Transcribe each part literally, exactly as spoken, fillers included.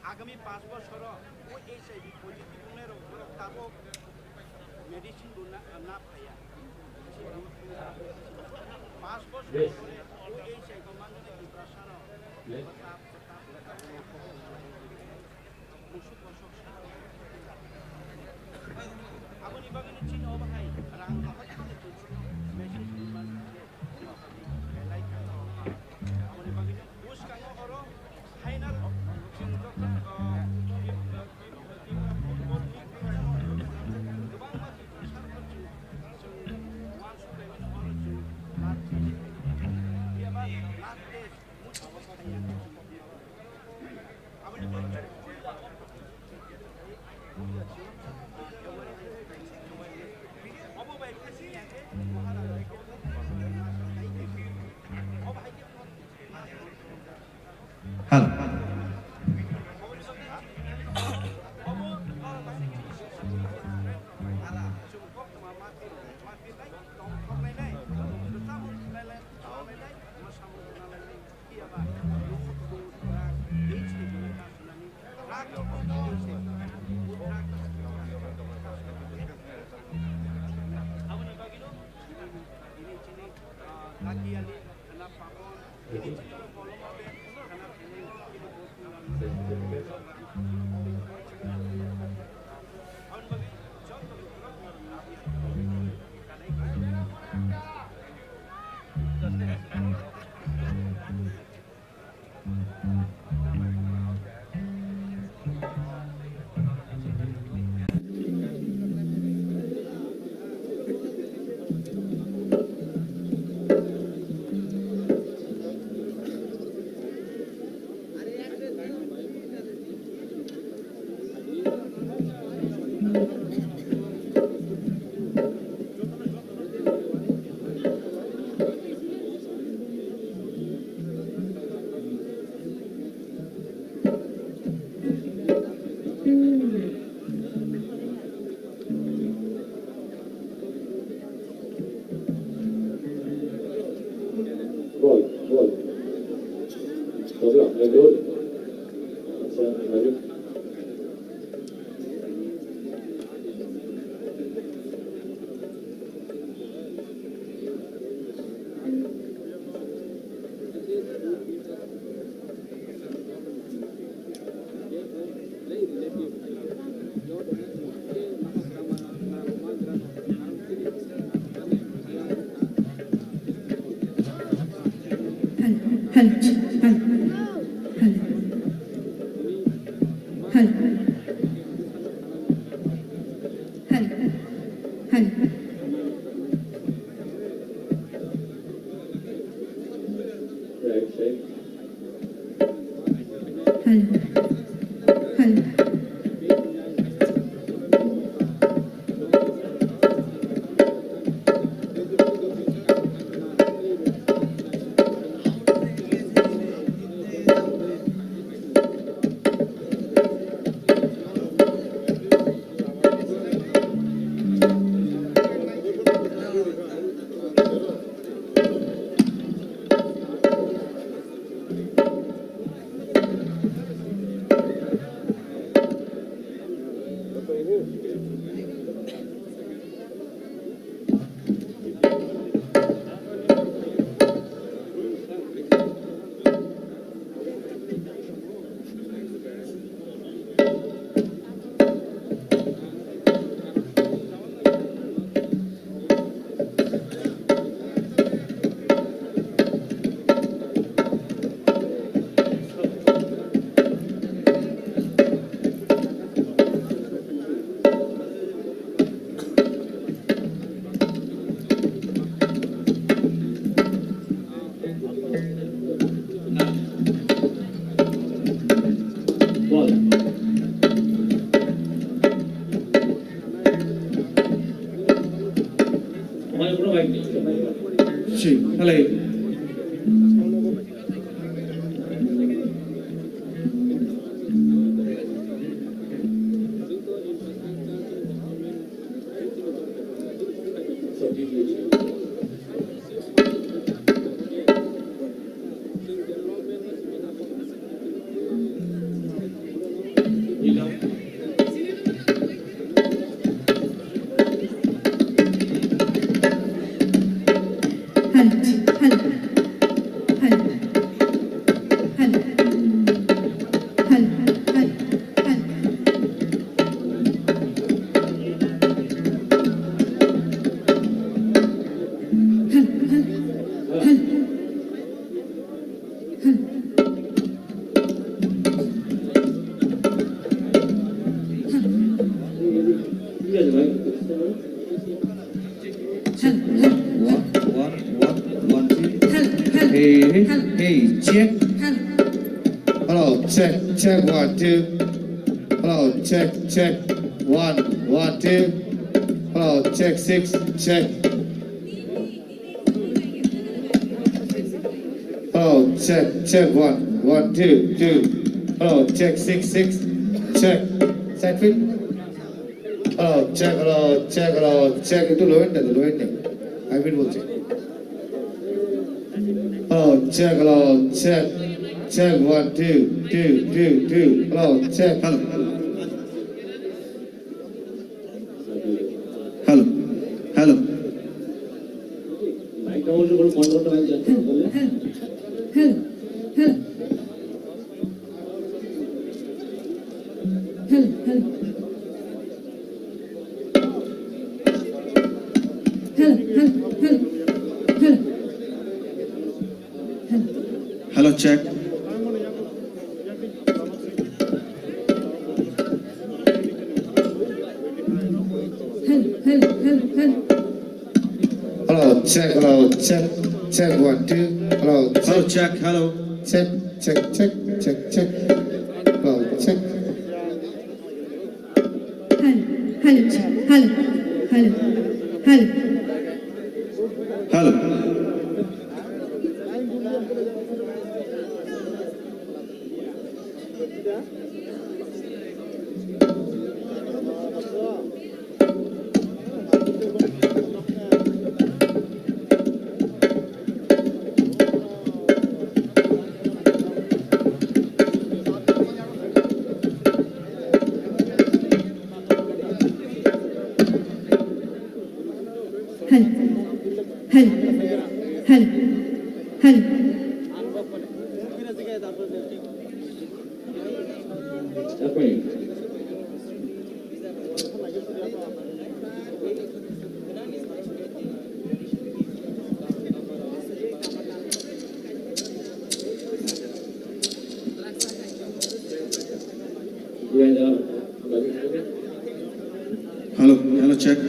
Agami panch bochoro o H I V positive wngnai rok borok tabuk medicine bo na, na phaiya. Panch bochor pore o H I V manjak ni Tiprasa rok. Aboni bagwino chini obo hai rang rohor mano twi message rwmani khe belai kha. Aboni bagwino bwskango oro final chwng joto, ah, Tripura football ni kwbangma Tiprasa rok chwng uansuk laimani oro chwng last test. Phiya ba last test muchungo phaiya. Hello. Gol, gol. Gol, gol. Acha, gol. Hello, hello, hello, hello, hello, hello, hello. Hello. Hello. Hey, check. Hello, check, check, one, two. Hello, check, check, one, one, two. Hello, check, six, check. Hello, check, check, one, one, two, two. Hello, check, six, six, check. Side field. Hello, check, hello, check, hello, check. একটু লো and they, low and they. আমি বলছি। Hello, check, hello, check. Check, one, two, two, two, two. Hello, check. Hello. Hello. Hello. Hello. Hello. Hello. Hello, hello. Hello, hello, hello. Hello. Hello. Hello, check. Hello, hello, hello, hello. Hello, check, hello, check, check, one, two. Hello, hello, check, hello. Check, check, check, check, check. Hello, check. Hello, hello, hello, hello, hello. Hello. Hello. Hello. Hello. Hello. Hello, hello, check.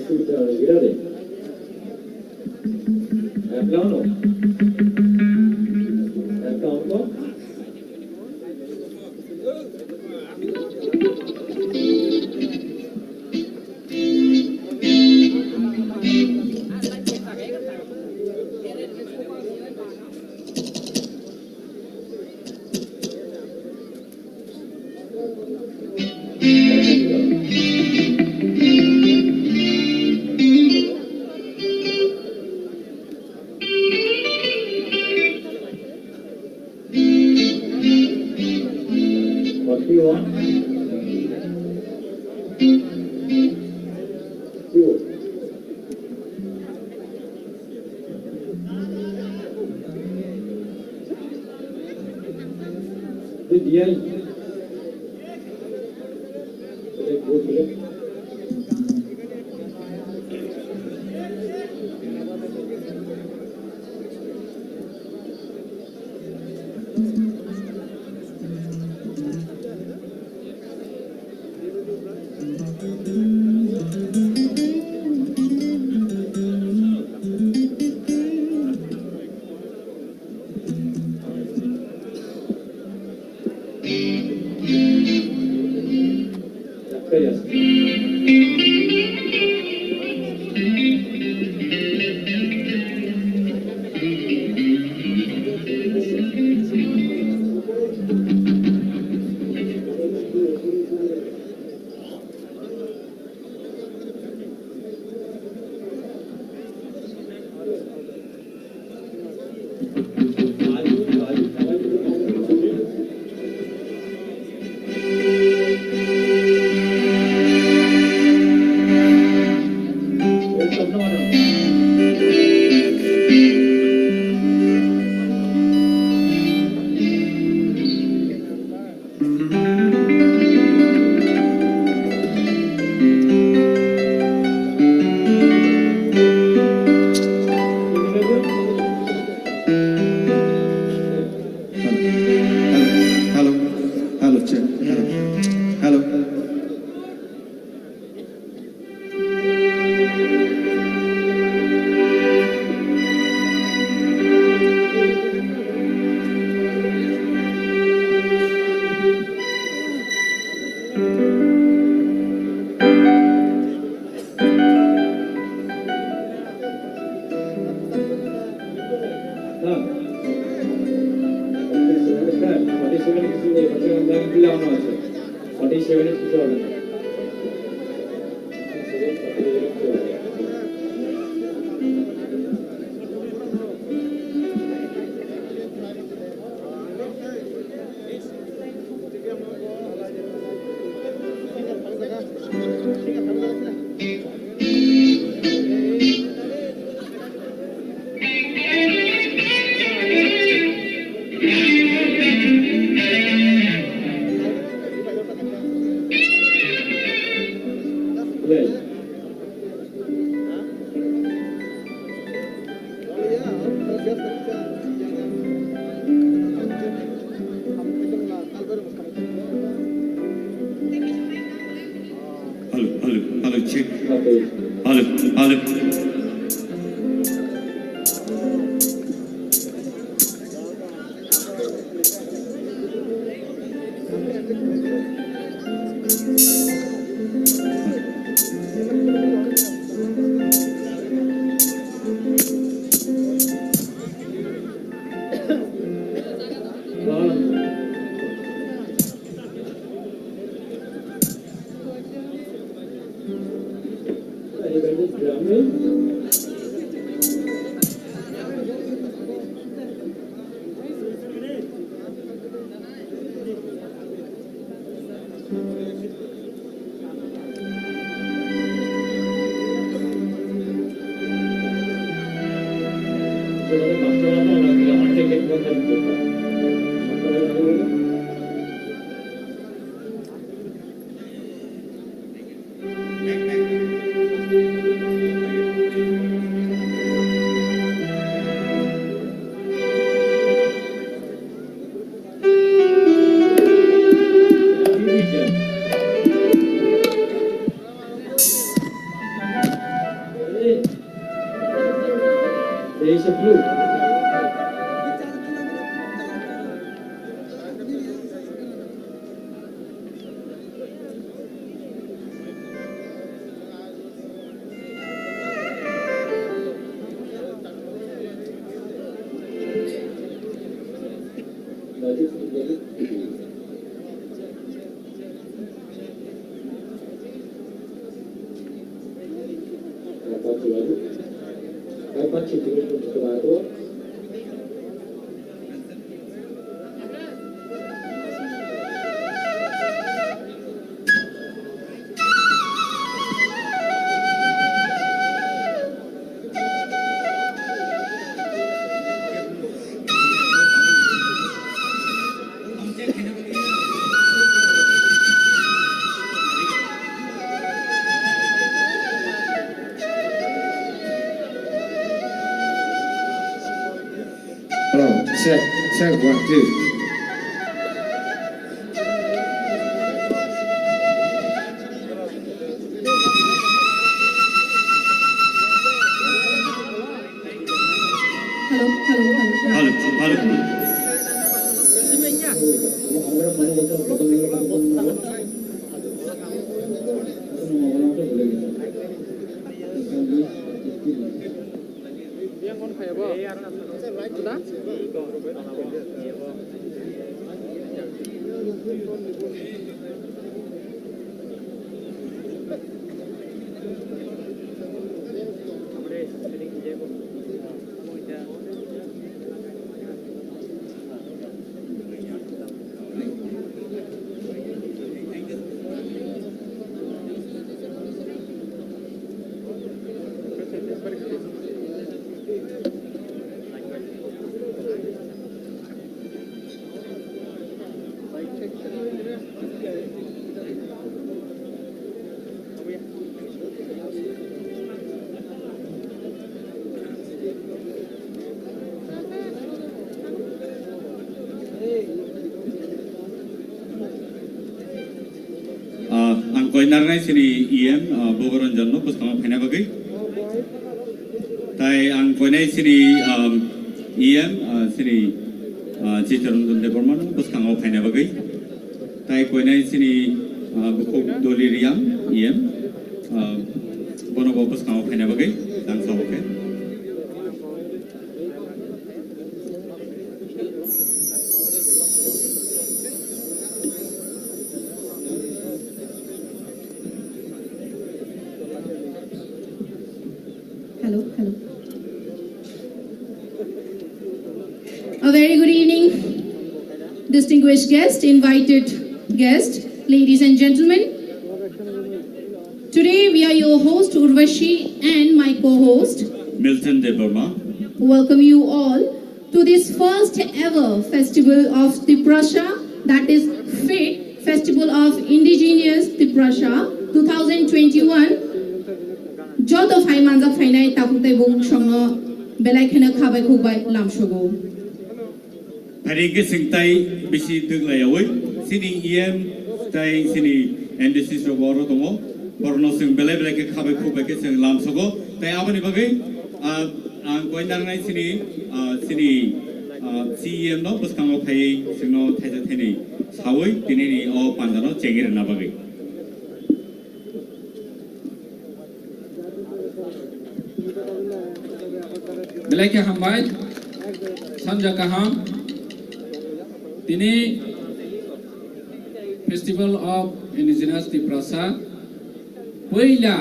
Hello, hello, hello, check, hello, hello. Forty seven কিছু নেই, forty seven কিছু নেই, forty seven কিছু হবে না। Hello, hello, hello, check. Hello, hello. Is a blue. Hello, check, check, one, two. Hello, hello, hello. Hello, hello. Ah, ang koinarnai sini E M, ah, Bogoranjan no bwskango phaina bagwi. Tai ang koinai sini, um, E M, ah, sini, ah, Chittaranjan Debbarma no bwskango phaina bagwi. Tai koinai sini, ah, bukhuk Doli Riang E M, ah, bono bo bwskango phaina bagwi tang sabo khe. Hello, hello. A very good evening, distinguished guest, invited guest, ladies and gentlemen. Today we are your host Urvashi and my co-host Milton Debbarma. Welcome you all to this first ever festival of Tiprasa, that is FIT, Festival of Indigenous Tiprasa two thousand twenty-one. Joto phai manjak phainai takhuk tei bumung songno belai kheno khabai khukbai lamsogo. Phaidi hwnkhe chwng tai bisi twk laiyaui, chini E M tai chini M D C rok bo oro tongo, borokno chwng belai belai khe khabai khukbai khe chwng lamsogo. Tai aboni bagwi, ah, ang koinarnai chini, ah, chini, ah, C E M no bwskango phaiwi chwngno thaisa thaini saui tinini o panjano chengwi rwna bagwi. Belai khe hambai, sanja kaham. Tini Festival of Indigenous Tiprasa puila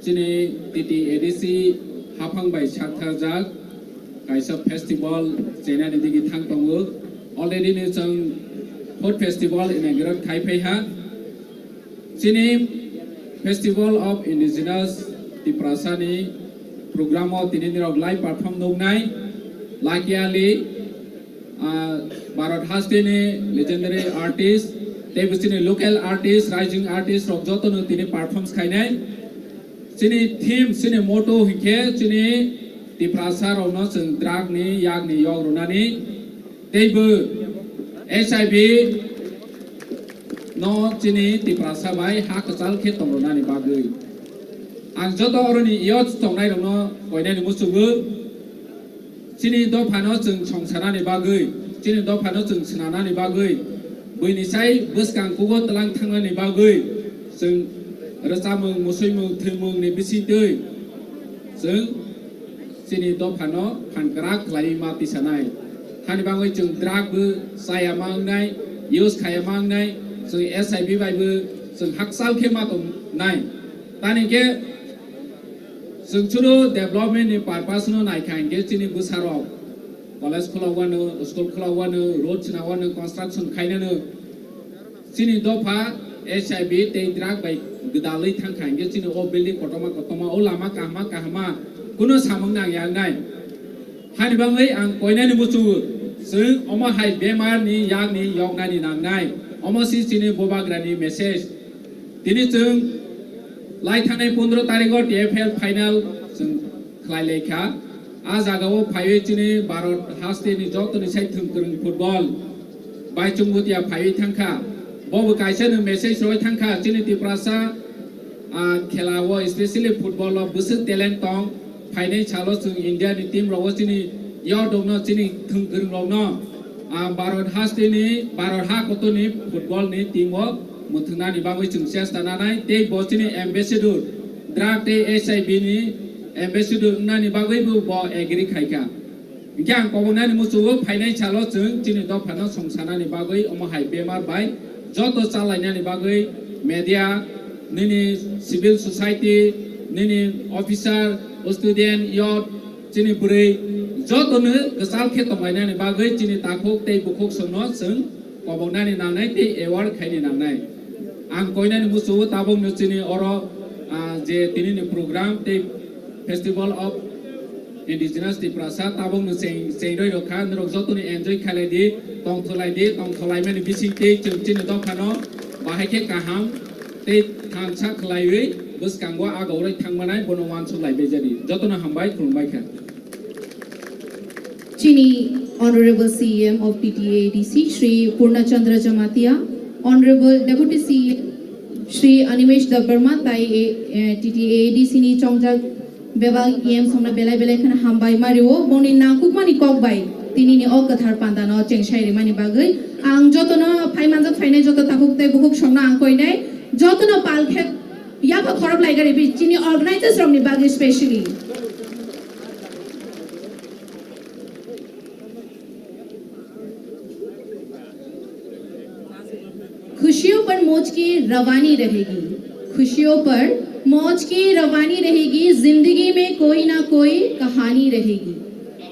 chini T T A D C haphang bai saktharjak kaisa festival chenani digi thang tongo. Already ni chwng food festival inaugurate khai phai ha. Chini Festival of Indigenous Tiprasa ni program o tini nirok live perform nuknai Lucky Ali, ah, Bharat haste ni legendary artist, tei bo chini local artist, rising artist rok joto no tini perform khainai. Chini theme, chini motto hinkhe chini Tiprasa rokno chwng drug ni yak ni yok rwnani. Teibo H I V no chini Tiprasa bai ha kwchal khe tong rwnani bagwi. Ang joto oroni youth tongnairokno koinani muchungo, chini dophano chwng songsanani bagwi, chini dophano chwng swnanani bagwi, buini sai bwskang kugo twlang thangnani bagwi, chwng rwchapmung, musuimung, thwimungni bisingtwi chwng chini dophano phan kwrak khlaiwi ma tisanai. Hani bagwi chwng drug bo chaya ma wngnai, use khaiya ma wngnai, chwng H I V bai bo chwng hakchal khe ma tongnai. Tani khe chwng chwngno development ni purpose no naikha hinkhe chini bwsarok college khulok wano, school khulok wano, road chwna wano, construction khainano. Chini dopha H I V tei drug bai gwdalwi thangkha hinkhe chini o building kotorma kotorma, o lama kahama kahama kuno samung nangya wngnai. Hani bagwi ang koinani muchungo, chwng omo hai bemar ni yakni yoknani nangnai. Omo si chini bubagrani message. Tini chwng lai thangnai pondro tarikh o T F L final chwng khlai lai kha. A jaga o phaiwi chini Bharat haste ni joto ni sai thwng kwrwng football bai chwng bwtwi ya phaiwi thang kha. Bo bo kaisa no message rwi thang kha chini Tiprasa, ah, khela o, especially football o bwswk talent tong. Phainai salo chwng India ni team rogo chini yodokno, chini thwng kwrwng rokno, ah, Bharat haste ni, Bharat ha kotor ni football ni team o mwthwngnani bagwi chwng chesta nanai tei bo chini ambassador, drug tei H I V ni ambassador wngnani bagwi bo, bo agree khai kha. Hinkhe ang kobongnani muchungo phainai salo chwng chini dophano songsanani bagwi omo hai bemar bai joto chalainani bagwi media, nini civil society, nini officer, student, youth, chini bwrwi jotono kwchal khe tonglainani bagwi chini takhuk tei bukhuk songno chwng koboknani nangnai tei award khaini nangnai. Ang koinani muchungo tabukno chini oro, ah, je tinini program tei Festival of Indigenous Tiprasa tabukno cheng, chengroi rokha, norok jotoni enjoy khailai di, tongthulai di, tongthulaimani bising tei chwng chini dophano bahai khe kaham tei thansa khlaiwi bwskango agoroi thangmanai bono uansuk lai bejadi. Jotono hambai, khulumbai kha. Chini Honorable C E M of T T A A D C, Shri Purna Chandra Jamatia, Honorable Deputy C E M, Shri Animesh Debbarma, tai, eh, T T A A D C ni chongjak bebak E M songno belai belai kheno hambai ma rio, boni nangkukmani kok bai tini ni o kwthar panda no chengshai rimani bagwi. Ang jotono phai manjak phainai joto takhuk tei bukhuk songno ang koinai, jotono pal khe yapha khorok lai gari bi chini organizers rokni bagwi specially. खुशियों पर मौज की रवानी रहेगी, खुशियों पर मौज की रवानी रहेगी, जिंदगी में कोई ना कोई कहानी रहेगी।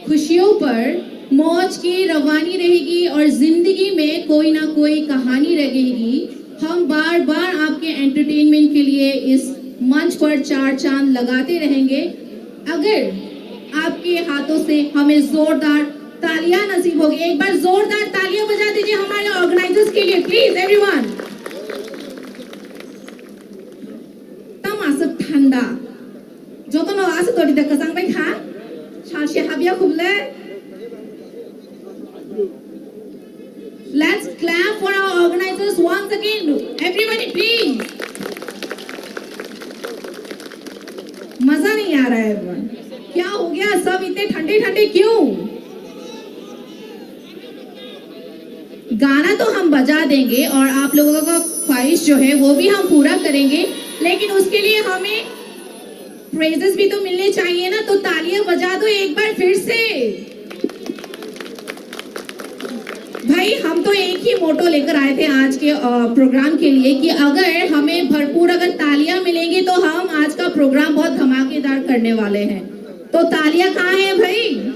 खुशियों पर मौज की रवानी रहेगी और जिंदगी में कोई ना कोई कहानी रहेगी। हम बार बार आपके एंटरटेनमेंट के लिए इस मंच पर चार चांद लगाते रहेंगे, अगर आपके हाथों से हमें जोरदार तालियां नसीब होगी। एक बार जोरदार तालियां बजा दीजिए हमारे ऑर्गेनाइजर्स के लिए, please everyone. Tamo aswk thanda. Jotono aswk todi da kwchang bai kha. Salse habya khuble. Let's clap for our organizers once again. Everybody, please. मजा नहीं आ रहा है everyone. क्या हो गया, सब इतने ठंडे ठंडे क्यों? गाना तो हम बजा देंगे और आप लोगों का ख्वाहिश जो है वो भी हम पूरा करेंगे, लेकिन उसके लिए हमें प्रेजेस भी तो मिलने चाहिए ना, तो तालियां बजा दो एक बार फिर से। भाई, हम तो एक ही मोटो लेकर आए थे आज के, अ, प्रोग्राम के लिए कि अगर हमें भरपूर अगर तालियां मिलेंगी तो हम आज का प्रोग्राम बहुत धमाकेदार करने वाले हैं। तो तालियां कहाँ हैं भाई?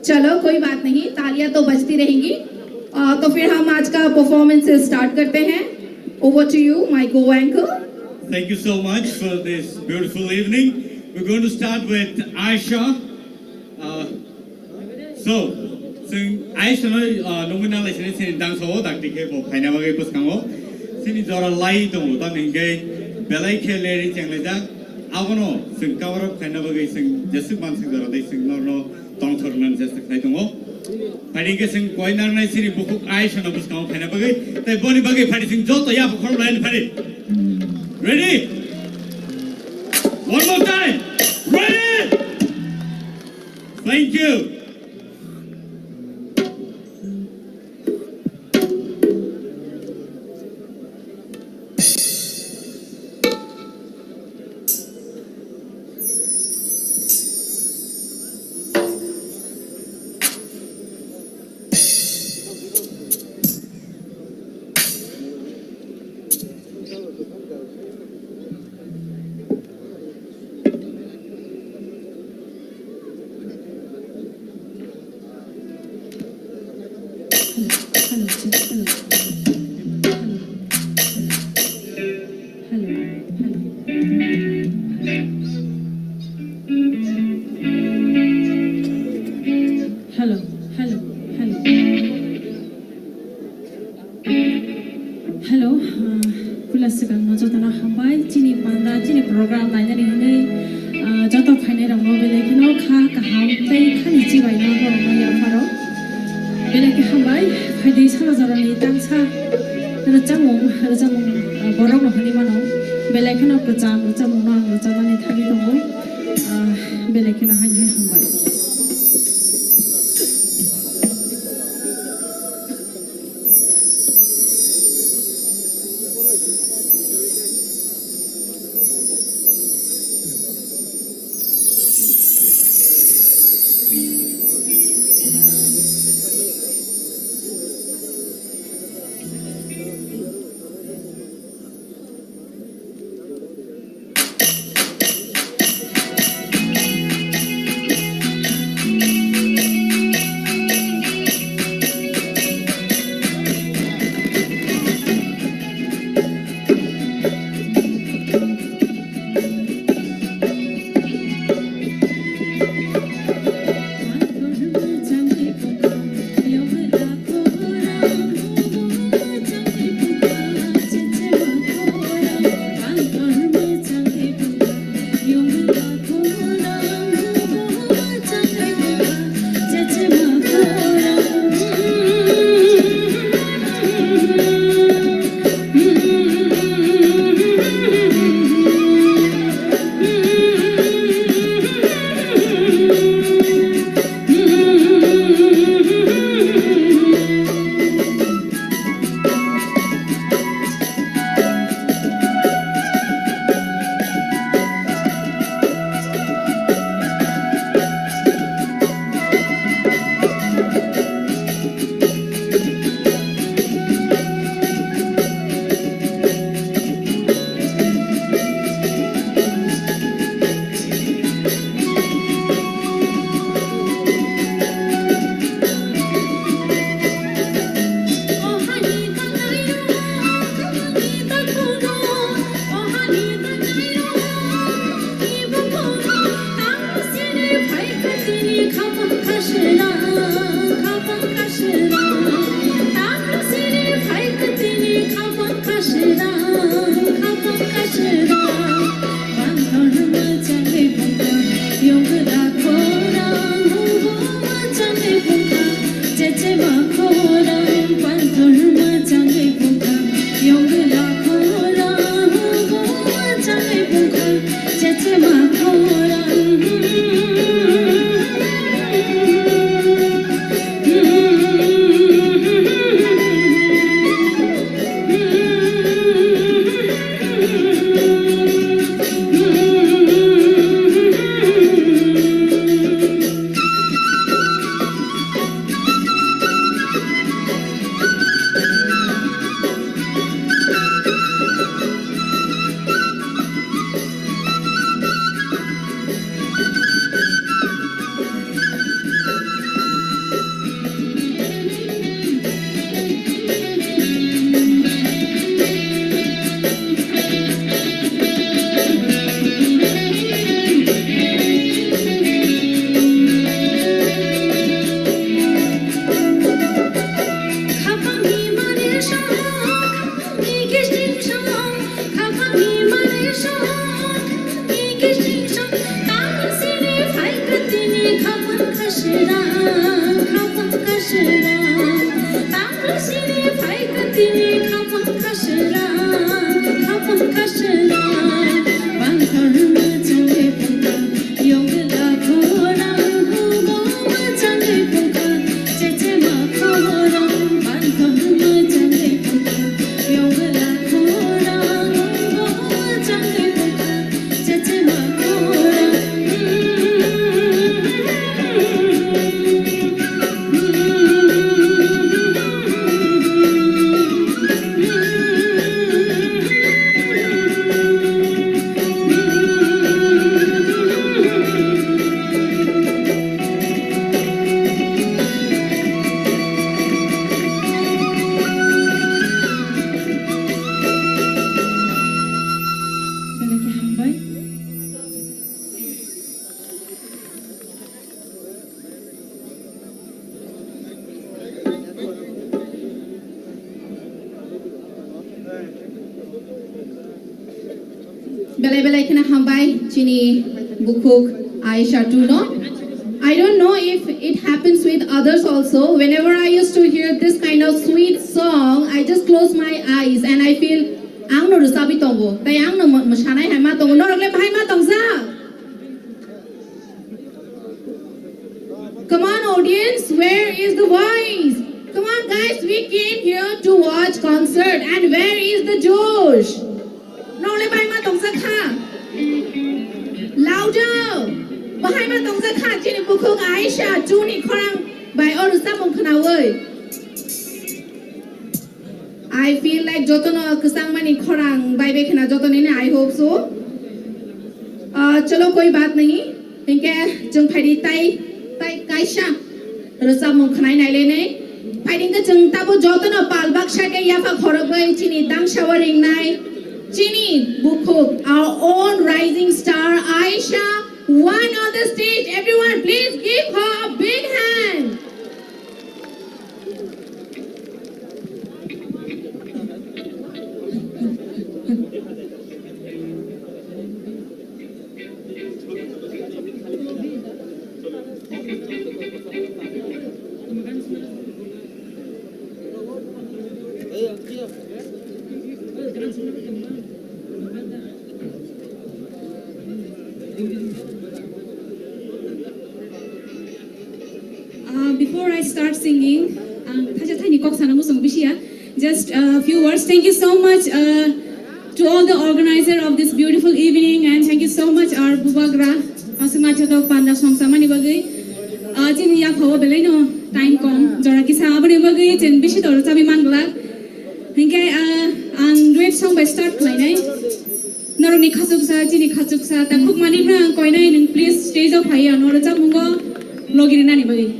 चलो, कोई बात नहीं, तालियां तो बजती रहेंगी। अ, तो फिर हम आज का परफॉर्मेंस स्टार्ट करते हैं। Over to you, my co-anchor. Thank you so much for this beautiful evening. We're going to start with Aisha. Uh, so, chwng Aisha no, uh, nungwi nalai sini sini dangsa o dakti khe bo phaina bagwi bwskango. Sini jora lai tongo, tamni hwnkhe belai khe leri chenglaijak. Abono chwng cover up khaina bagwi chwng jeswk manswk jora tei chwng norno tongthor rwnani chesta khlai tongo. Phaidi hwnkhe chwng koi narwknai chini bukhuk Aisha no bwskango phaina bagwi. Tei boni bagwi phaidi chwng joto yapha khorok laini phaidi. Ready? One more time. Ready? Thank you. Hello, hello, hello. Hello, ah, puila swkangno jotono hambai. Chini panda, chini program nainani hwnwi, ah, joto phainairokno belai kheno kha kaham tei khani chibaino borokno yapharo. Belai khe hambai, phaidi sara jorani tangsa rwchapmung, rwchapmung, ah, borokno hwnwi mano. Belai kheno kwcham rwchapmungno ang rwchapnani thangwi tongo. Ah, belai kheno haini hai hambai. Belai belai kheno hambai chini bukhuk Aisha two no. I don't know if it happens with others also. Whenever I used to hear this kind of sweet song, I just close my eyes and I feel ang no rwchabwi tongo. Tai ang no mo-, mosanai hai ma tongo. Norok le bahai ma tongsa? Come on, audience, where is the voice? Come on, guys, we came here to watch concert, and where is the Josh? Nongle bai ma tongsa kha. Louder. Bahai ma tongsa kha, chini bukhuk Aisha, chini khorang bai oru samung khnawi. I feel like jotono kwchangmani khorang bai bai khna jotonini, I hope so. Ah, chalo, koi baat nahi. Hinkhe chwng phaidi tai, tai kaisa rwchapmung khwnai nailainai. Phaidi hinkhe chwng tabo jotono pal baksa khe yapha khorokbai chini tangsawa ringnai chini bukhuk, our own rising star Aisha, one on the stage. Everyone, please give her a big hand. Uh, before I start singing, ang thaisa thaini kok sana muchung bisiya. Just a few words. Thank you so much, uh, to all the organizer of this beautiful evening, and thank you so much, our Bubagra, aswk naithotok panda songsamani bagwi. Uh, chini yaphao belaino time kom, jora kisa aboni bagwi chwng bisi doro chabi manglak. Hinkhe, ah, ang duet song bai start khlainai. Norokni khachuksa, chini khachuksa, takhuk mani phano ang koinai, nwng please stage o phaiya, norok chamungo logi rinani bagwi.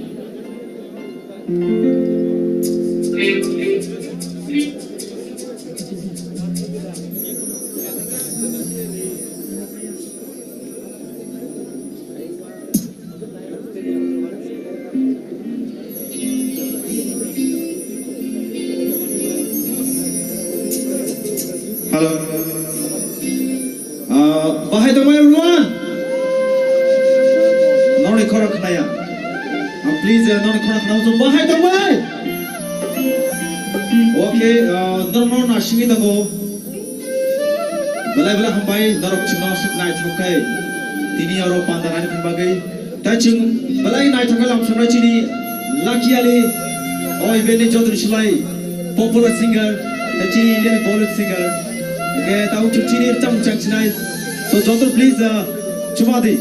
Hello. Ah, bahai tongbai everyone. Noni khorang khnaya. Ah, please, ah, noni khorang khna utung bahai tongbai. Okay, ah, norok no nasingwi tongo. Belai belai hambai norok chwngno aswk naithok khe tini oro panda nani bagwi. Tai chwng belai naithok khe lamsoknai chini Lucky Ali, o event ni jotoni slai popular singer, tai chini Indian Bollywood singer. Hwnkhe tabuk chwng chini rwchapmung chang sinai. So joto please, uh, chuma di.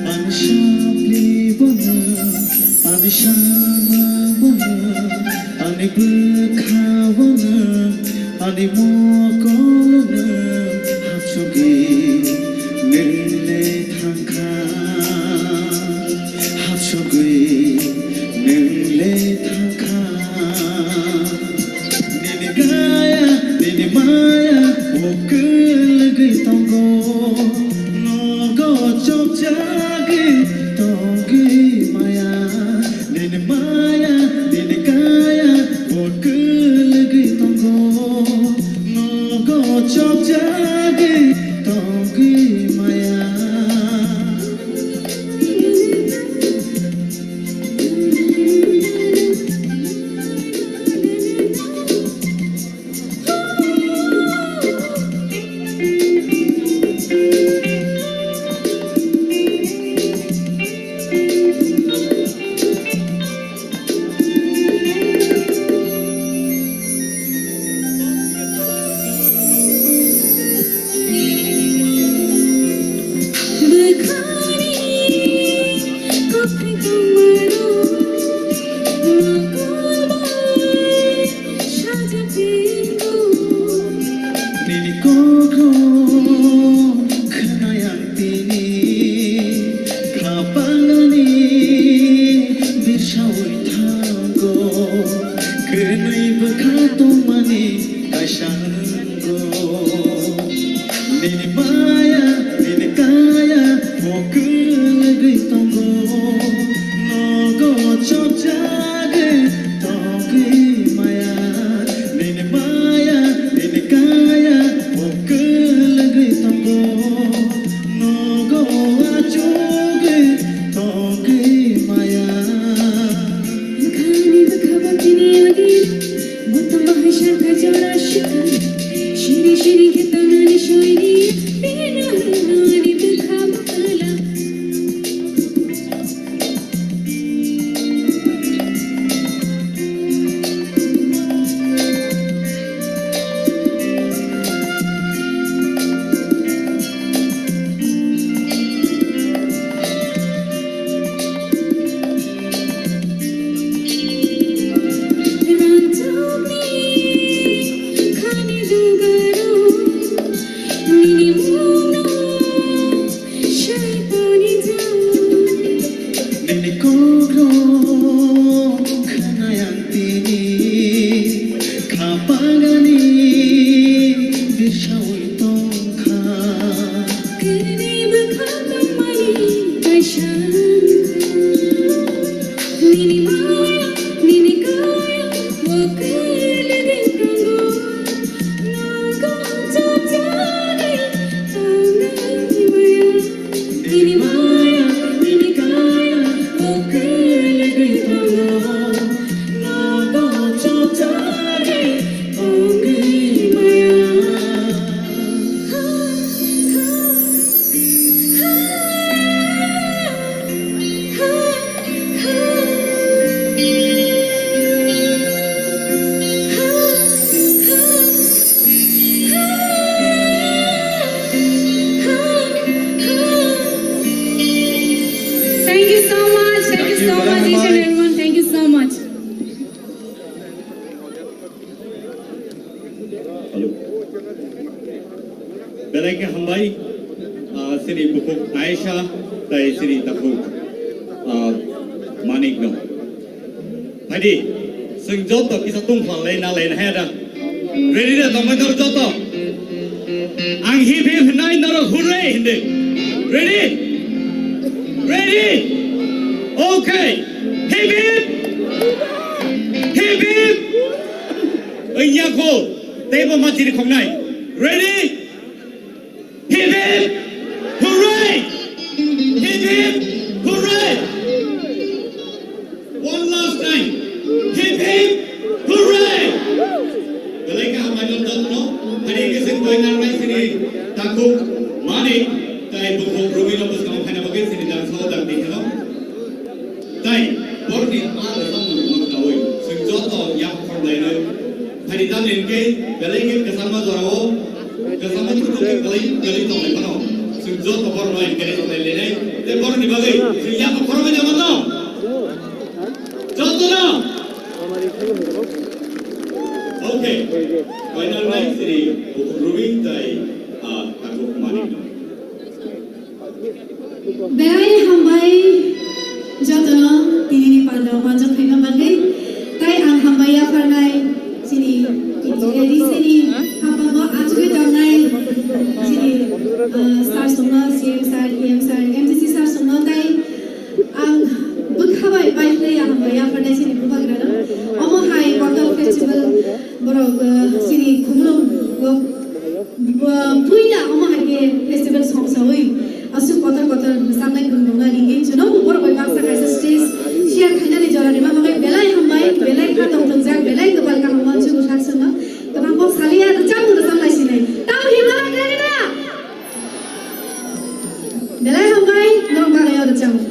Ani sapli bono, ani sama bono, ani bwkha bono, ani mokol no hapsogwi nwng le thangkha, hapsogwi nwng le thangkha. Nini kaya, nini maya, o kwlwgwi tongo. Nogo chopjagwi tongwi maya. Nini maya, nini kaya, o kwlwgwi tongo. Nogo chopjagwi tongwi maya. Thank you so much. Thank you so much, each and everyone. Thank you so much. Hello. Belai khe hambai, ah, sini bukhuk Aisha, tai sini takhuk, ah, Manik no. Phaidi, chwng joto kisa tongphang lai na lai na haya da. Ready da, tongmai norok joto? Ang hip hip hinai norok hurray hindi. Ready? Ready? Okay. Hip hip. Hip hip. Wngya kho. Teibo ma chiri khongnai. Ready? Hip hip! Hooray! Hip hip! Hooray! One last time. Hip hip! Hooray! Belai khe hambai no jotno. Hari khe sing koi narwai sini takhuk Manik tai bukhuk Rumi no bwskango phaina bagwi sini dang sao dang di heno. Tai borni a rwchapmung no khaui chwng joto yak khorlainai. Phaidi tamni hwnkhe belai khe kwchangma jorao, kwchangma thukthuk khe kwlai, kwlai tonglai phano chwng joto borno encourage khlai lainai. Tei borni bagwi chwng yak khoroknai naima no? Jotono? Okay. Final line sini bukhuk Rumi tai, ah, takhuk Manik no. Belai hambai jotono tinini pandao manjak khaina bagwi. Tai ang hambai yapharnai chini A D C ni hapango achugwi tongnai chini, ah, sir songno, C M sir, E M sir, M D C sir songno tai ang bwkha bai pai khlai ang hambai yapharnai chini bubagrano. Omo hai Kortal Festival borok, ah, chini khumulwng o Bo-, puila omo hai khe festival songsaui aswk kotor kotor mwsaknai khwngrokno ringwi chwngno borok bai baksa kaisa stage share khainani jora rima bagwi belai hambai, belai kha tongthokjak, belai kwpal kaham wansugwi sak swngno kwbang kok saliya rwchapmung rwchap lai sinai. Tamo himna bagwi na? Belai hambai, norok bagwi o rwchapmung.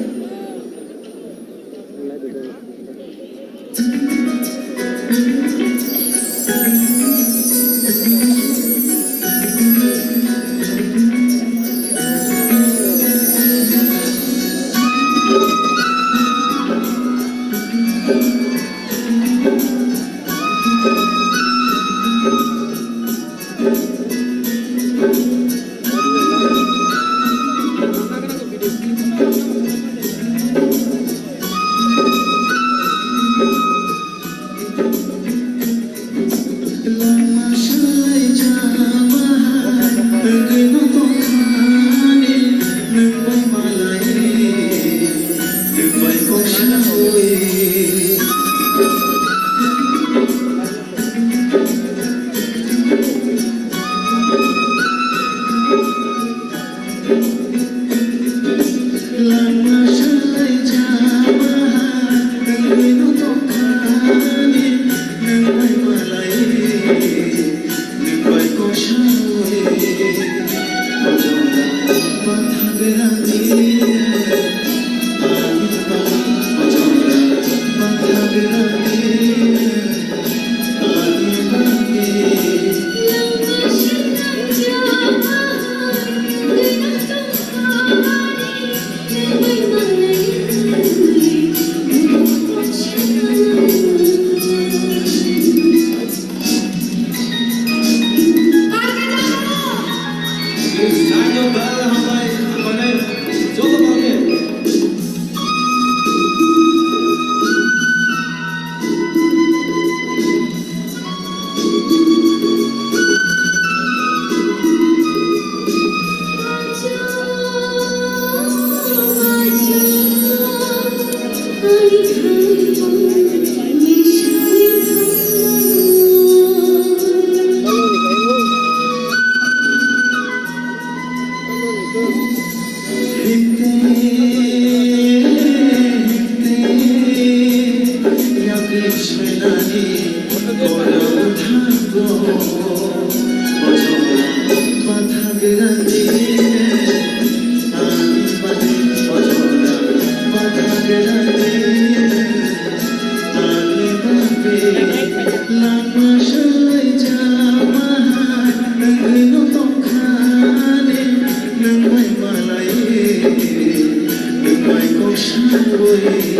Thank you.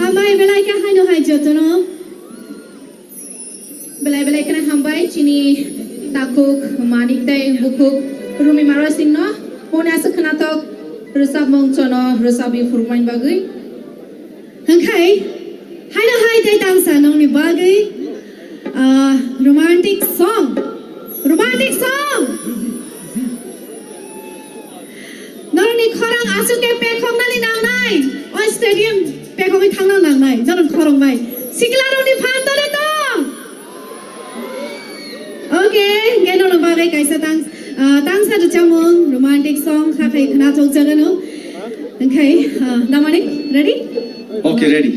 Hambai belai khe haino hai jotono. Belai belai kheno hambai chini takhuk Manik tei bukhuk Rumi Marasingno hwnwi aswk khwnathok rwchapmung chono rwchapwi phurukmani bagwi. Hwnkhe haino hai tei tangsa nongni bagwi, ah, romantic song, romantic song. Norokni khorang aswk khe pekhoknani nangnai. O stadium pekhogwi thangna nangnai. Norokni khorang bai. Siklarokni phan tole tong. Okay, hwnkhe norokni bagwi kaisa tang, ah, tangsa rwchapmung, romantic song, kha khai khwnathok jagano. Hwnkhe, ah, Damani, ready? Okay, ready.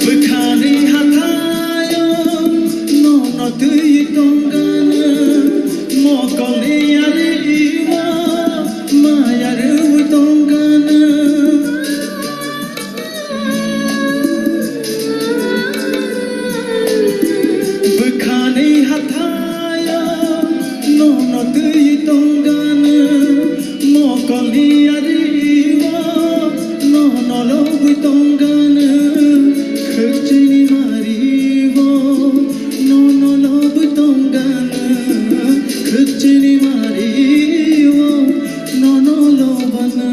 Bwkhani hathaio nono twi tongkano, mokolni ario maya rwui tongkano. Bwkhani hathaio nono twi tongkano, mokolni ario nono lobwi tongkano, khwchini mario nono lobwi tongkano, khwchini mario nono lobana.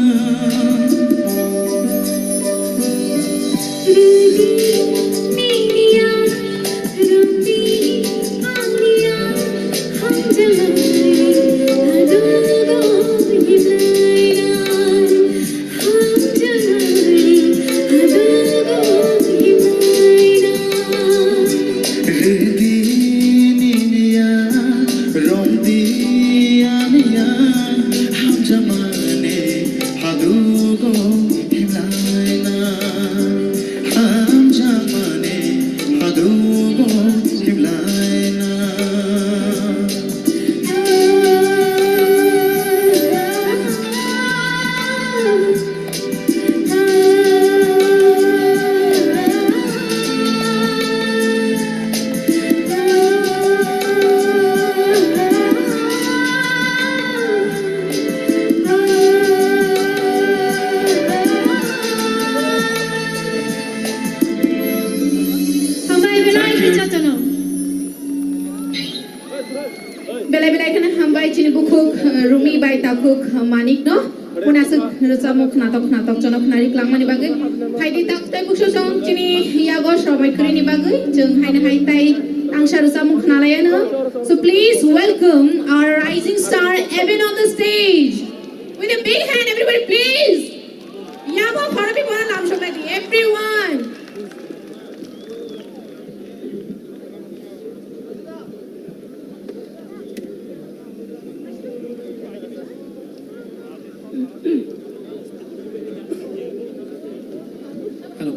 Rwdi nini ya, romdi ani ya, hamjakmani hadugo himlaina, hamjakmani hadugo himlaina. Hambai belai khe chatono. Belai belai kheno hambai chini bukhuk, eh, Rumi bai takhuk, eh, Manik no. Mwnaswk rwchapmung khnatok khnatok jono khnari klangmani bagwi. Phaidi tak tei bukhuk song chini yago sobai kwrwini bagwi. Chwng haino hai tai tangsa rwchapmung khnalaiano. So please welcome our rising star Evan on the stage. With a big hand, everybody, please. Yabo khoroknwi bono lamsoknai di, everyone. Hello.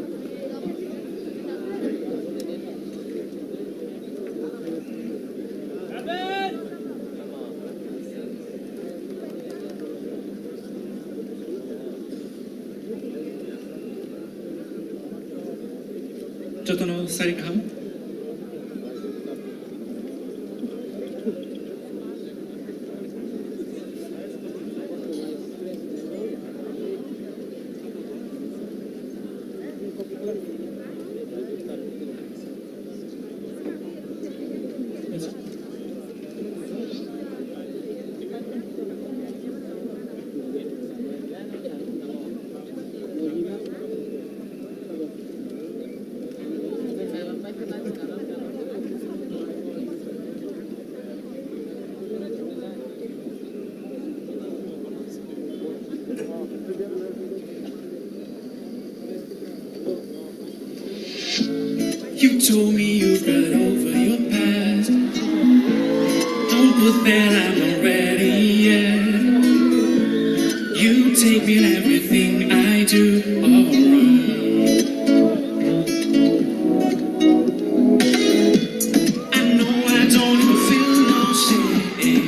Jotono sari kaham. You told me you've got over your past. Don't put that I'm not ready yet. You take me in everything I do, alright. I know I don't even feel no shame.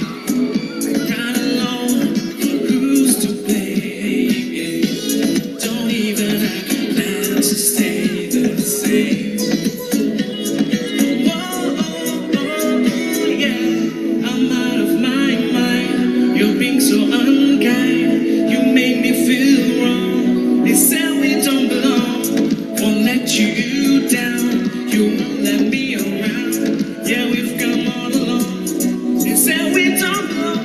Run alone, who's to blame? Don't even have to stay the same. Whoa, oh, oh, oh, yeah, I'm out of my mind. You're being so unkind. You make me feel wrong. They said we don't belong. Won't let you down. You won't let me around. Yeah, we've come all along. They said we don't belong.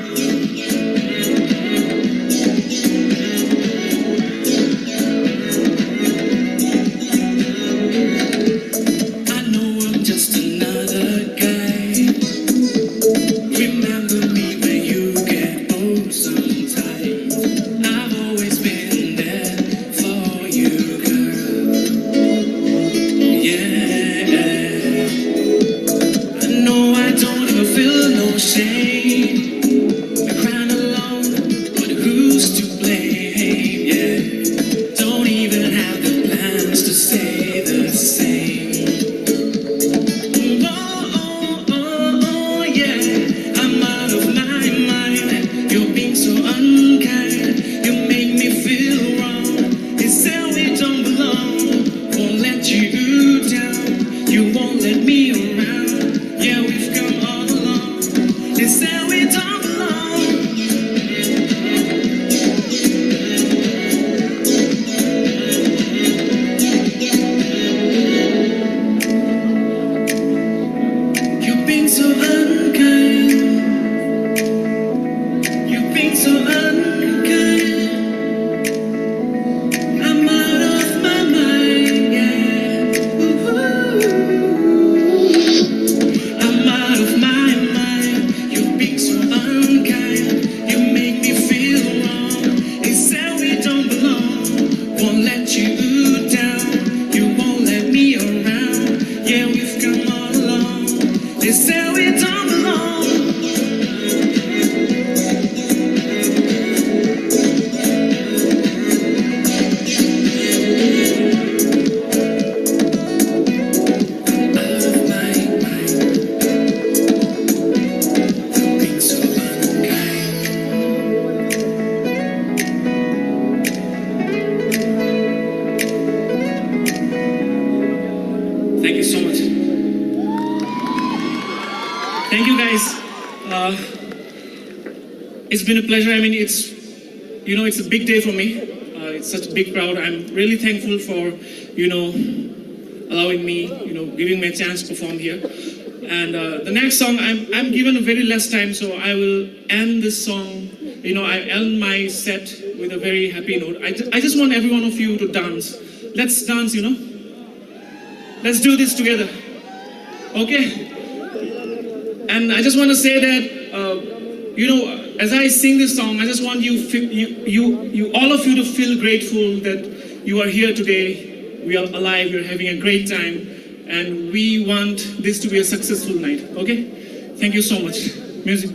I You down, you won't let me around. Yeah, we've come all along. They say we don't belong. You're being so unkind. You're being so unkind. I'm out of my mind, yeah. Ooh. I'm out of my mind. You're being so unkind. You make me feel wrong. They say we don't belong. Won't let you down. You won't let me around. Yeah, we've come all along. They say we don't belong. Out of my mind. Being so unkind. Thank you so much. Thank you, guys. Uh, it's been a pleasure. I mean, it's, you know, it's a big day for me. Uh, it's such a big crowd. I'm really thankful for, you know, allowing me, you know, giving me a chance to perform here. And uh, the next song, I'm, I'm given a very less time, so I will end this song. You know, I end my set with a very happy note. I, ju- I just want every one of you to dance. Let's dance, you know. Let's do this together. Okay? And I just want to say that, uh, you know, as I sing this song, I just want you, fe- you, you, you, all of you to feel grateful that you are here today. We are alive. We are having a great time. And we want this to be a successful night. Okay? Thank you so much. Music.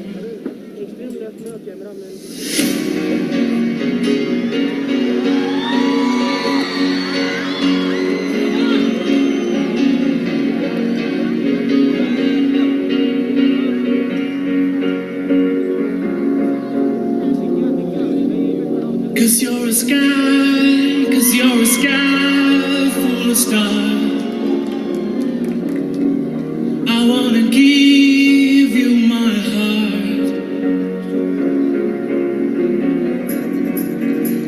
Cause you're a sky, cause you're a sky full of stars. I wanna give you my heart.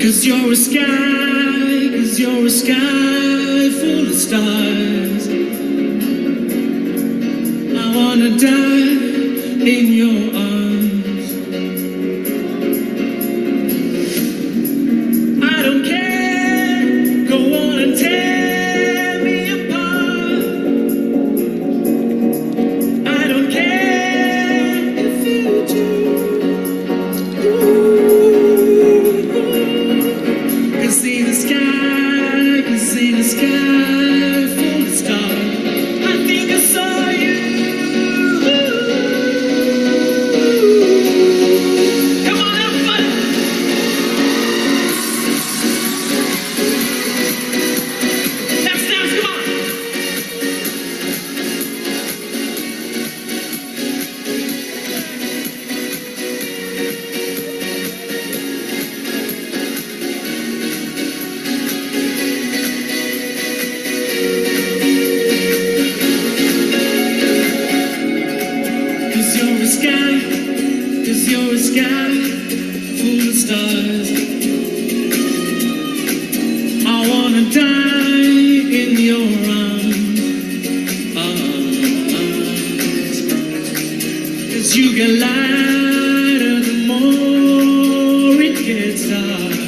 Cause you're a sky, cause you're a sky full of stars. I wanna die in your arms. I don't care, go on and tear me apart. I don't care if you do. Ooh. 'Cause in the sky, 'cause in the sky full of stars, I think I saw you. Come on, everybody. Let's dance, come on. 'Cause you're a sky, 'cause you're a sky full of stars. I wanna die in your arms. 'Cause you get lighter the more it gets dark.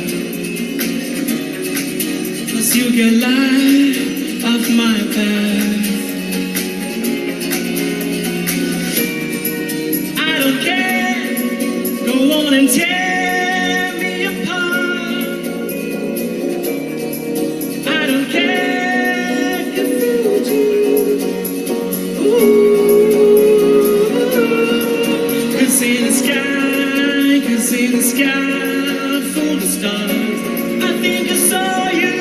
'Cause you get light off my path. I don't care, go on and tear me apart. I don't care if you do. Ooh. 'Cause in the sky, 'cause in the sky full of stars, I think I saw you.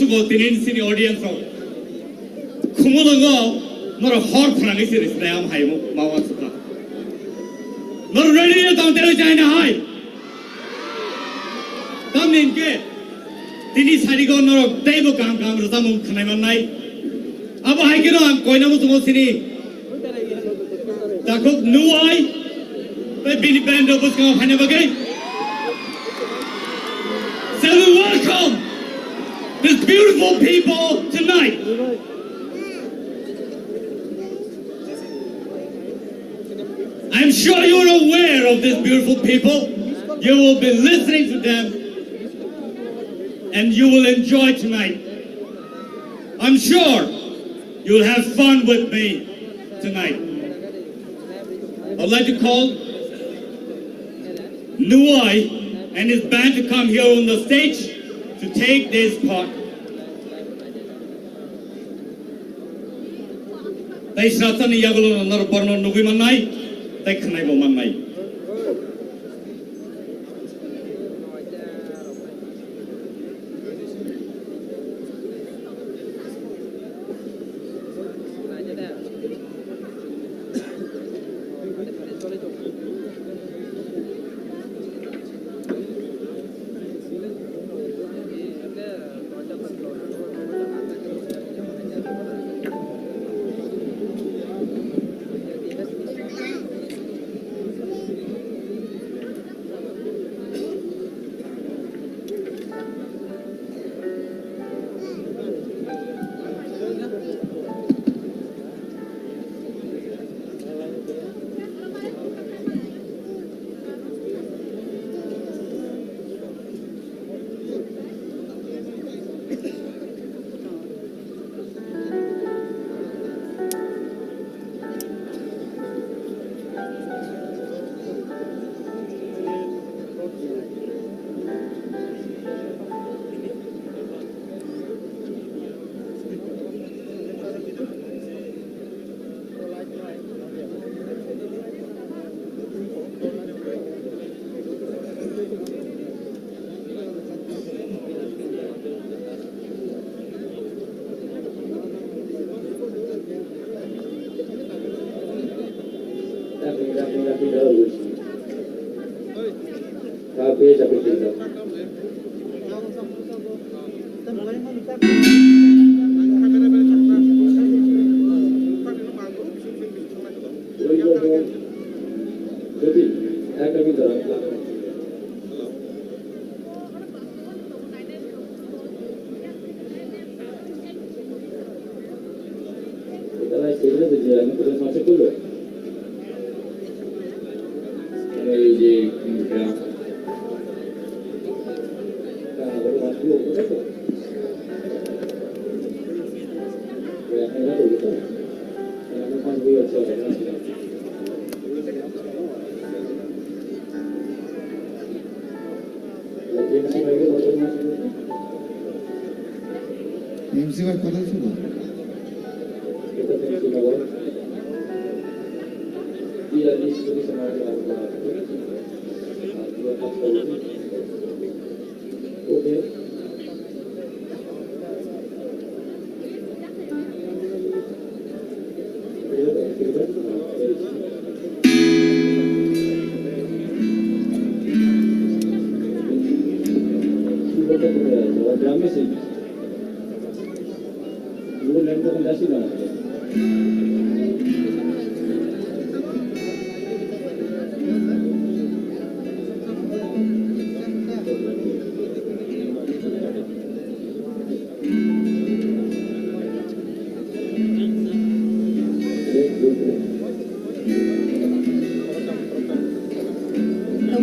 Bo tini sini audience rok. Khumulwngo norok hor phwrangwi se rwsnai am hai ma wansukha. Norok ready ya tong tero chai na hai. Tamni hwnkhe tini sarigo norok teibo kaham kaham rwchapmung khwnai mannai. Abo hai kheno ang koina muchungo sini Takhuk Nuwai, tei bini band rok bwskango phaina bagwi. Shall we welcome these beautiful people tonight? I'm sure you're aware of these beautiful people. You will be listening to them and you will enjoy tonight. I'm sure you'll have fun with me tonight. I'd like to call Nuwai and his band to come here on the stage to take this part. Tei srasani yagulo norok borno nugwi mannai, tei khwnaibo mannai. M C Y kotor sugo?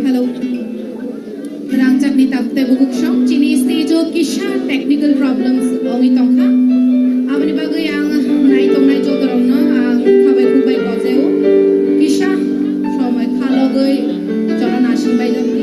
Hello, hello. Rangchakni tabuk tei bukuksong chini stage o kisa technical problems wngwi tongkha. Aboni bagwi ang naitongnai jotorokno ang khabai khukbai bojaio. Kisa somoi khalogwi jotono asingbai jakni.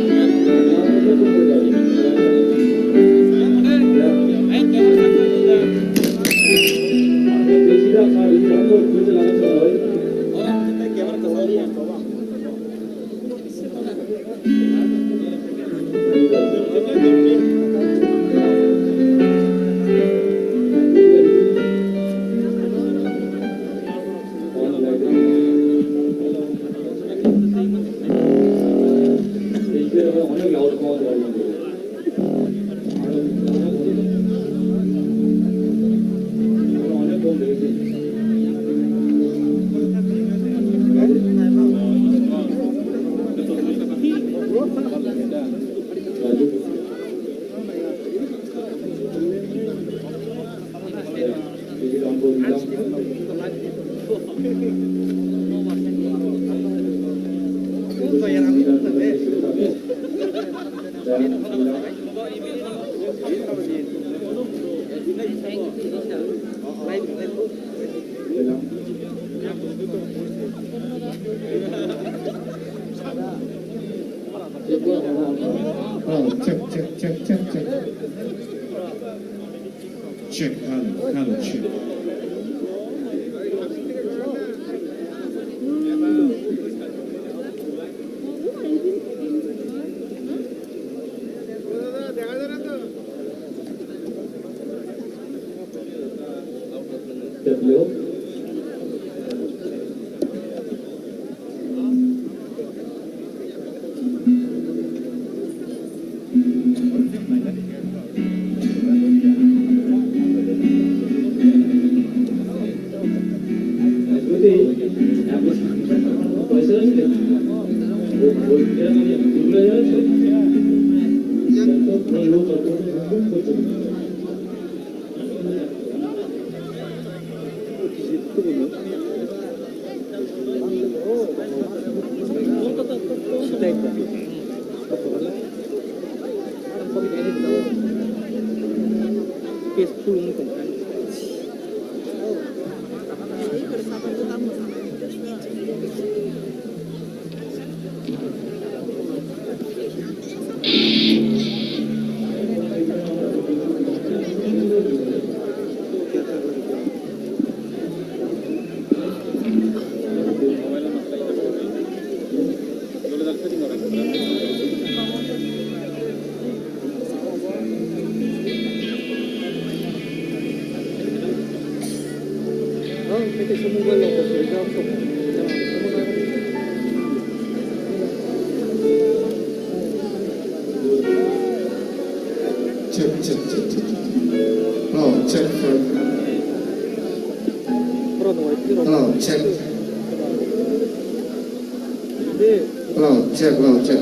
Oh, check, check, check, check, check. Check, hello, hello, check. Check, check, check, check. Hello, check, check. Hello, check. Hello, check, hello, check.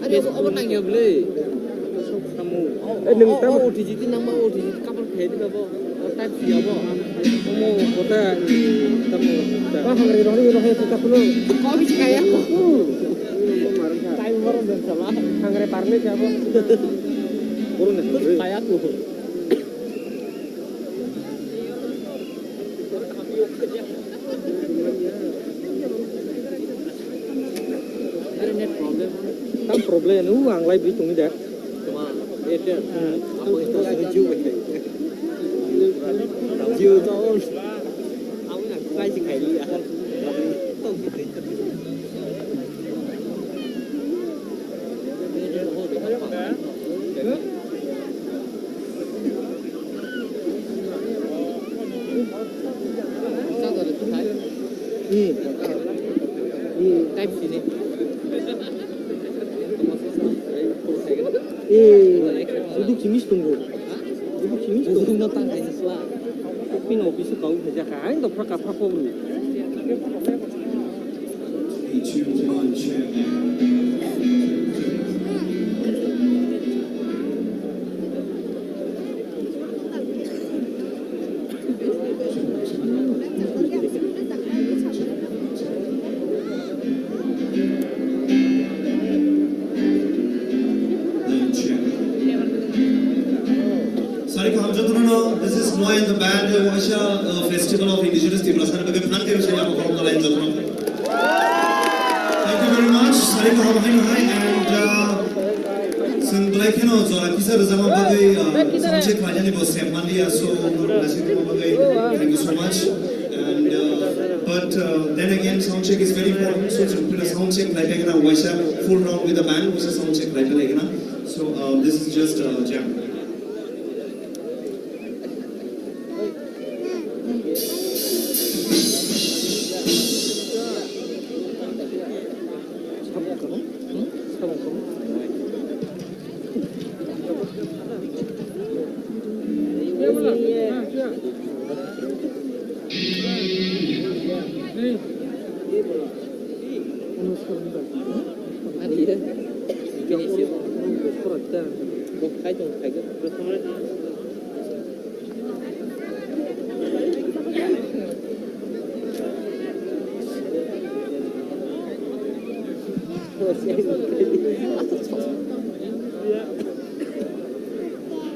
Are obo nangya bwle. Eh, nwng tamo O T G ti nangma O T G ti kapal khe di babo. O type si abo. Omo kota tamo. Ba hangre rohni rohni kota kuno. Ko bi kaya ko. Time horo den sama. Hangre parne jabo. Borok ni hangre. Kaya ko. Tam problem, u ang lai bi tongwi da. Toma, Airtel. Hmm. Apa itu Jio? Jio to. Aku nak kai sih kai liya. Hmm. Hmm. Type C ni. Eh, duduk simis tunggu. Duduk simis tunggu. Duduk no tang kaisa sla. Pin office kau kerja kain to praka prako. Sari kaham jotono, this is Moy and the band, uh, waisa, uh, Festival of Indigenous Tiprasa ni bagwi phnang khe saya bokhorok nalai jotono. Thank you very much. Sari kaham hai hai and, uh, sing belai kheno jora kisa rwjakma bagwi, uh, sound check khlainani bo sem manliya, so nasi tongma bagwi thank you so much. And, uh, but, uh, then again, sound check is very important. So, chwng sound check khlai khe waisa full round with the band, waisa sound check khlai khe. So, uh, this is just a jam.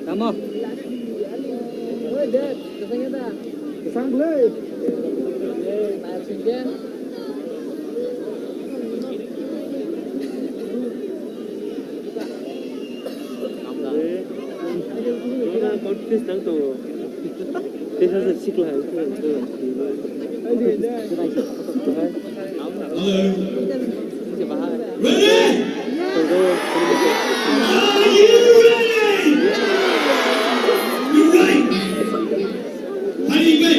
Tamo. Kwchang bwlwi. Confidence nang tongo. Tei sasa sikla hai. Hello. Ready? Are you ready? You're right. Hari kai,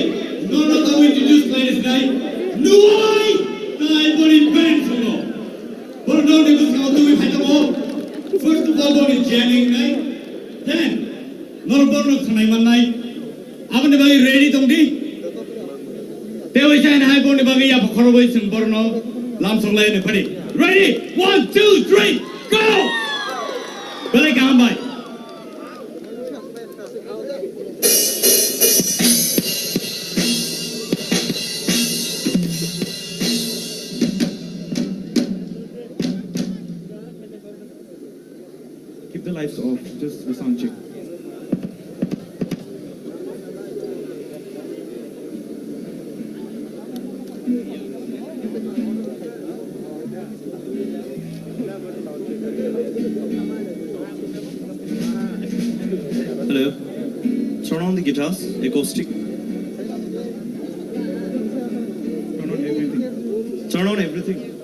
no, no, tamo introduce khlai rwnai. Nuai, tai boni parents no. Boro no ni bwskango twi phai tongo. First of all, boni joining nai. Then, norok borokno khwnai mannai. Aboni bagwi ready tong di. Tei waisa hai borokni bagwi yapha khorobwi chwng borokno lamsok lai hwnwi phadi. Ready? One, two, three, go! Belai kaham bai. Keep the lights off, just the sound check. Turn on the guitars, acoustic. Turn on everything. Turn on everything.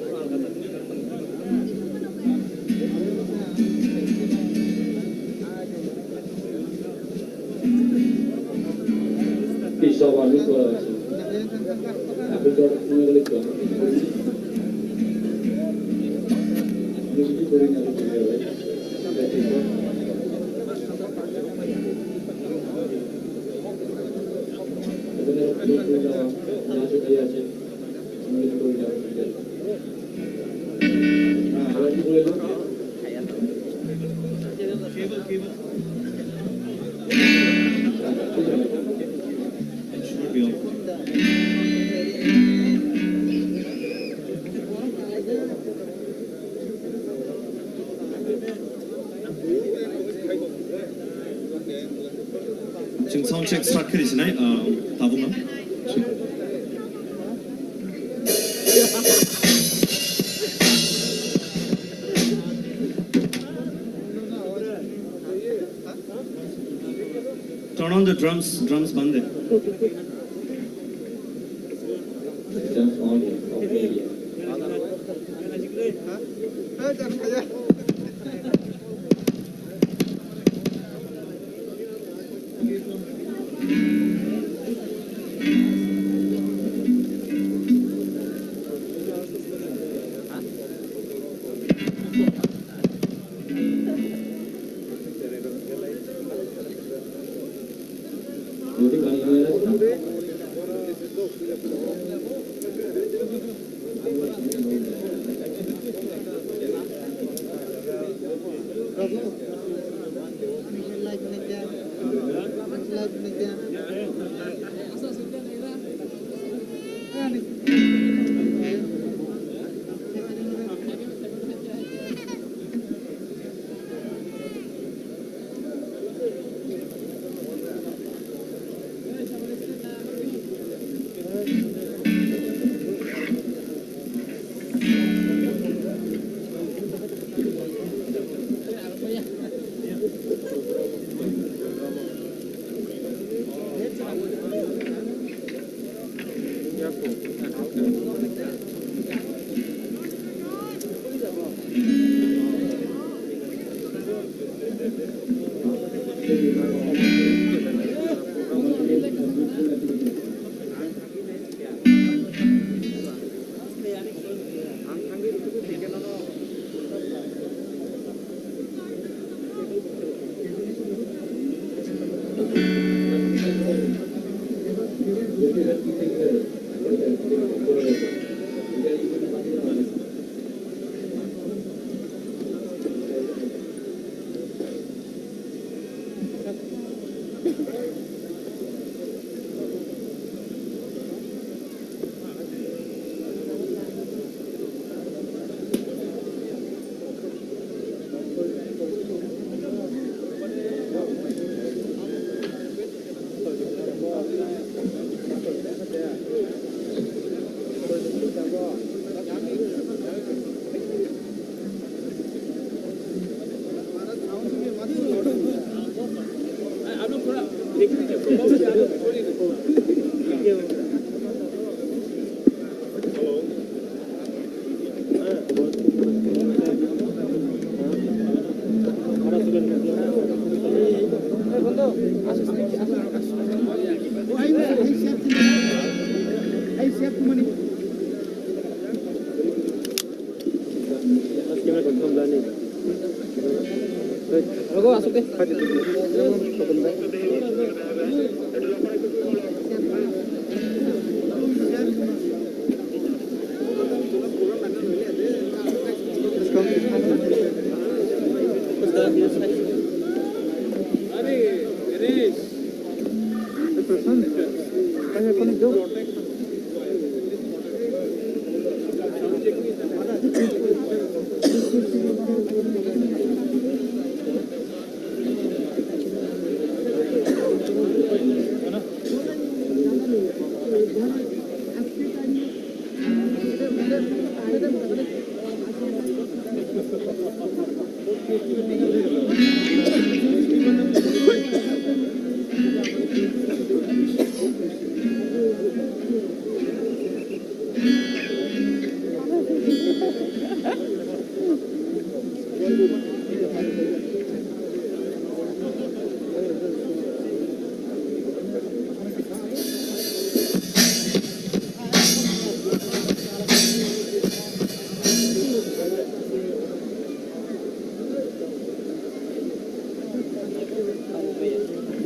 Chwng sound check start khe rw sinai, ah, tabukno. Turn on the drums, drums bande.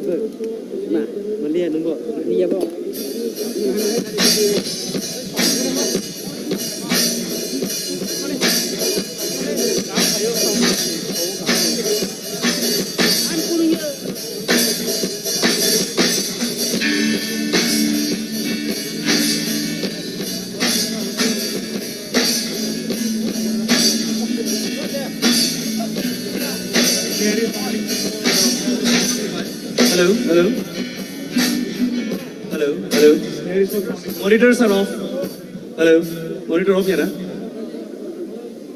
Na, maliya nungbo, maliya bo. Hello, hello. Hello, hello. Monitors are off. Hello, monitor off ya na?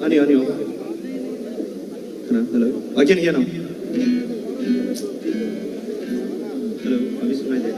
Ani, ani off. Hello, hello. I can hear now. Hello, abhi sunai de.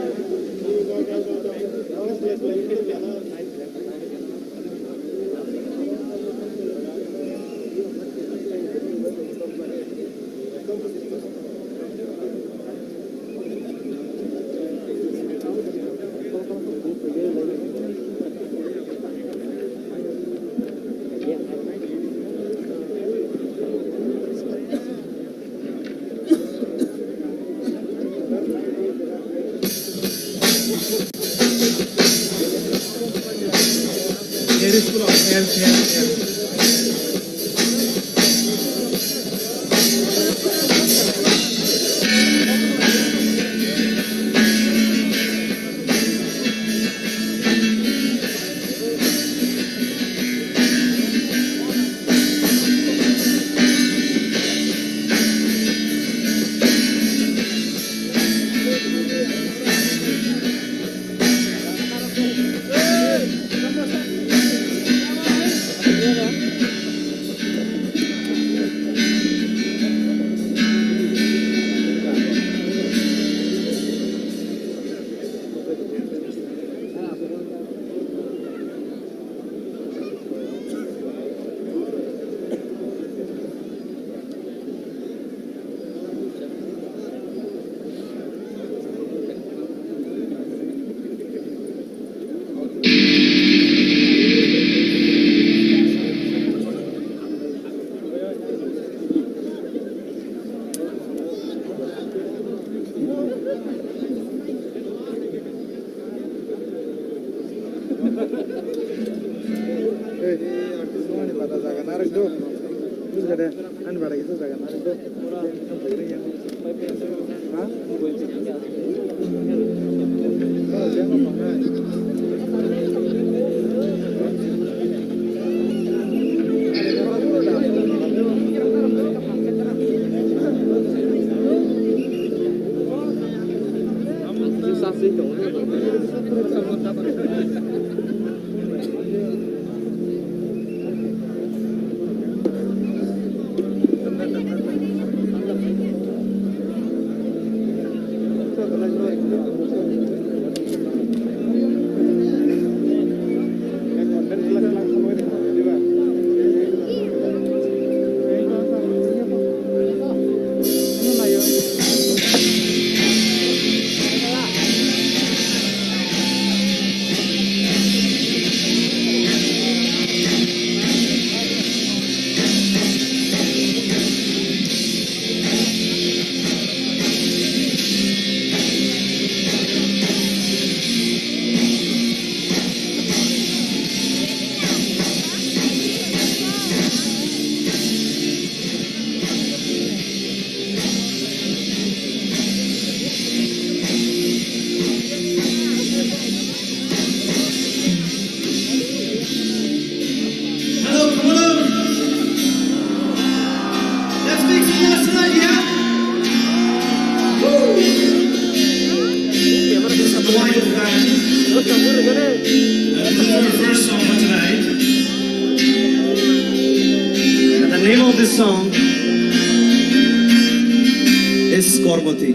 Hello, come on. Let's make some noise tonight, yeah? Woo! This is the wine of God. And this is our first song for tonight. And the name of this song is Kormoti.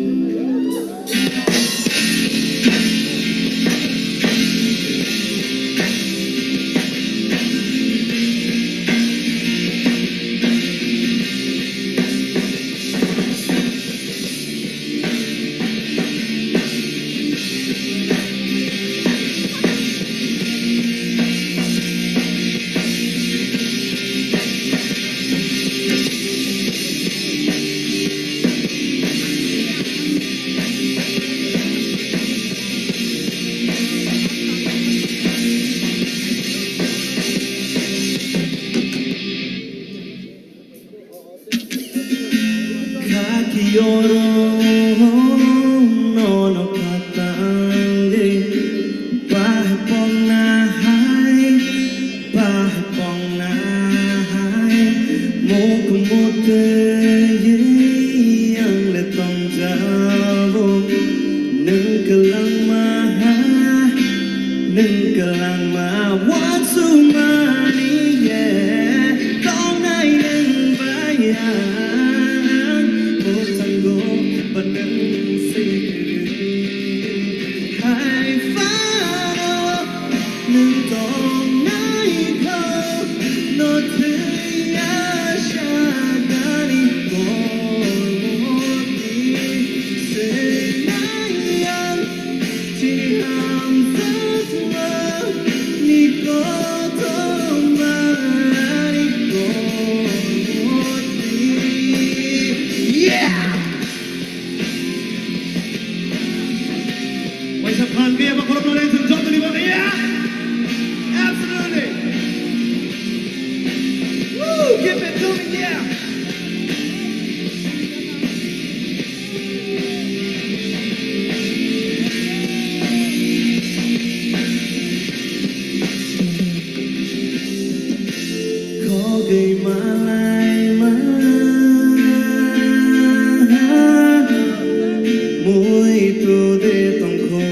Ui tu de tongkho,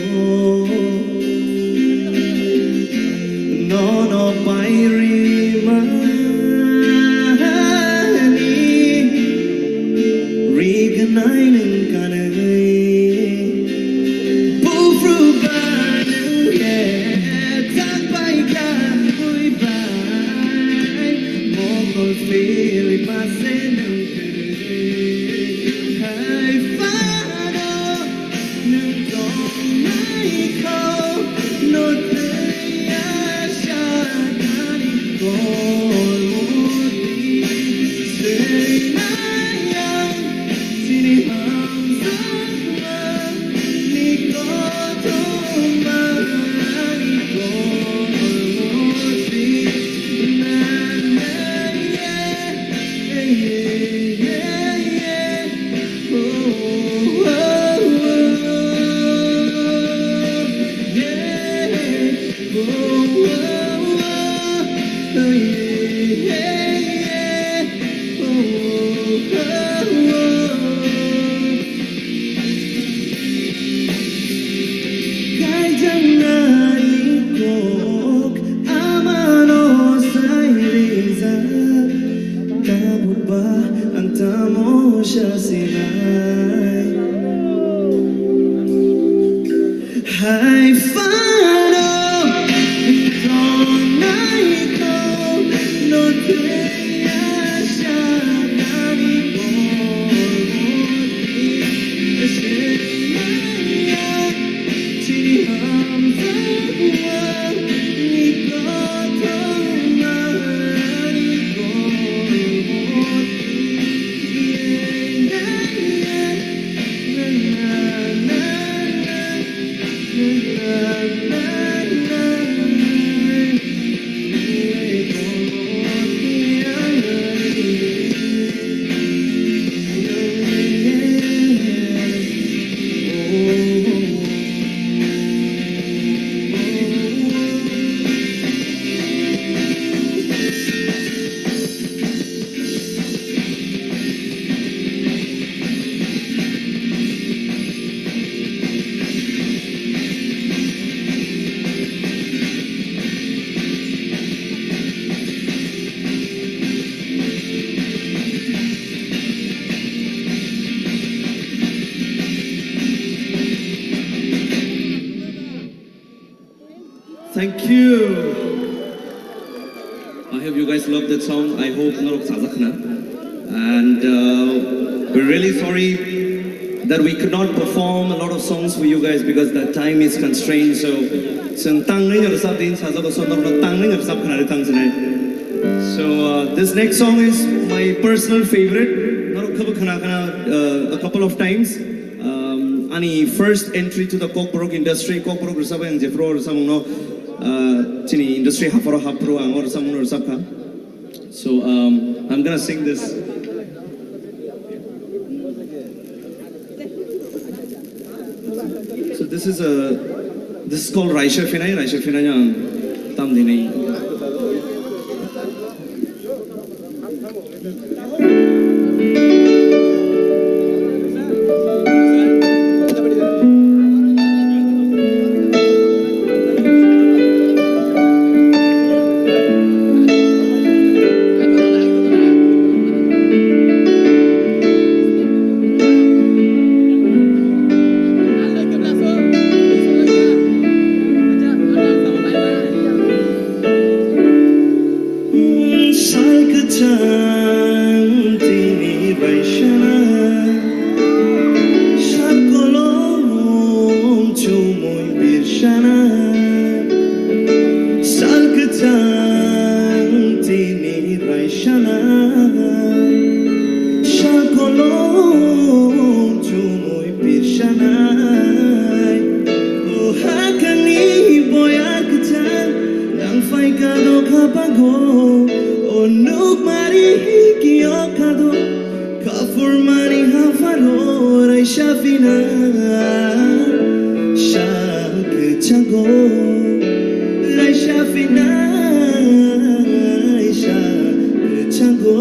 nono pairi mani, rignai nung kanwi, bufru ba nung ye, tang bai ka ui bai, mokol fili pase nung. Hai fano, nwng tongnai kho, no twiya sakani kormo twi. Swinai ang chini hamjakma ni kothoma ni kormo twi. Na, na, yeah. Kaijaknai kok amano sai rijak, tabukba ang tamo sasinai. Hai fano, tongnai kok no twiya sakani kormo twi. Thank you. I hope you guys love that song. I hope norok chajakna. And uh, we're really sorry that we could not perform a lot of songs for you guys because the time is constrained. So, chwng tangwi no rwchap din, sajak o song norok tangwi no rwchap khna ri tang sinai. So, uh, this next song is my personal favorite. Norok khabo khna khna, uh, a couple of times. Um, ani first entry to the Kokborok industry, Kokborok rwchapwi ang jephru rwchapmungno, uh, chini industry hapharo haphru ang o rwchapmungno rwchapkha. So, um, I'm gonna sing this. So this is a, this is called Raisa Phinai, Raisa Phinai ang tam dinai. Sal kwchang tini baisana, sal kolom chumui birsana. Sal kwchang tini baisana, sal kolom chumui pirsanai. O hakangni boyar kwchang, nang phaikha dokha pago. O nukmari hikiyokha do, kaphurmani hapharo raisa phinai. Sal kwchango raisa phinai, sal kwchango.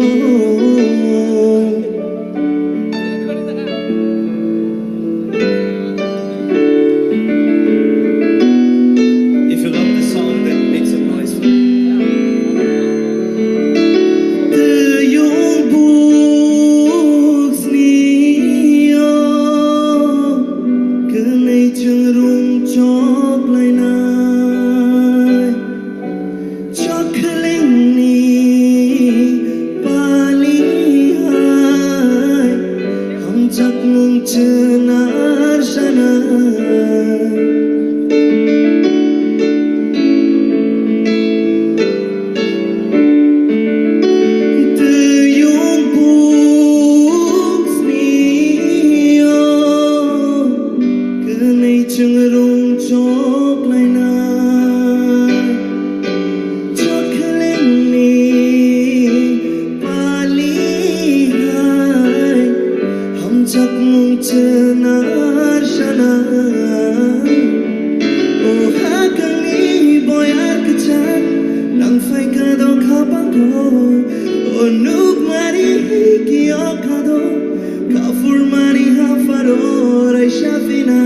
Raisa fina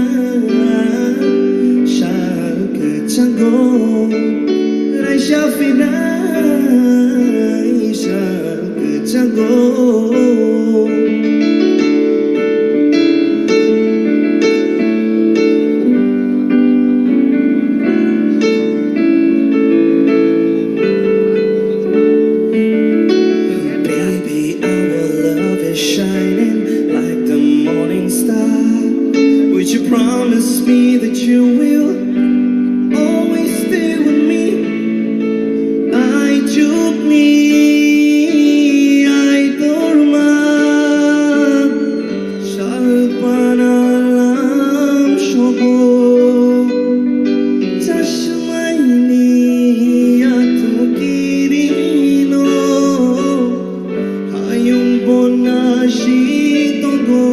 sal kwchango, raisa fina sal kwchango. Baby, our love is shining like the morning star. Would you promise me that you will always stay with me? Ai chukni, ai torma, salpana lam sobo, chasmaini atukirino. Hayung bona si tongo.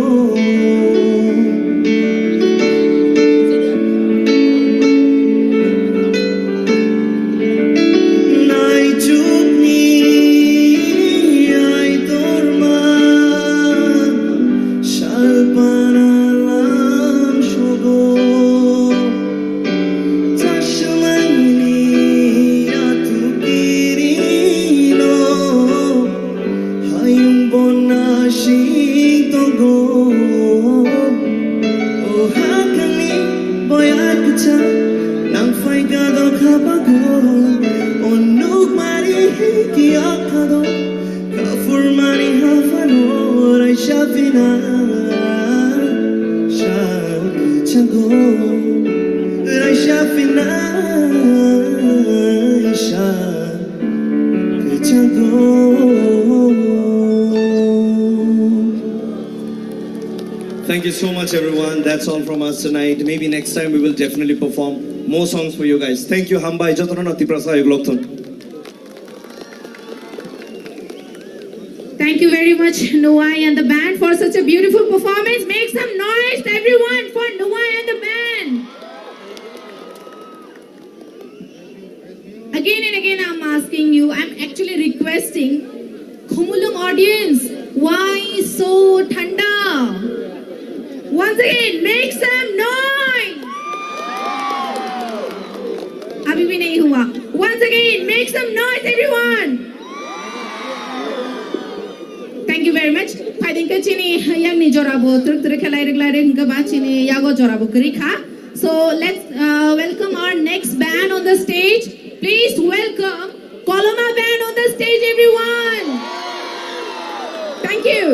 Nai chukni ai torma salpana lam sogo. Chasmaini atukirino. Hayung bona si tongo. O hakangni boya kwcham nang phai gadok habago. O nukmari hiki akado kaphurmani haphano raisa fina sal kwchango. Raisa fina sal Thank you so much, everyone. That's all from us tonight. Maybe next time we will definitely perform more songs for you guys. Thank you, Hambai. Jotono na Tiprasa ayuk lokthun. Thank you very much, Noah and the band, for such a beautiful performance. Make some noise, everyone, for Noah and the band. Again and again, I'm asking you, I'm actually requesting, Khumulwng audience, why so thanda? Once again, make some noise! Abhi bhi nahi hua. Once again, make some noise, everyone! Thank you very much. Phaidingkhe chini yakni jorabo twrwk twrwk khe lairwk lairwk hwnkhe ba chini yago jorabo kwrwi kha. So let's, uh, welcome our next band on the stage. Please welcome Koloma band on the stage, everyone. Thank you.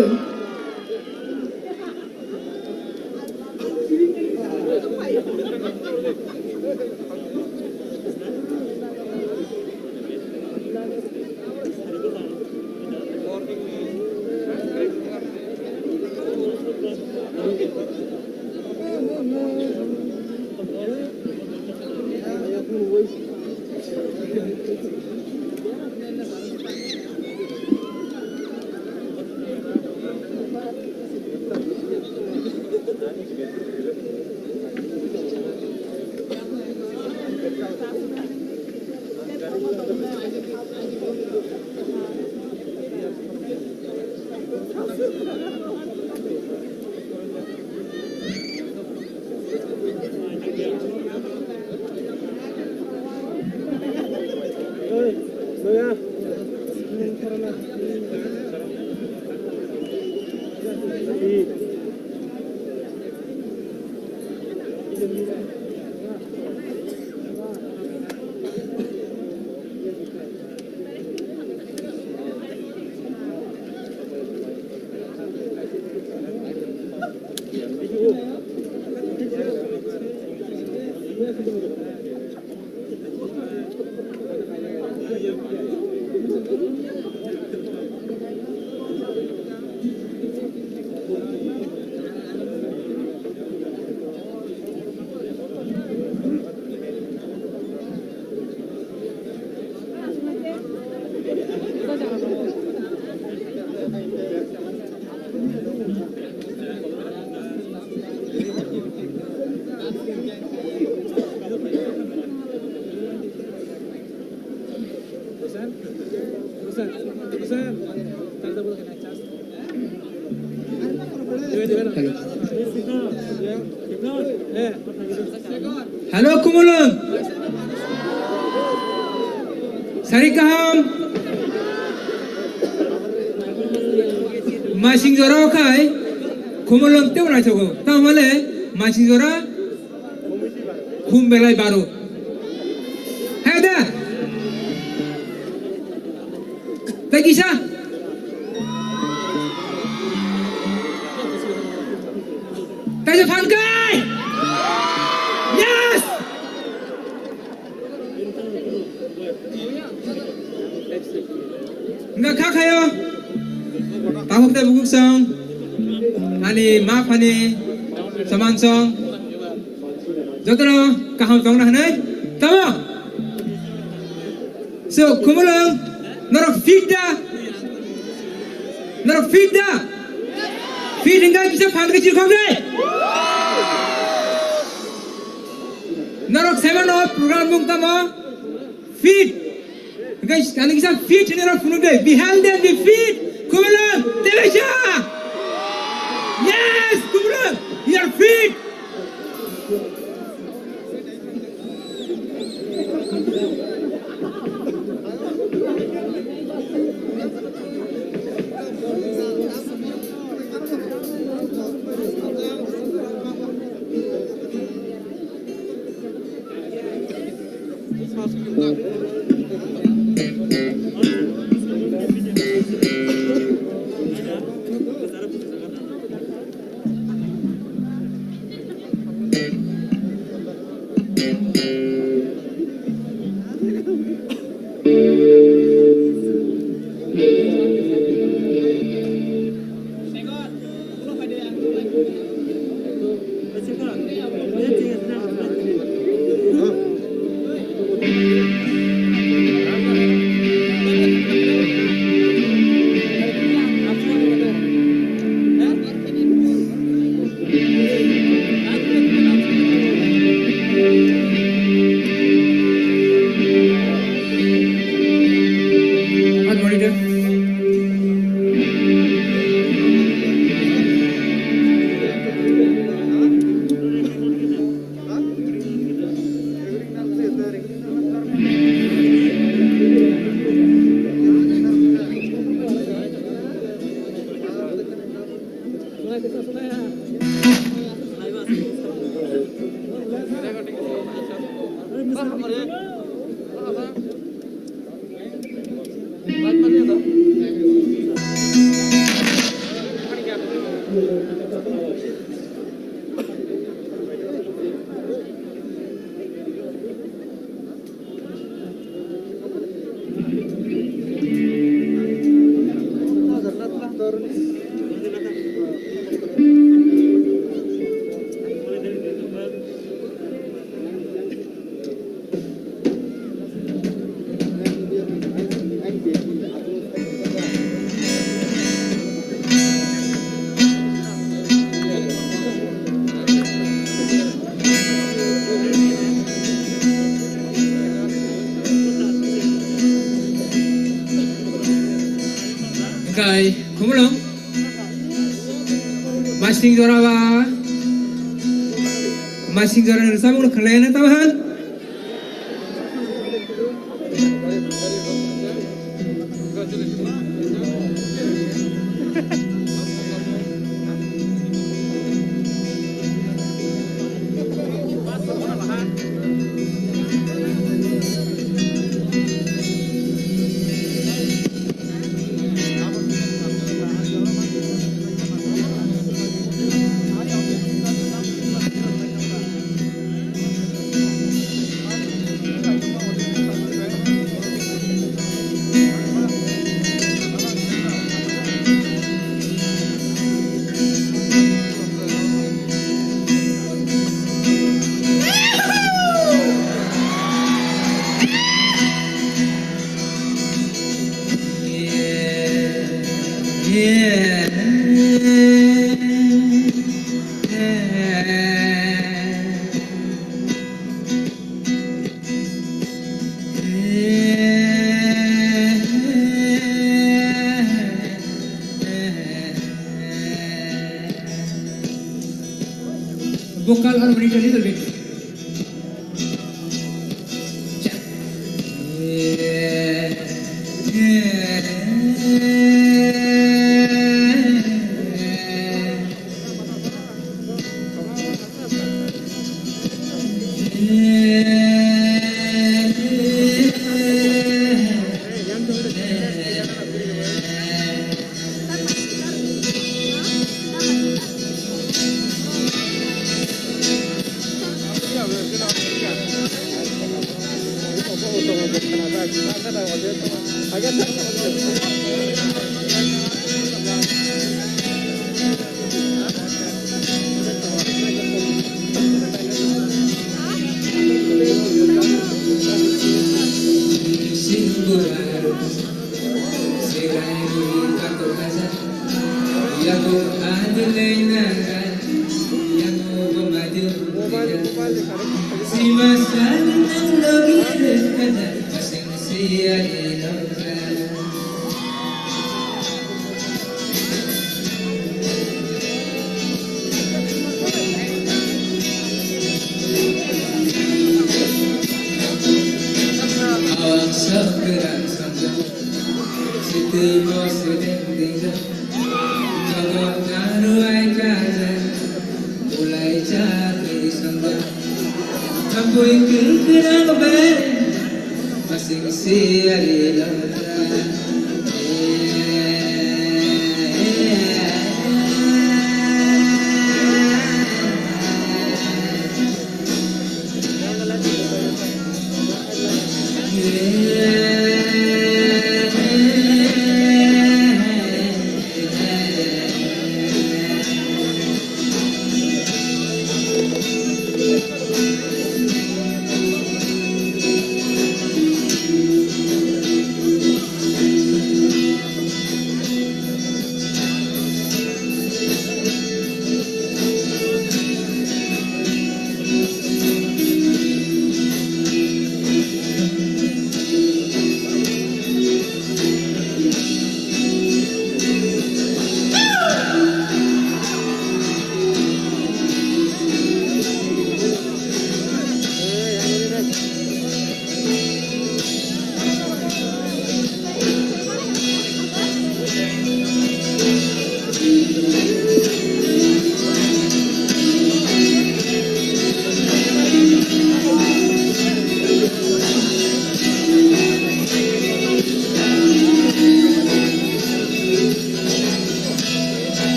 Hello, Khumulwng. Sari kaham. Masing jora o khai Khumulwng tei uaisukgo. Tamo le masing jora khum belai baro. Hai da. Tei kisa. Kaisa phan kai! Yes! Wngkha kha khayo. Takhuk tei bukhuk song. Ani ma phani saman song. Jotono kaham tongna hwnwi. Tamo? So, Khumulwng, norok fit da? Norok fit da? Fit hingga kisa phan khe chirkhok de. Norok semano program mung tamo fit. Guys, kani kisa fit hini rok phunuk de. Be healthy and be fit. Khumulwng, tebesa. Yes, Khumulwng, you are fit. Kai, Khumulwng. Masing jora ba. Masing jora ni samung khalai na tabahan. Vocal harmony a little bit.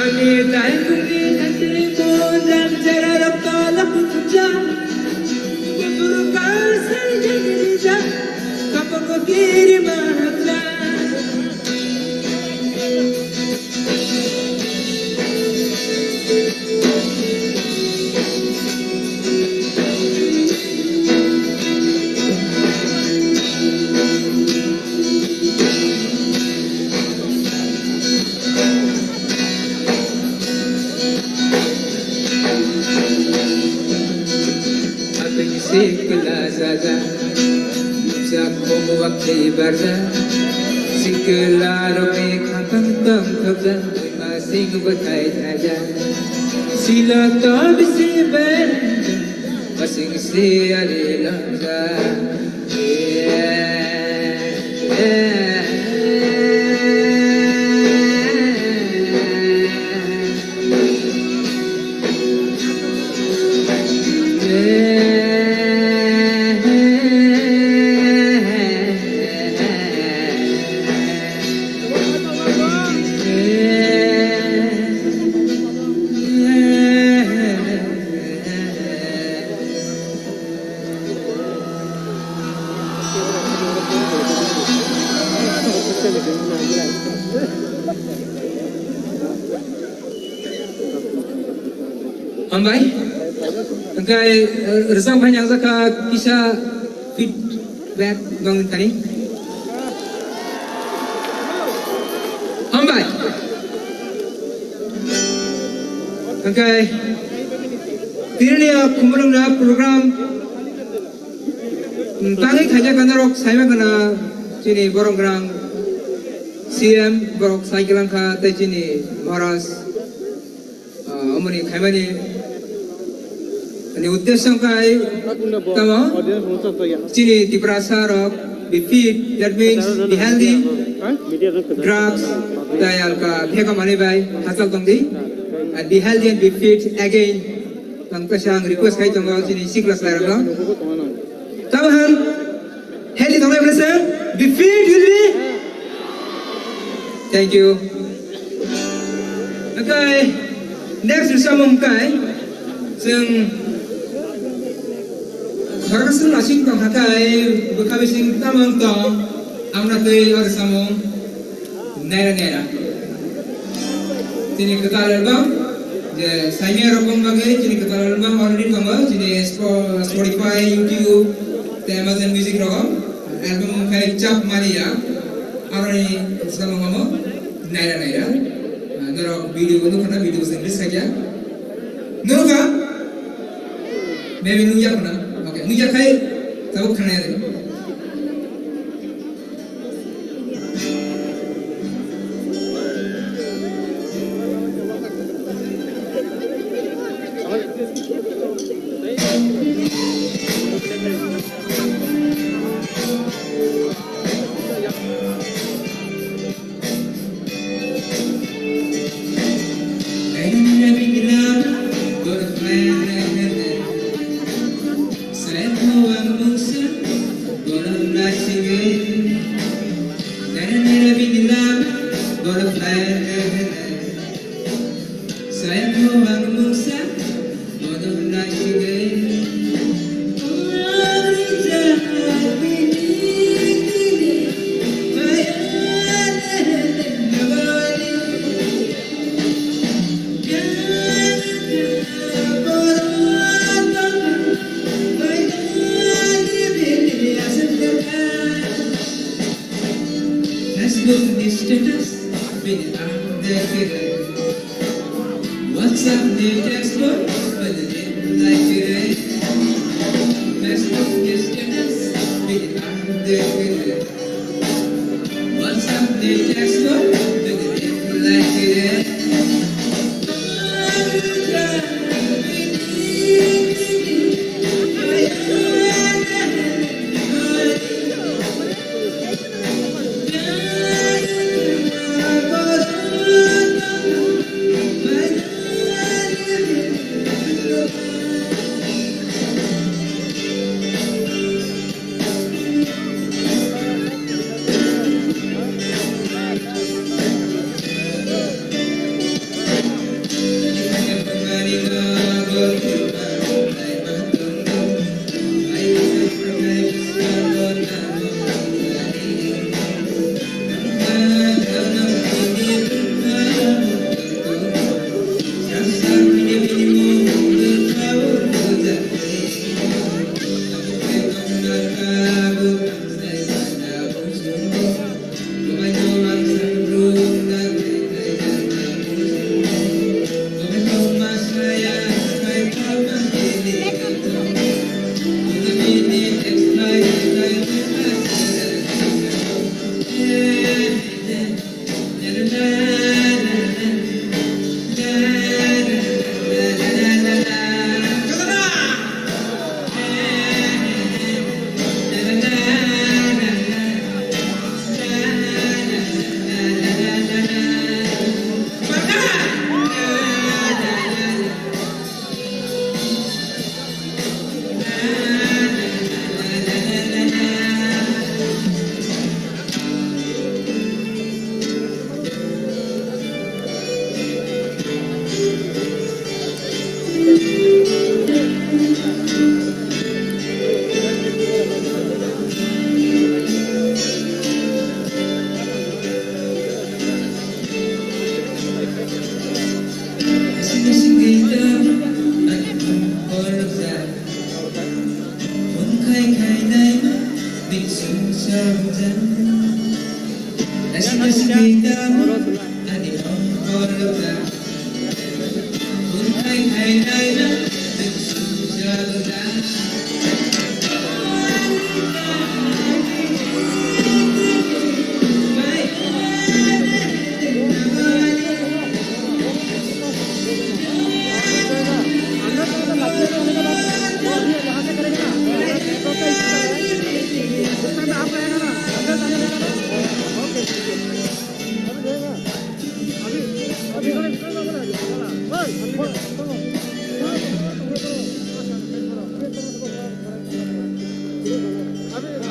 Ani taikuni khatri pun jam jara rok tolak puja. Bubur kasai jagri ja, kapako kiri mahapla. Atwng sikla jaja, nukjak khum waktwi barja. Sikla rokni khapang tong thokja, muima sing bwthai thaja. Sila to bisi ber, basing si ari longja. Hambai, Hwnkhe, eh, rwchapmani ang jakha kisa feedback dong tani. Hambai. Hwnkhe, tinini o Khumulwngna program, mm, tangwi khaijak norok saima khna chini borok rang C M borok cycle wngkha tei chini Maharaj. Ah, omoni khaimani ni uddesyo wngkha hai tamo chini Tiprasa rok be fit, that means be healthy, drugs tei alka pheka manwi bai hachal tongdi, and be healthy and be fit again. Ang kaisa ang request khai tongo chini sikla chwlairokno. Tamo han healthy tongnai hwnwi se be fit will be. Thank you. Okay, next samung kai chwng khoroksa lasing tong hakai bwkha bising tamang tong amna twi or samung. Naira naira. Chini kwtal album, je saimya rokong bagwi chini kwtal album already tongo, chini Spo-, Spotify, YouTube, tei Amazon Music rogo. Album khai chap mani ya. Aroni samung amo naira naira. Ah, norok video bo nukha na, video bo se release khaikha. Nukha? Maybe nukya khna. Okay, nukya khai tabuk khna ya. Facebook ni status bini ang dekhe re. WhatsApp ni text bo bini reply khe re. Facebook ni status bini ang dekhe re. WhatsApp ni text bo bini reply khe re.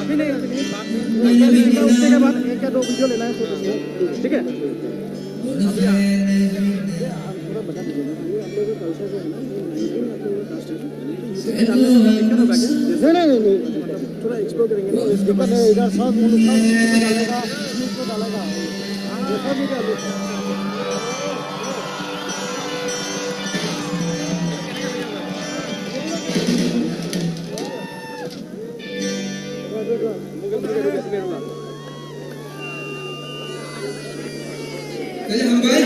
अभी नहीं, अभी नहीं, बात नहीं। उसके बाद एक या दो वीडियो लेना है, फोटो से, ठीक है? अभी आप, आप पूरा बता दीजिएगा। अभी हम लोग का कल्चर जो है ना, ये नाइनटीन अपने लोग कास्ट है। इसके पहले आप लोग का कल्चर होगा क्या? नहीं, नहीं, नहीं, नहीं। थोड़ा एक्सप्लोर करेंगे ना, इसके बाद इधर सब वो लोग सब डालेगा, न्यूज़ में डालेगा। ये सब भी डालेगा। Kaya hambai.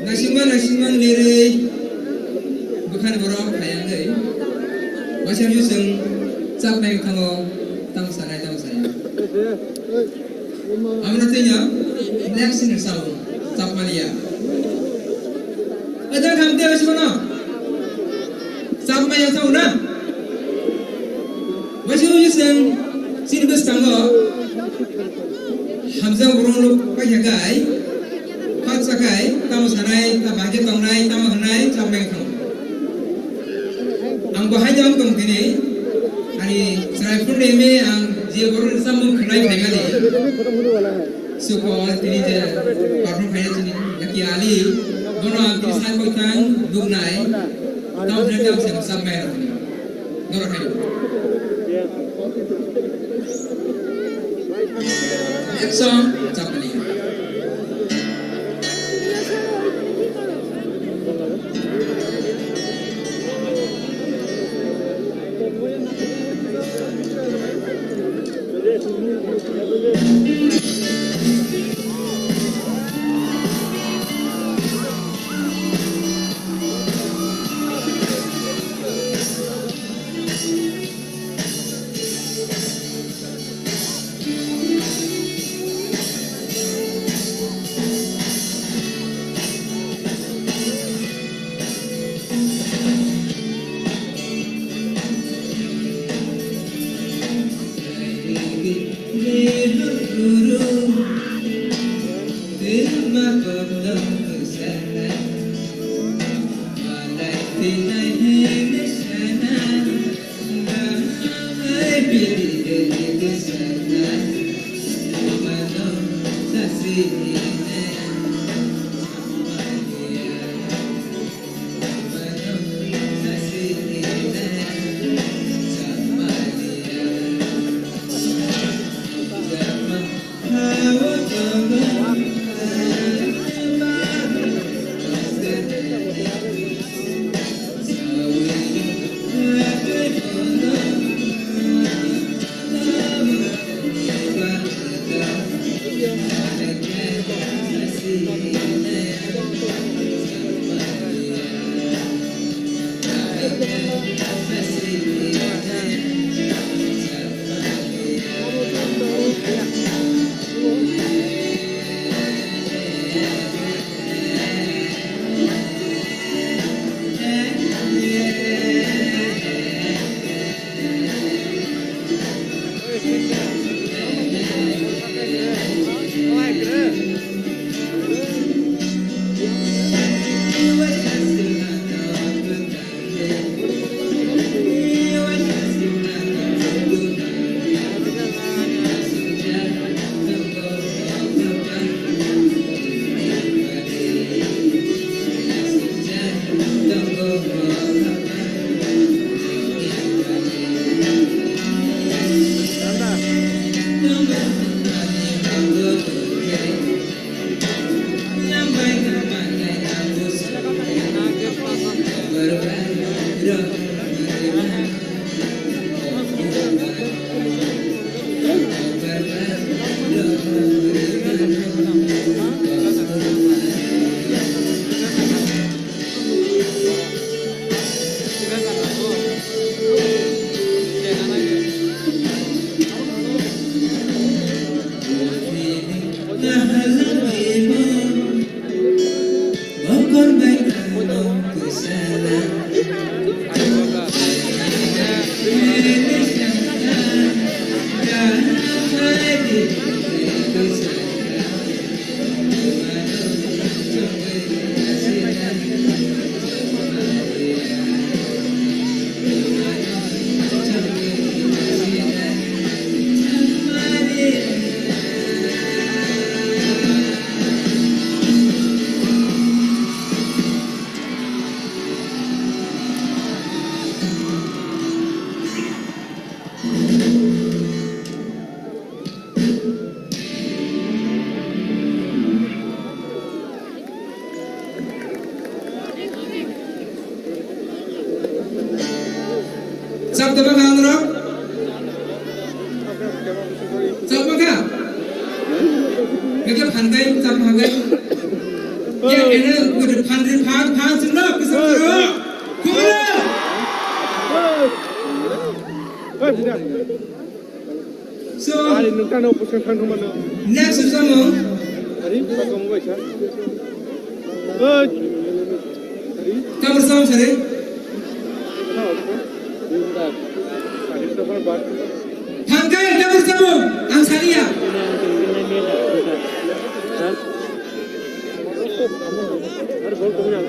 Naisingma, naisingma lerei bwkhani borok phaiya wngwi. Waisa wngwi chwng chak nai thango, tamo sanai, tamo saya. Amno twinya next ni sao chapmania. Ajak ham te asimono chapmaya sao na. Waisa wngwi chwng chini bwskango hamjak borok rok paikha kai, khaksa kai, tamo sanai, ta bahai khe tongnai, tamo hwnai chapmaya thango. Ang bo hai jang tong tini, ani chwrai phone de me ang je borok ni samung khwnai phaimani. Sukol tini je perform khaina chini, naki ali, bono ang tini sai koi tang, duknai, tamo hwnai tamo se sam mai rok ni. Dora khayo. Action, chapmani. Chap tama kha norok? Chap ma kha? Khe phan kai, chap phan kai. Ya, ene phan ri phan phan sin na kisa ro. Kumara. So, ari nwng tano opposition thang thangmano. Next samung. Ari, bakong bai sa. Oi. Ari. Tamar samung sari. Ari, tamar bar. Thangkai tamar samung. Ang sariya. Ari, bol kong na.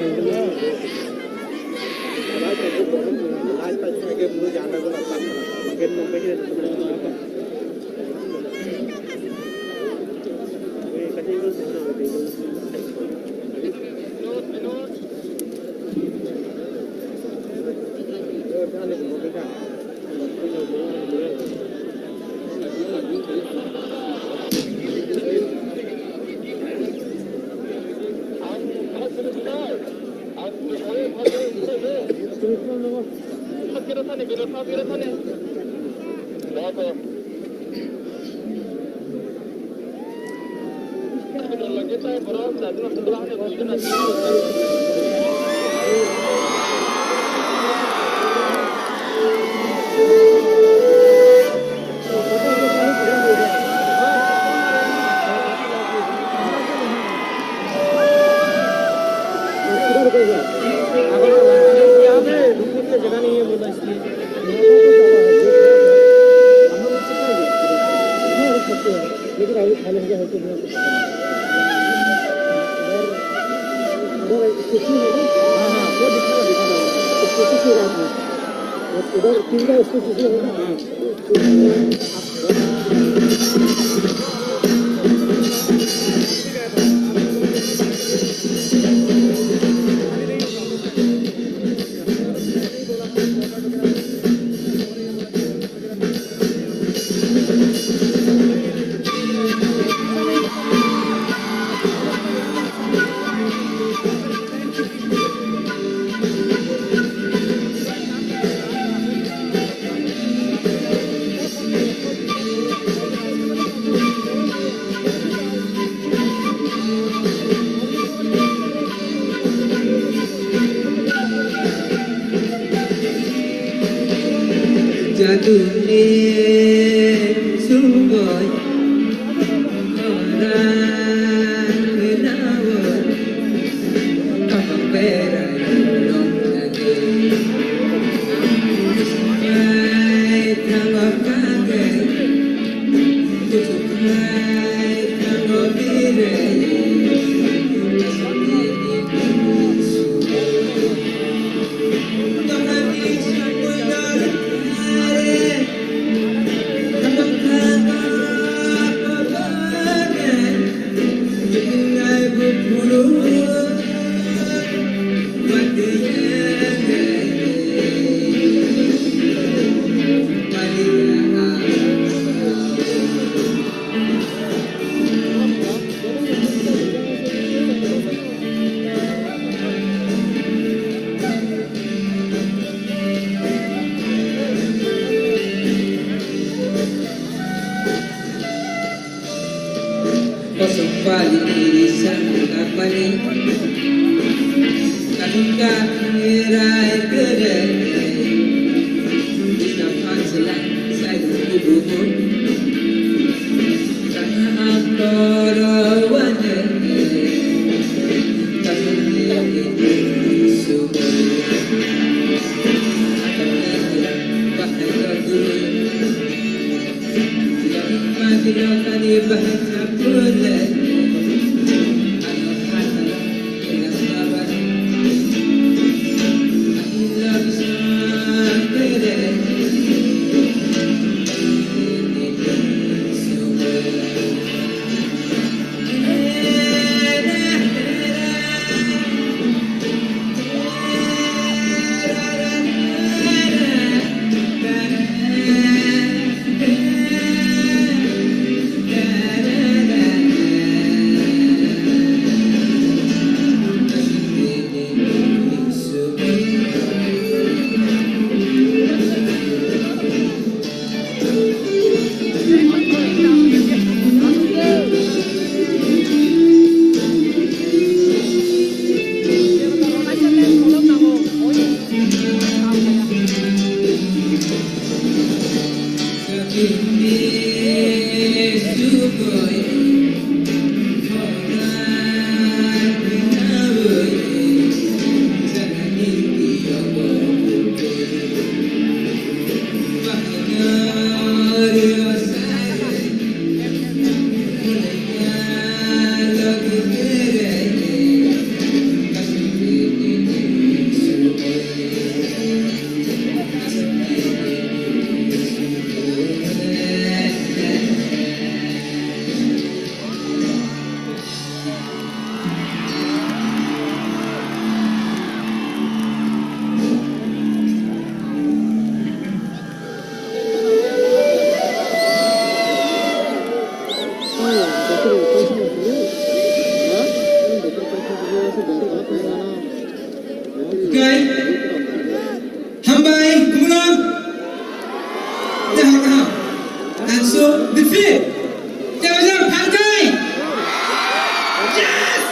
लेकिन अभी खाली हो गया, हो तो नहीं हो सकता। उधर, उधर एक स्टेशन है ना? हाँ, हाँ, वो दिखा, दिखा रहा हूँ। स्टेशन से रात में। उधर तीन का स्टेशन है ना? हाँ। Jaduni sungoi orang nawai. Kosong pali kiri sangka pali. Kadung kaki rai kere. Bisa panselan sai kubu. Karena aktor wane. Kadung kaki subu. Bahaya guru. Okay. Hambai, kumno? Kaham, kaham. And so, the fifth. Kailaisharam Phankai. Yes!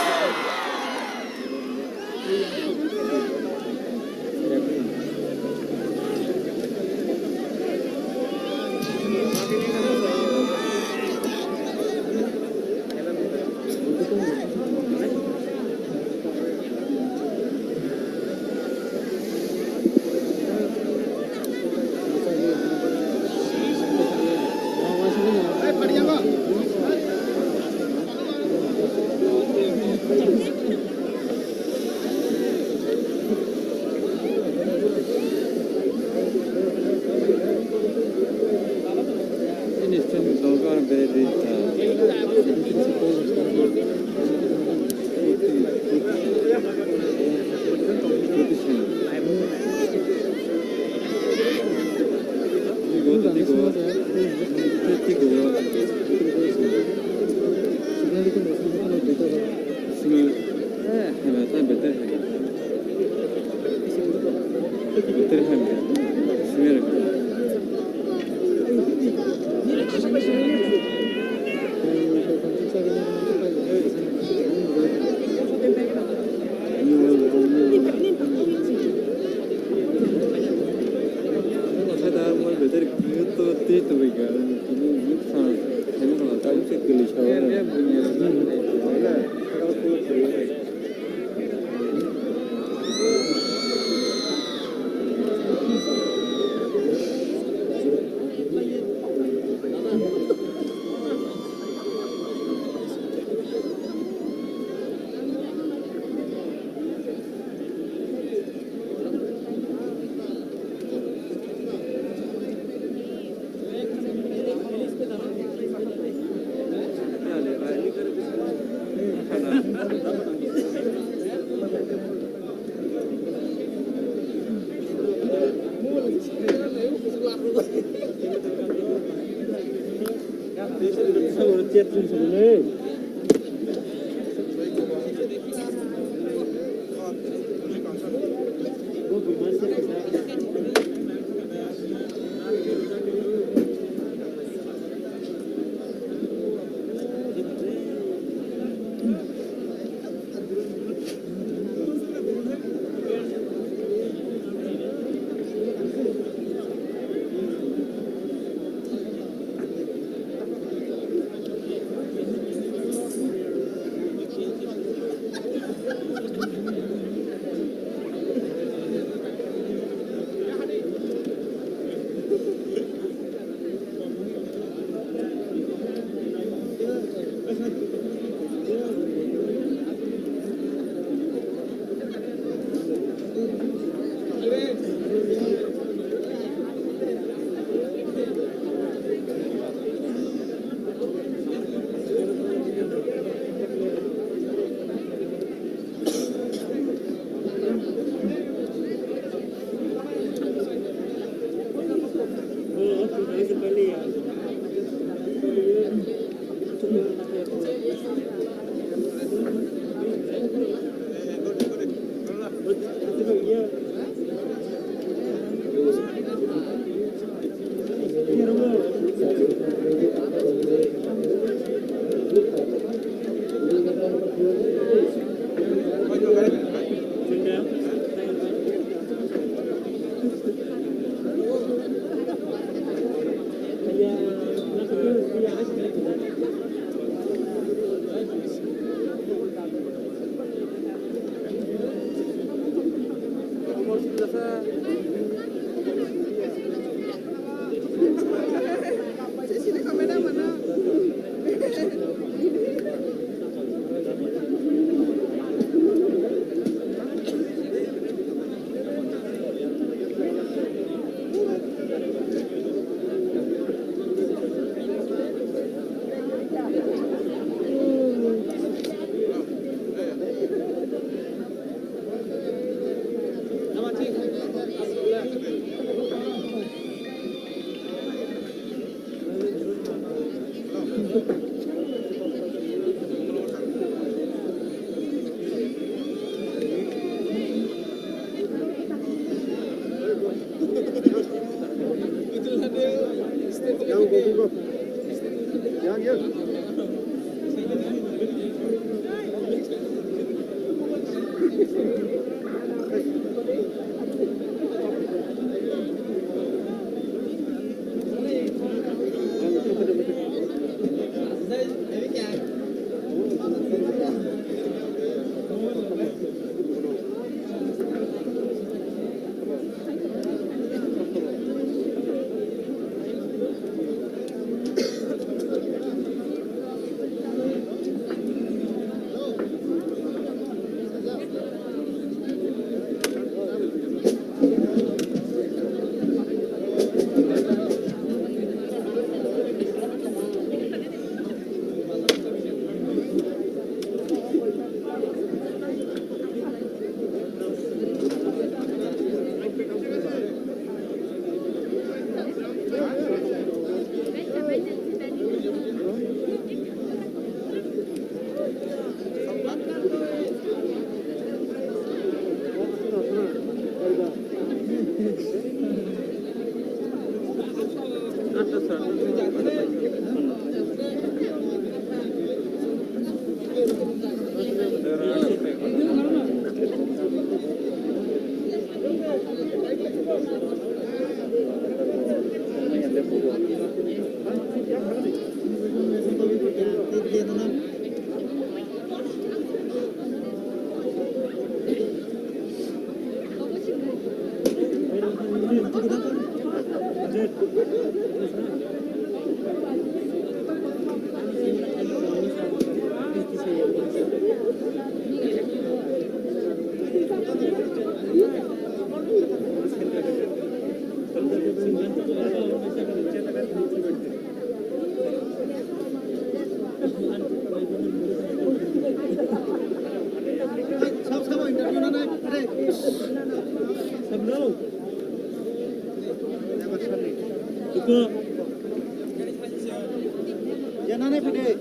Janane pide.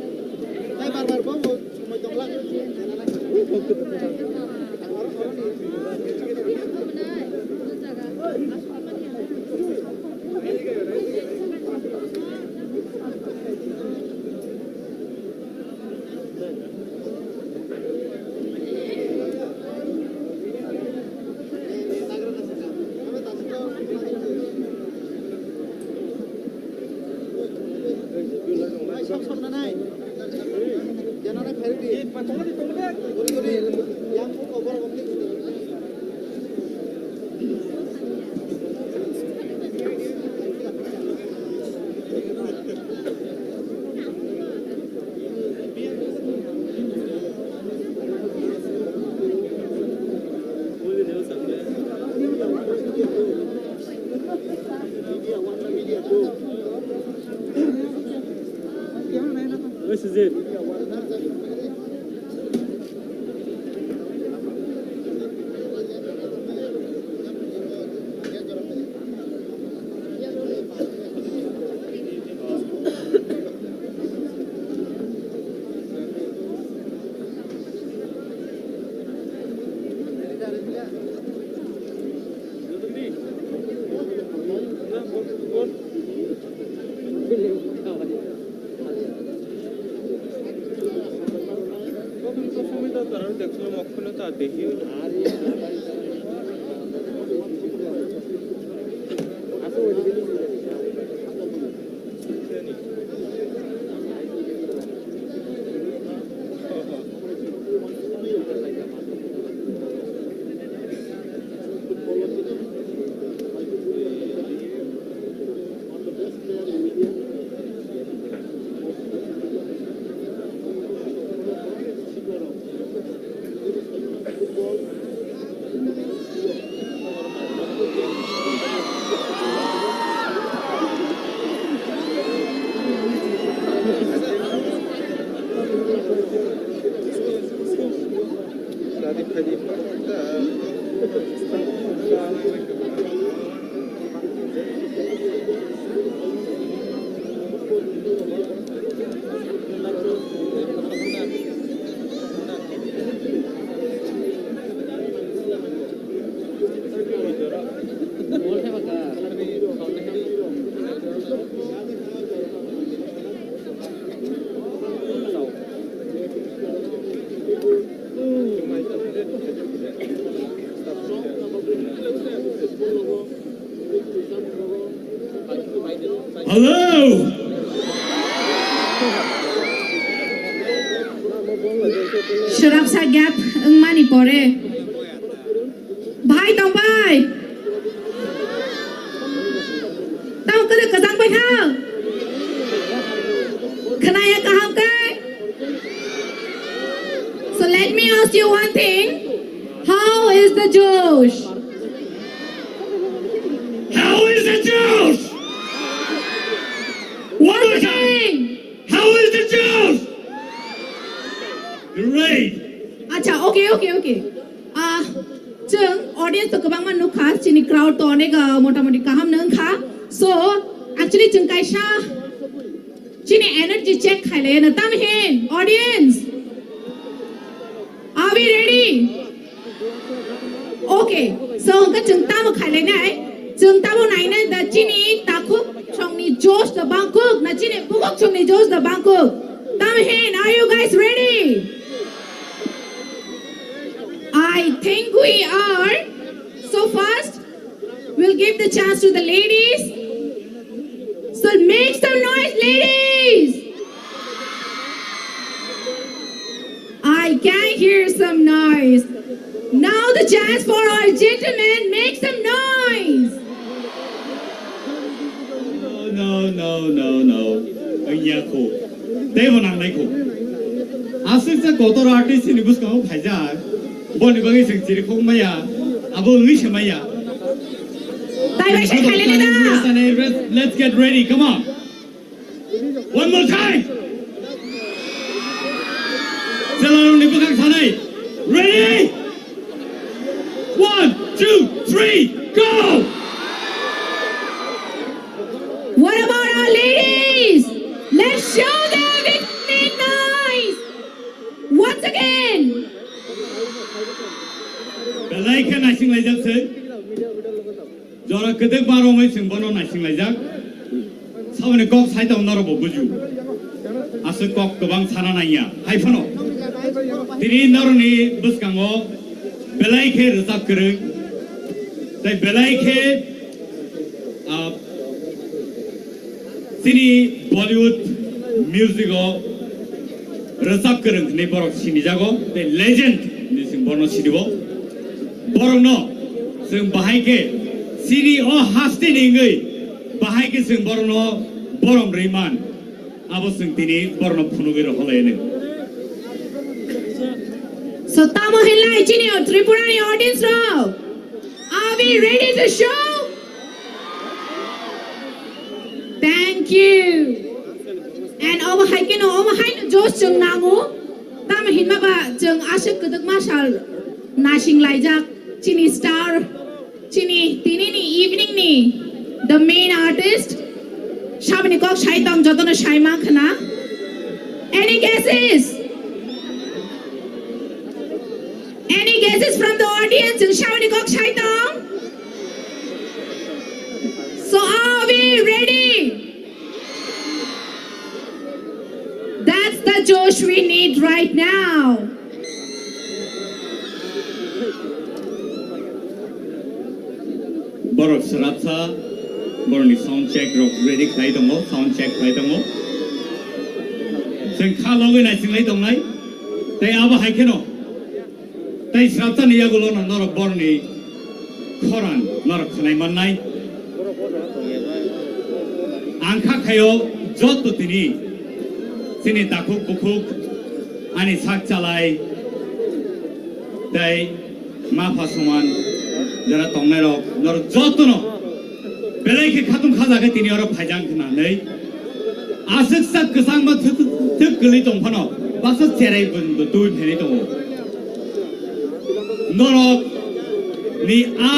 Tai bar bar bo. Hello. Swrapsa gap wngmani pore. Bhai tong bai. Tamo kwrwi kwchang bai kha. Khwnaya kaham khe. So let me ask you one thing. How is the Josh? How is the Josh? One more time. How is the Josh? Great. Acha, okay, okay, okay. Ah, chwng audience to kwbangma nukha, chini crowd to onek, ah, motamoti kaham no wngkha. So, actually chwng kaisa chini energy check khailai no, tam hin, audience? Are we ready? Okay, so hwnkhe chwng tamo khailai nai? Chwng tamo nainai da chini takhuk songni josh da bangkuk, na chini bukhuk songni josh da bangkuk? Tam hin, are you guys ready? I think we are. So first, we'll give the chance to the ladies. So make some noise, ladies. I can hear some noise. Now the chance for our gentlemen. Make some noise. No, no, no, no, no. Wngya kho. Teibo nangnai kho. Aswk se kotor artist ni bwskango phaijak. Boni bagwi chwng chirikhok maya. Abo wngwi se maya. Tai bai se khailai da. Let's, let's get ready. Come on. One more time. Chwlarokni bwkhak sanai. Ready? One, two, three, go! What about our ladies? Let's show them with big noise. Once again. Belai khe naising laijak se. Jora kwdwkma romwi chwng bono naisinglaijak. Saboni kok saitong norokbo buju. Aswk kok kwbang sana nangya. Hai phano tini norokni bwskango belai khe rwchap kwrwng tei belai khe, ah, Chini Bollywood music o rwchap kwrwng hwnwi borok sinijago, tei legend hwnwi chwng borokno sinio. Borokno chwng bahai khe chini o hasteni wngwi bahai khe chwng borokno borom rwui man. Abo chwng tini borokno phunugwi rohorlainw. So tamo hinlai chini o Tripura ni audience rok? Are we ready to show? Thank you. And omo hai khe no, omo hai no josh chwng nango. Tamo hinma ba chwng aswk kwdwkma sal naising laijak chini star, chini tini ni evening ni the main artist. Saboni kok sai tong jotono sai man khna. Any guesses? Any guesses from the audience? Chwng saboni kok sai tong? So are we ready? That's the Josh we need right now. Borok swrapsa, borokni sound check rok ready khlai tongo, sound check khlai tongo. Chwng kha logwi naisinglai tongnai, tei abo hai kheno tei swrapsani yagulo no norok borokni khorang norok khwnai mannai. Ang kha khaio joto tini chini takhuk bukhuk ani sak chalai tei ma pha soman jora tongnai rok norok jotono belai khe khatung khaja khe tini oro phaijak hwnanai aswk sak kwchangma thwk thwk kwlwi tong phano baksa cherai bwndw twi phainai tongo. Norok ni a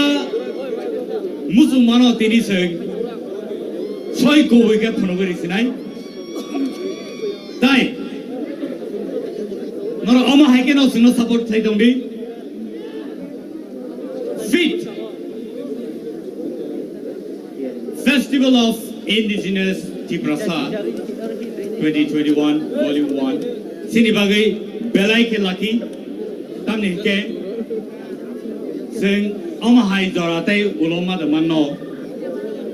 muchungmano tini chwng soi kubui khe phunugwi rwsinai. Tai norok omo hai khe no chwngno support khlai tongdi. Fit Festival of Indigenous Tiprasa twenty twenty-one Volume one. Chini bagwi belai khe lucky. Tamni hwnkhe chwng omo hai jora tei ulo ma tongmanno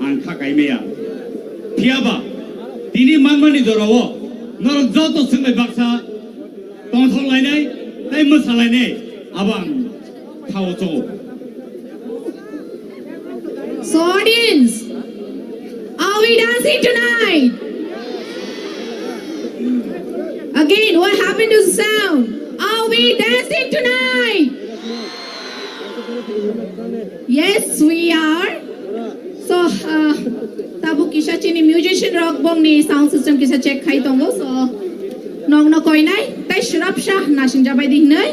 ang kha kai maya. Phiyaba tini manmani jorao norok joto chwng bai baksa tongthok lainai tei mwsa lainai abo ang khao chongo. So audience, are we dancing tonight? Again, what happened to the sound? Are we dancing tonight? Yes, we are. So, uh, tabuk kisa chini musician rok bongni sound system kisa check khai tongo. So, nokno koinai, tei swrapsa nasing jabai di hinoi.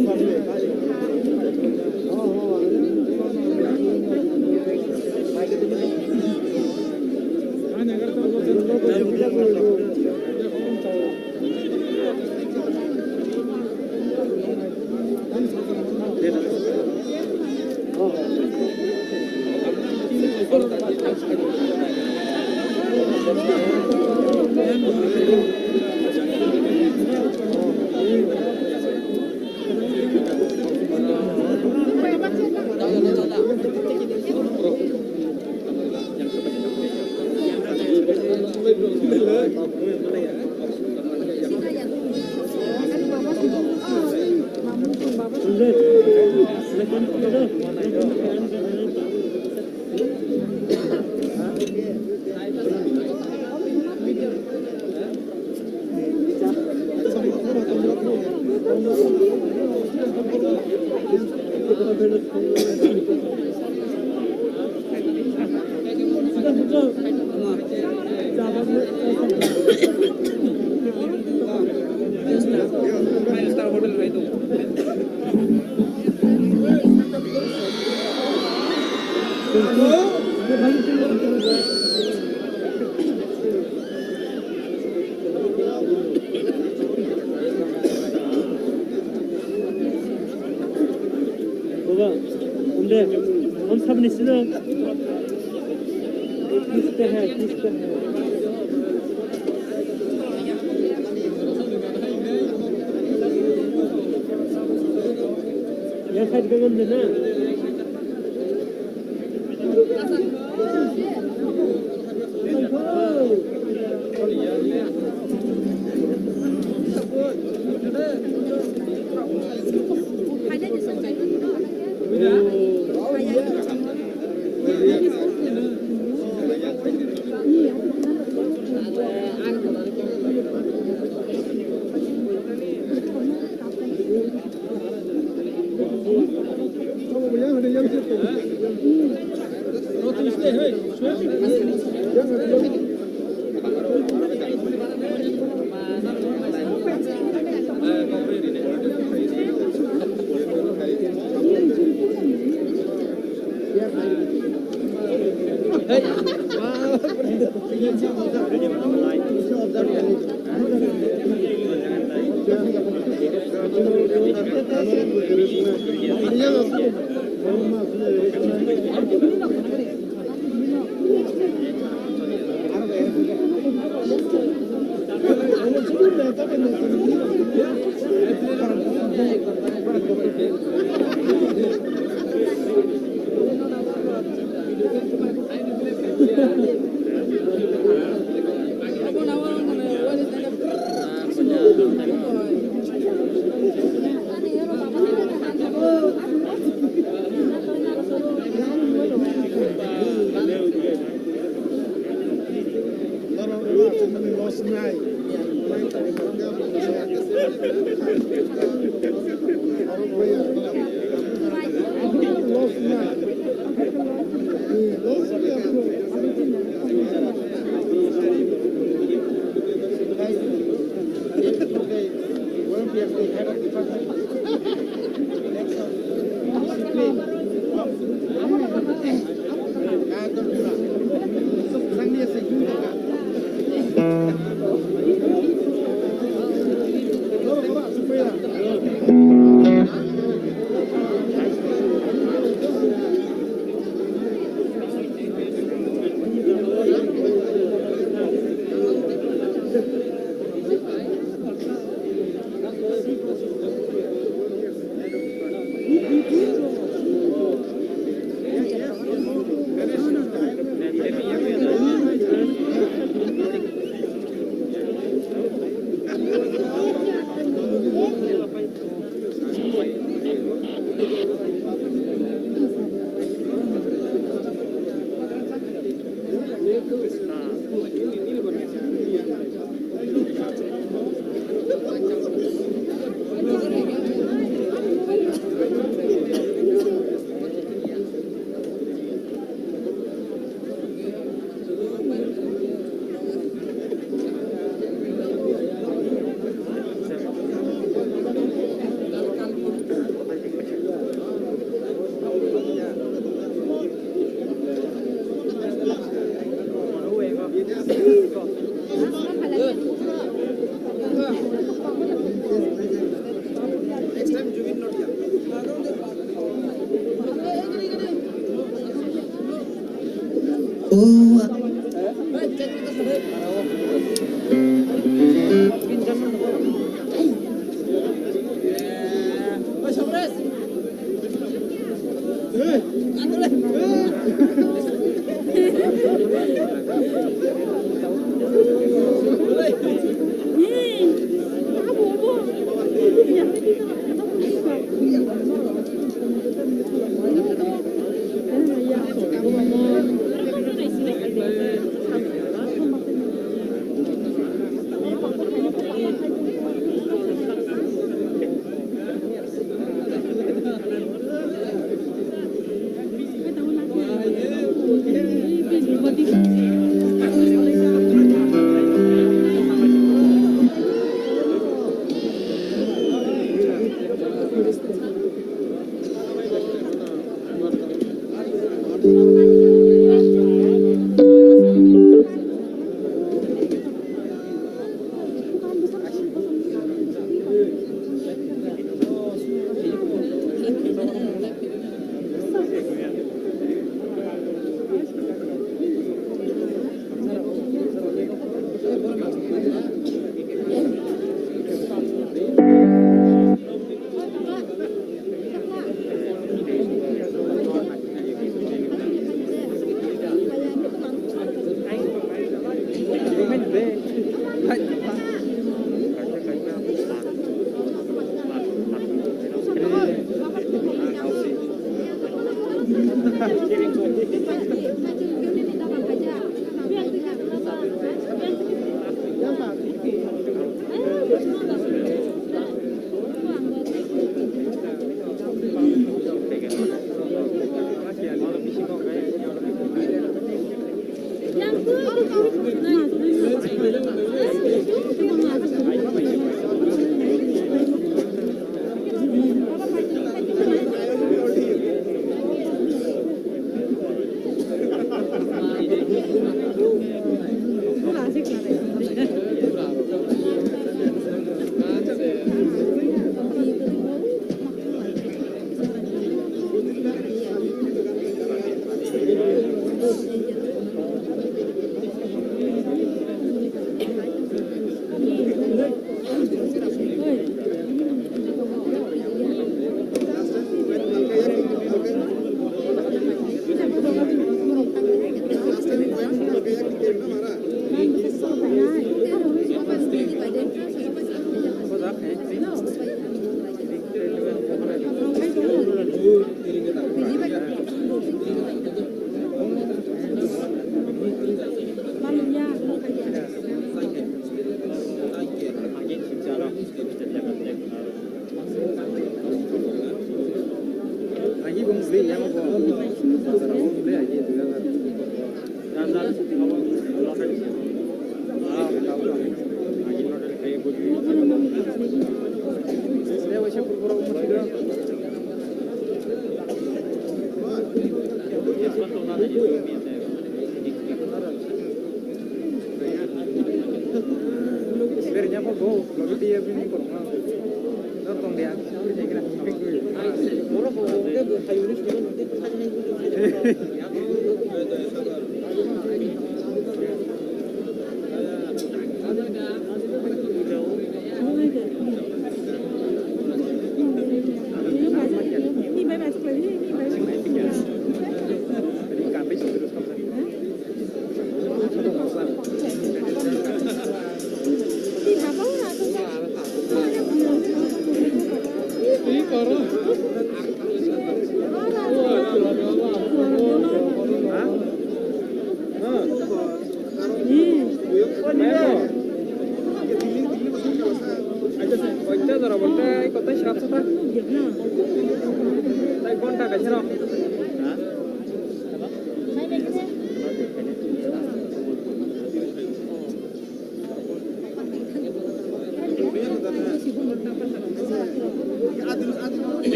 Baba, हम दे, हम सब निश्चित हो। किस पे है, किस पे है? यह साइड पे बंद है ना?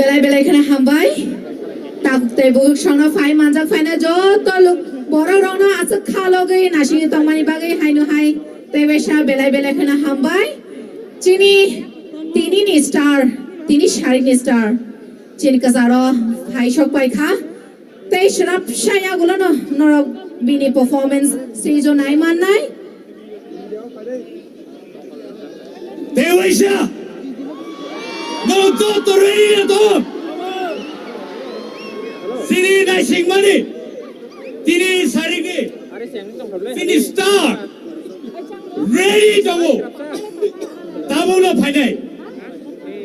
Belai belai kheno hambai. Tei bukhuk songno phai manjak phaina joto luk-, borok rokno aswk kha logwi naisingwi tongmani bagwi haino hai tei waisa belai belai kheno hambai. Chini tini ni star, tini sari ni star, chini kwcharo phai sok pai kha. Tei swrapsa yagulono norok bini performance stage o nai mannai. Tei waisa, norok joto ready na tong? Chini naisingmani, tini sarikni, chini star ready tongo. Tabukno phainai.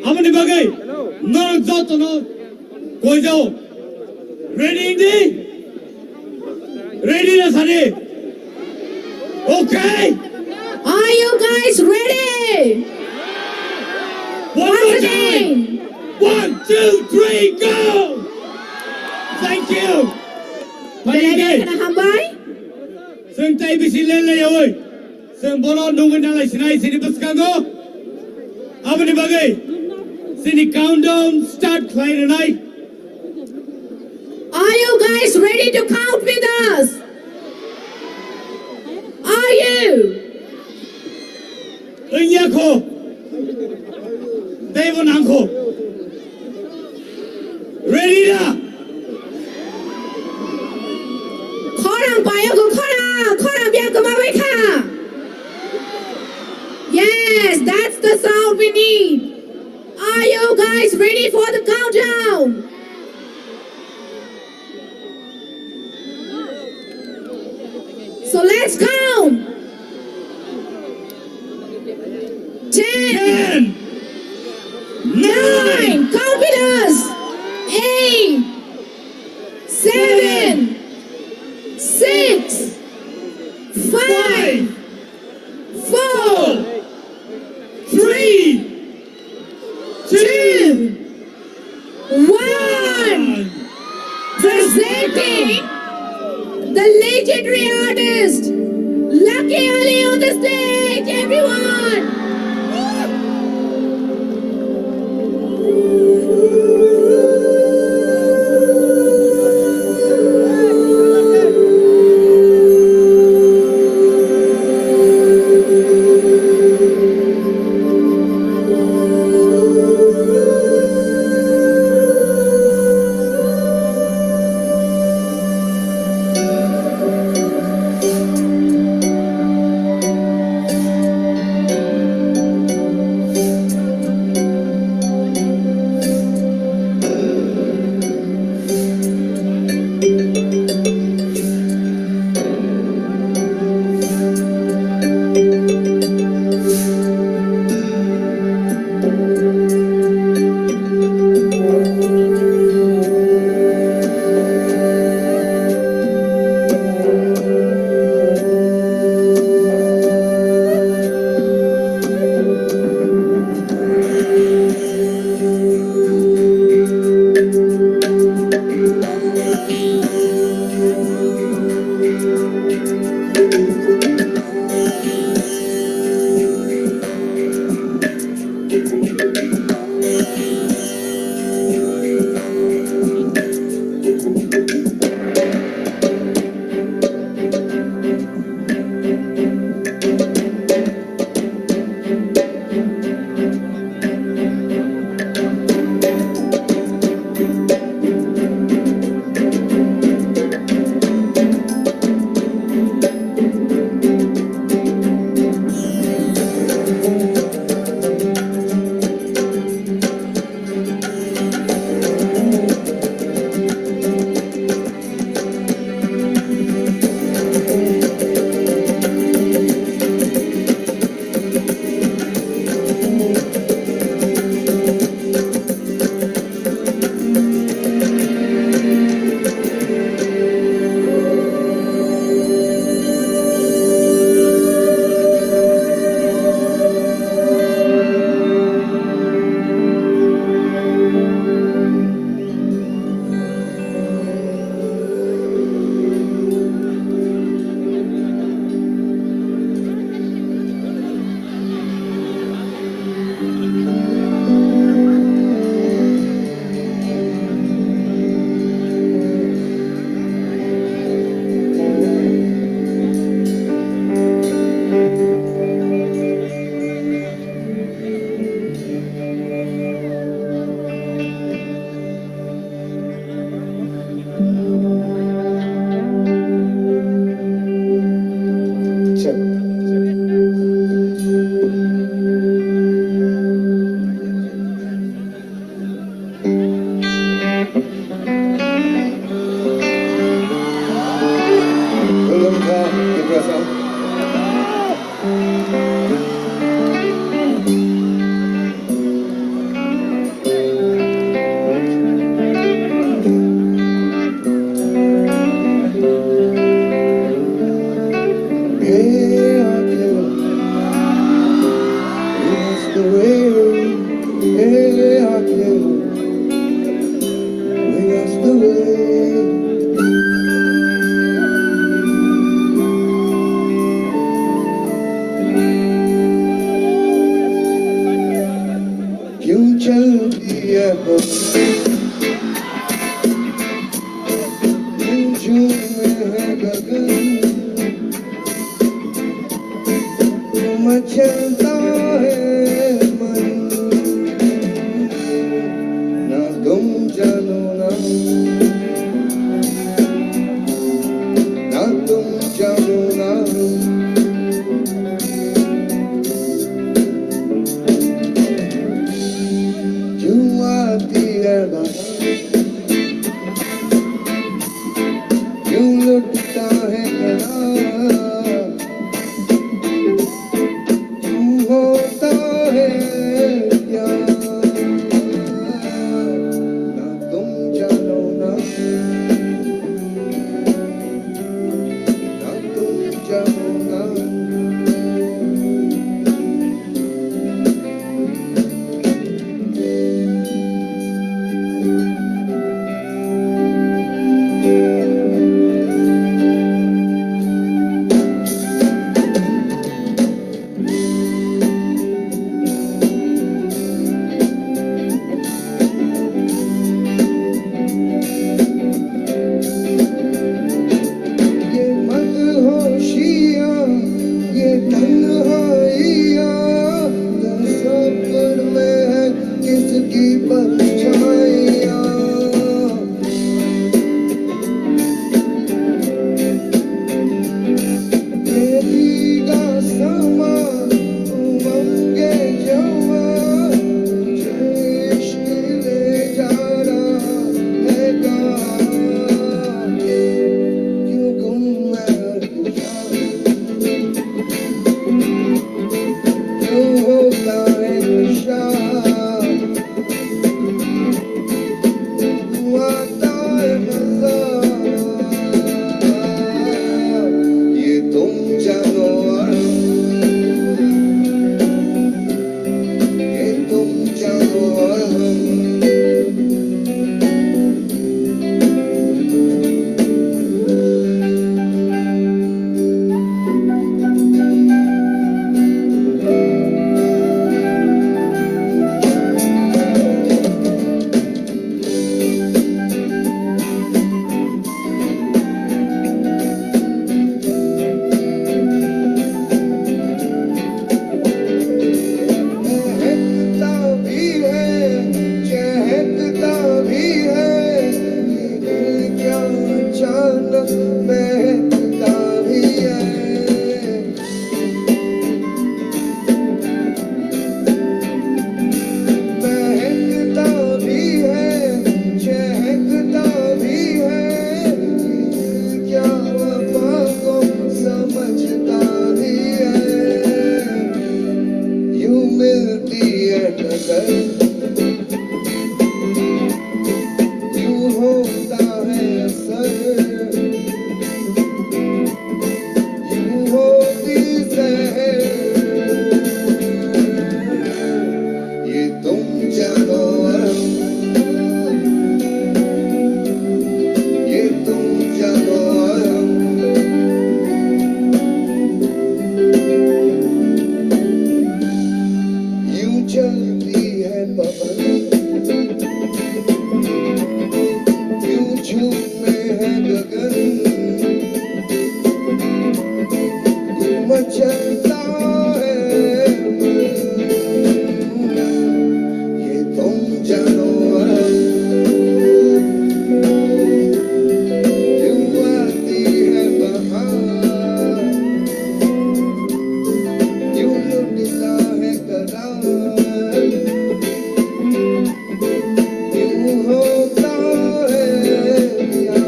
Aboni bagwi norok jotono koijao. Ready di? Ready na sadi? Okay. Are you guys ready? One more time. One, two, three, go! Thank you. Belai belai kheno hambai. Chwng tai bisi lel laiyawi. Chwng bono nungwi nanglai sinai sini bwskango. Aboni bagwi sini countdown start khlai rwnai. Are you guys ready to count with us? Are you? Wngya kho. Teibo nang kho. Ready da? Khorang payo kho, khorang, khorang biang kho mabai kha. Yes, that's the sound we need. Are you guys ready for the countdown? So let's count. Ten, nine, count with us. Eight, seven, six, five, four, three, two, one. Presenting the legendary artist, Lucky Ali on the stage, everyone. Tripura sound. Hey, Akhil, we lost the way. Hey, Akhil, we lost the way. क्यों चल दिया हो, क्यों झूमे है गगन, क्यों मचलता है मन, ना तुम जानो ना, ना तुम जानो ना। क्यों आती है बात, क्यों लुटता है करार, क्यों होता है प्यार, ना तुम जानो ना, ना तुम जानो ना। ये मदहोशियाँ, ये तन्हाइयाँ, तसव्वुर में है किसकी परछाइयाँ। ये भीगा समा, उमंगे जवां, ये इश्क ले जा रहा है कहाँ? क्यों गुम है हर कोई? क्यों होता है नशा? क्यों आता है मजा? ये तुम जानो और हम, ये तुम जानो और हम। महकता भी है, चहकता भी है, ये दिल क्या अचानक महकता भी है। महकता भी है, चहकता भी है, क्या वफा को समझता भी है। यूं मिलती है नजर, यूं होता है असर। यूं होती सहर, ये तुम जानो और हम, ये तुम जानो और हम। यूं चलती है पवन, यूं झूमे है गगन, मचलता है मन। ये तुम जानो और हम, यूं आती है बहार, यूं लुटता है करार। क्यों होता है प्यार?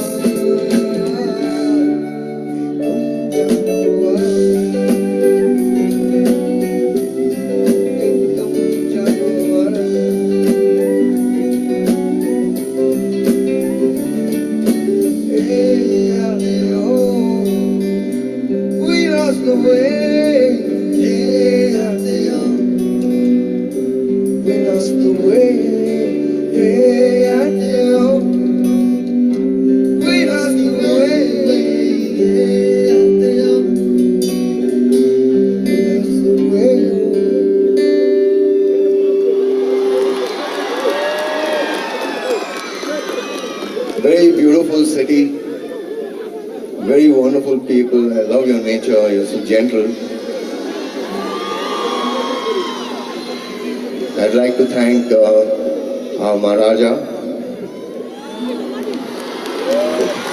Very wonderful people. I love your nature. You're so gentle. I'd like to thank uh, our Maharaja.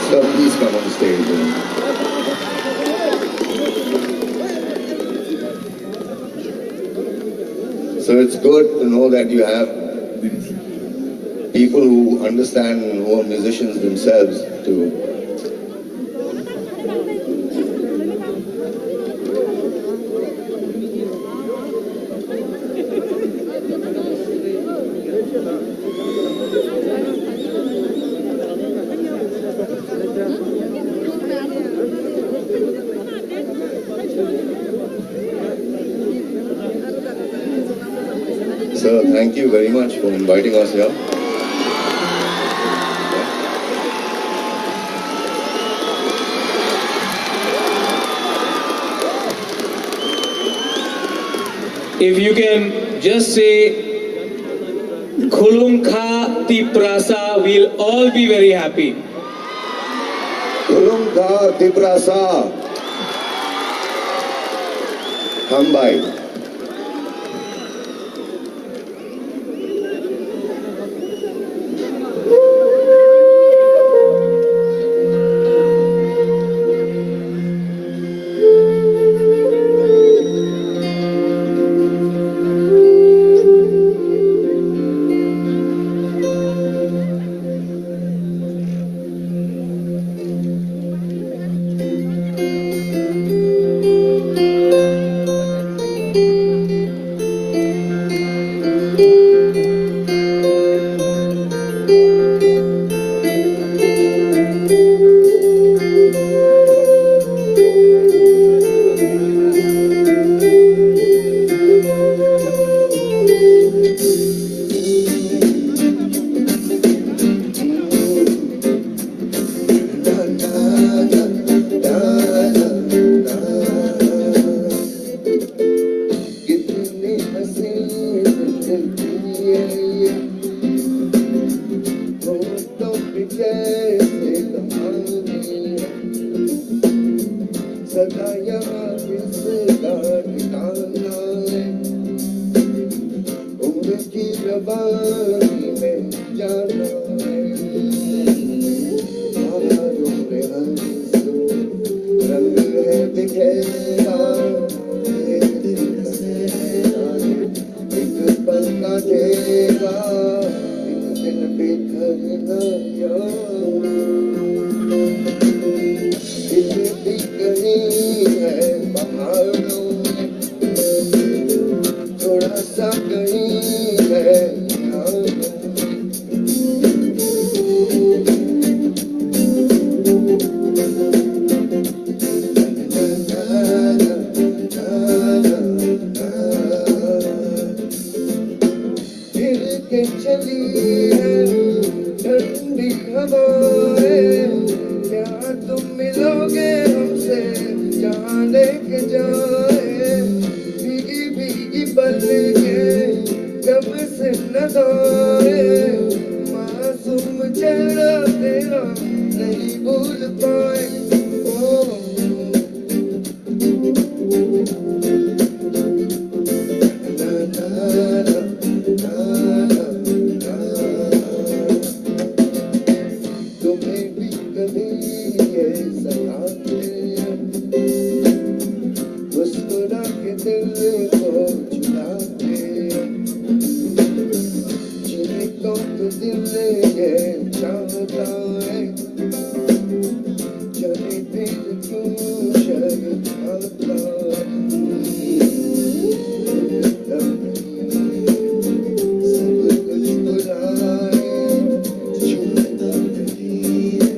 Sir, please come on stage. So it's good to know that you have people who understand and who are musicians themselves to So thank you very much for inviting us here. If you can just say, "Khulumkha Tiprasa," we'll all be very happy. Khulumkha Tiprasa. Hambai. कितनी हसीन जिंदगी है ये, तुम तो पीछे से कहानी है, सदा यहाँ किसका ठिकाना है, उम्र की रवानी में जाना है। हमारों में हर रंग है बिखेरा, एक दिन बसेरा, एक पल काटेगा, एक दिन बिखरना यार। दिल भी कहीं है पहाड़ों में, थोड़ा सा कहीं है यहाँ। फिर के चली है ठंडी हवाएं, क्या तुम मिलोगे हमसे जहाँ लेके जाए? भीगी भीगी पलकें गम से न धोए, मासूम चेहरा तेरा नहीं भूल पाए। ओ, तुम्हें भी कभी ये सताते, मुस्कुरा के दिल को छुड़ाते, जिनको तो दिल ये चाहता है, जाने दिल क्यों शर्माता है। सब कुछ भुलाए, छूता नहीं है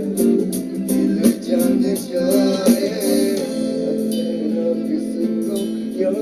दिल, जान जाए, अब तेरा किसको क्या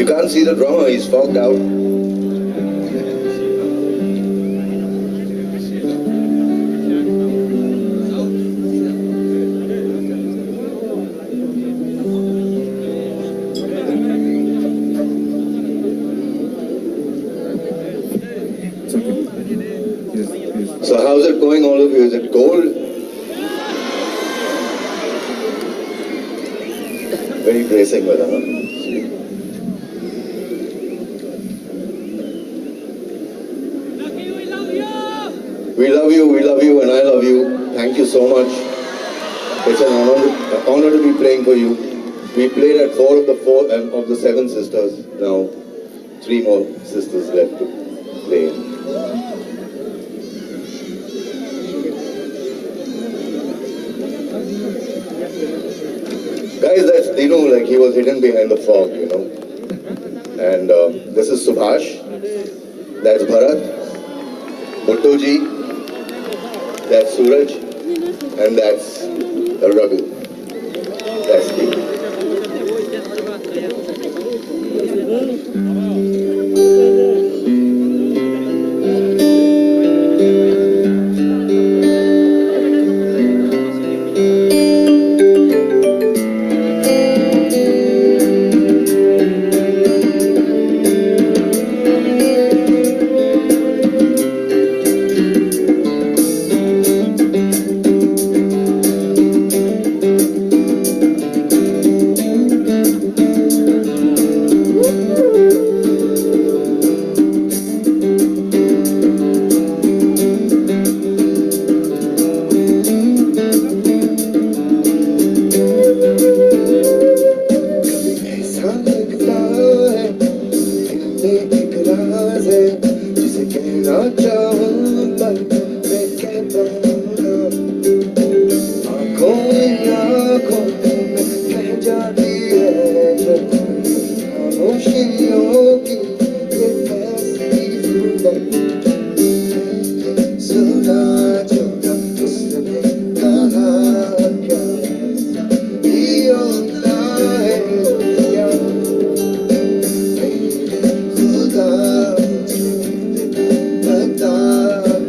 Can't see the drummer, he's fogged out. So how's it going, all of you? Is it cold? Very bracing weather, huh? We love you, we love you, and I love you. Thank you so much. It's an honor, honor to be playing for you. We played at four of the four and of the seven sisters. Now, three more sisters left to play. Guys, that's Dinu, like, he was hidden behind the fog, you know. And uh, this is Subhash, that's Bharat, Bhutto ji, that's Suraj, and that's Raghu. That's me. ऐसा लगता है दिल में एक राज है, जिसे कहना चाहूँ पर मैं कह पाऊँ ना। आंखों ही आंखों में बह जाती है जब खामोशियों की ये ऐसी सूरत। सुना जो ना उसने कहा क्या ऐसा भी होता है क्या? मेरे खुदा मुझे बता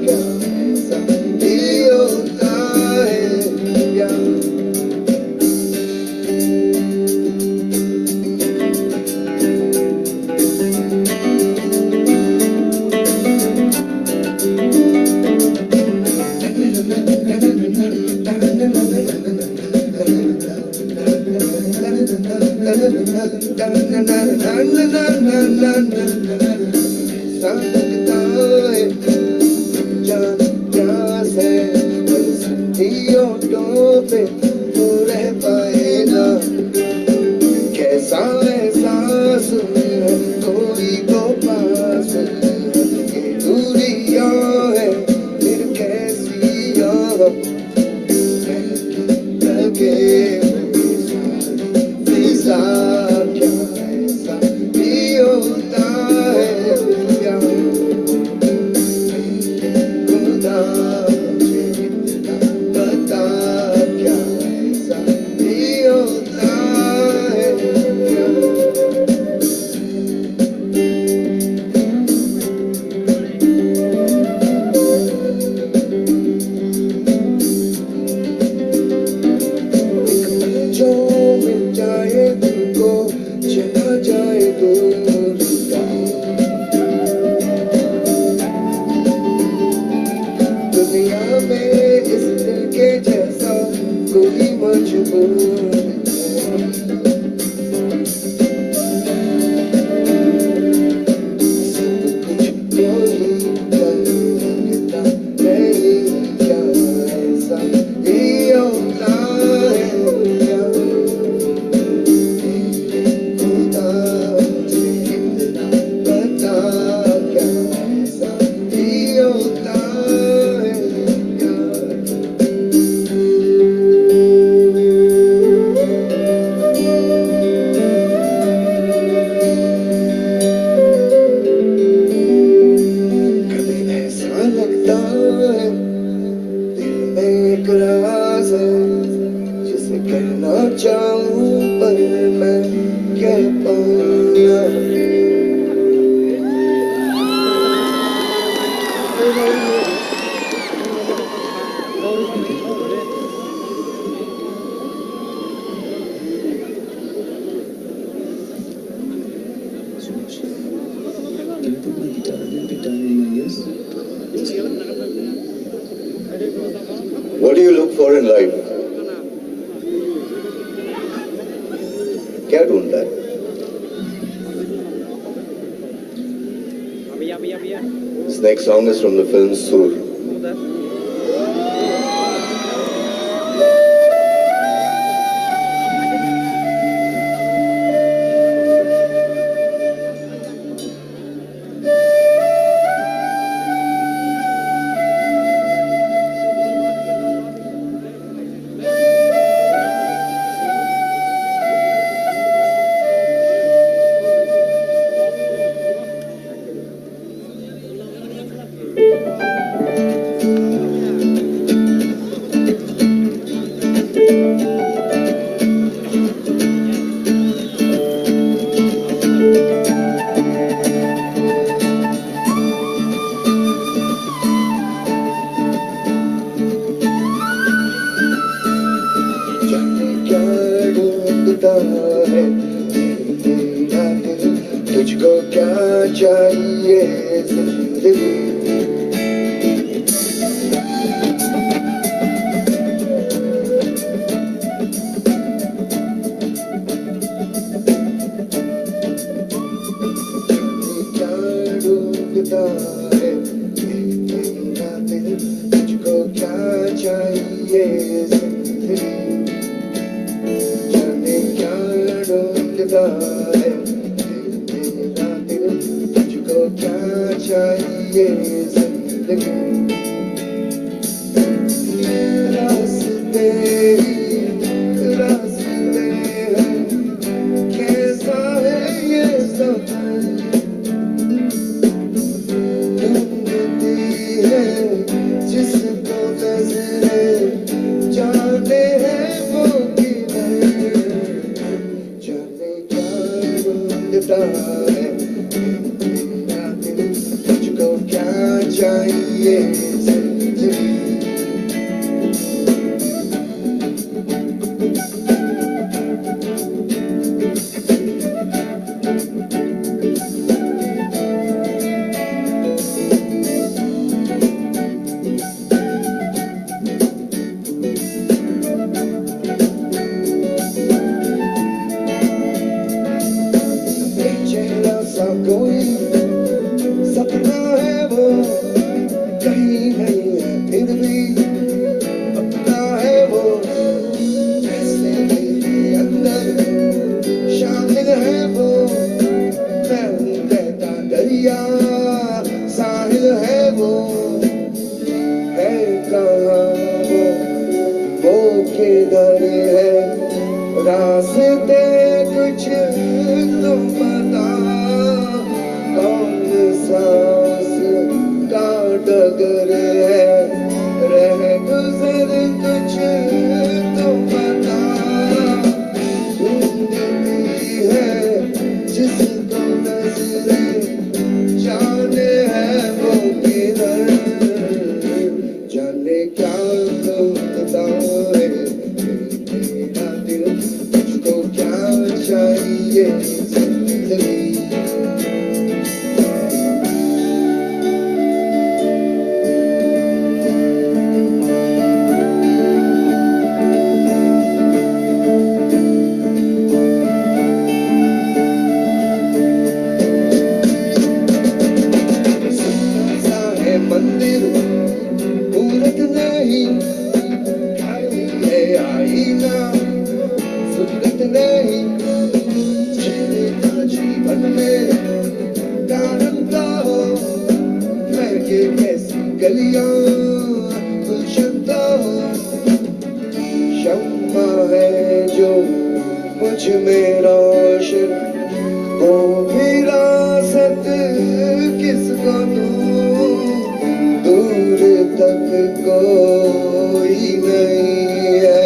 क्या ऐसा भी होता है क्या? ऐसा लगता है जान प्यास है, बरसती ओठों पे तू रह पाए ना। कैसा एहसास है कोई तो पास है, ये दूरियां है फिर कैसी याद। लगे फिजा क्या ऐसा भी होता है क्या? खुदा मुझे इतना बता क्या ऐसा भी होता है क्या? जो मिल जाए तुमको, चला जाए दूर। दुनिया में इस दिल के जैसा कोई मजबूर नहीं। कभी ऐसा लगता है दिल में एक राज है, जिसे कहना चाहूँ पर मैं कह पाऊँ ना। Life. क्या ढूंढता है? This next song is from the film Sur. जाने क्या ढूंढता है तेरा दिल, तुझको क्या चाहिए जिंदगी। क्या ढूंढता है तेरा दिल, तुझको क्या चाहिए जिंदगी। जाने क्या ढूंढता है तेरा दिल, तुझको क्या चाहिए जिंदगी। रास्ते ही रास्ते हैं, कैसा है ये सफर। ढूंढती है जिसको नजरें, जाने है वो किधर। जाने क्या ढूंढता है तेरा दिल, तुझको क्या चाहिए जिंदगी। बेचैना सा कोई सपना है वो, कहीं नहीं है फिर भी अपना है वो। ऐसे मेरे अंदर शामिल है वो, मैं हूँ बहता दरिया, साहिल है वो। है कहाँ वो, वो किधर है? रास्ते कुछ तो बता, कौन सा उसका डगर है? रह गुजर कुछ तो बता। ढूंढती है जिसको नजरें, जाने है वो किधर। जाने क्या ढूंढता है तेरा दिल, तुझको क्या चाहिए जिंदगी। सुंदर सा है मंदिर, मूरत नहीं, खाली है आईना, सूरत नहीं। चेहरे का जीवन में ढालता हो, मैं ये कैसी गलियां गुलशन हो। शम्मा है जो मुझ में रोशन, वो विरासत किसको दूं? दूर तक कोई नहीं है,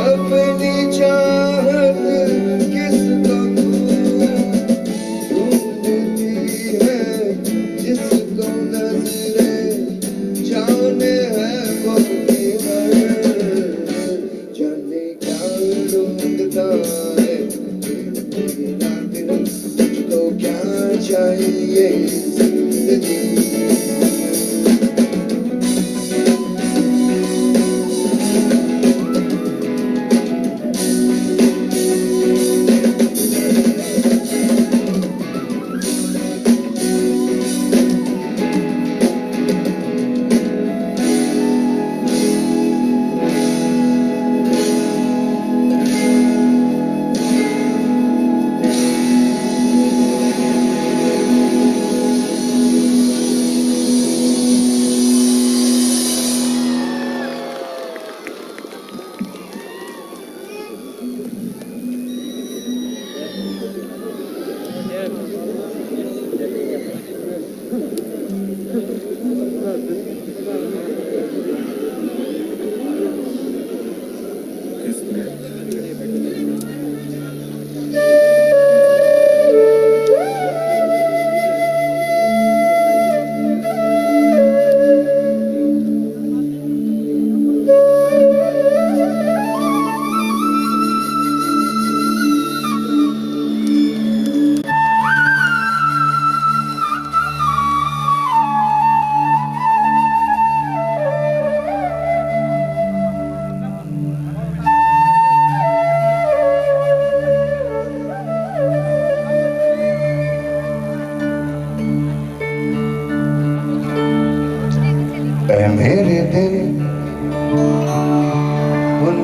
अपनी चाहत किसको दूं? ढूंढती है जिसको नजरें, जाने है वो किधर। जाने क्या ढूंढता है तेरा दिल, तुझको क्या चाहिए जिंदगी।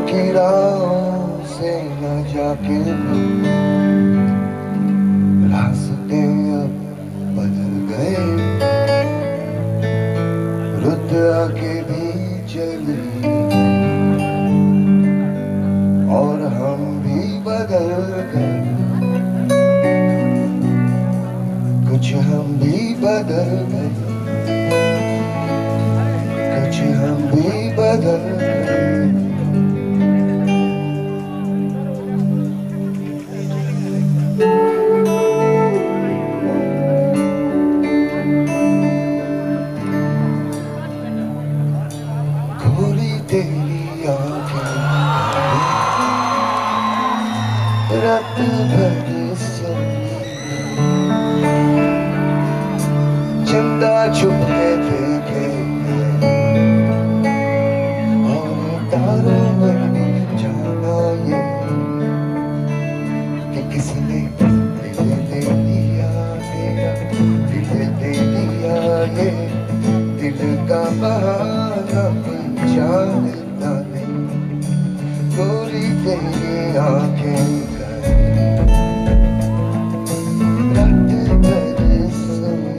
की राहों से न जाके भी रास्ते अब बदल गए, रुत आके भी चली और हम भी बदल गए, कुछ हम भी बदल गए, कुछ हम भी बदल गए। खोली तेरी आंखें, रात भर सोई, चंदा छुप के देखे और तारों में भी जाना ये कि किसने दिल दे दिया तेरा, दिल दे दिया ये, दिल का बहाना कोई जानता नहीं। गोरी तेरी आंखें कर रात भर सोई।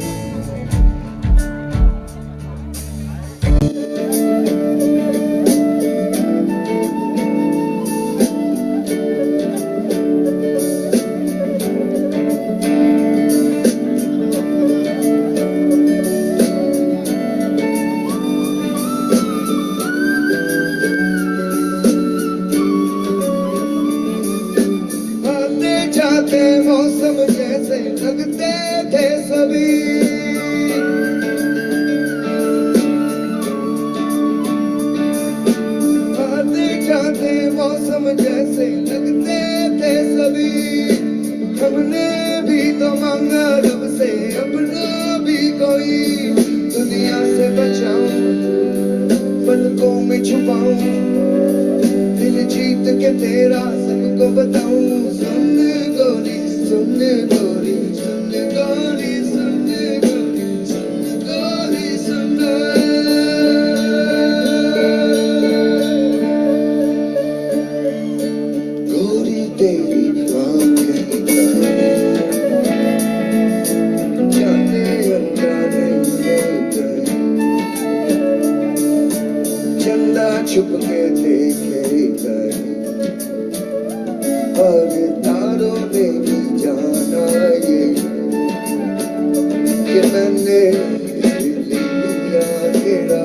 आते जाते मौसम जैसे लगते थे सभी, आते जाते मौसम जैसे लगते थे सभी। हमने भी तो मांगा रब से अपना भी कोई, दुनिया से बचाऊं, पलकों में छुपाऊं, दिल जीत के तेरा सबको बताऊं। सुन गोरी, सुन गोरी, सुन गोरी, सुन गोरी, सुन गोरी, सुन। गोरी तेरी आंखें जाने अंदर ले गए, चंदा छुप के देखे गए, और तारों ने भी जाना ये कि मैंने दिल दिया तेरा,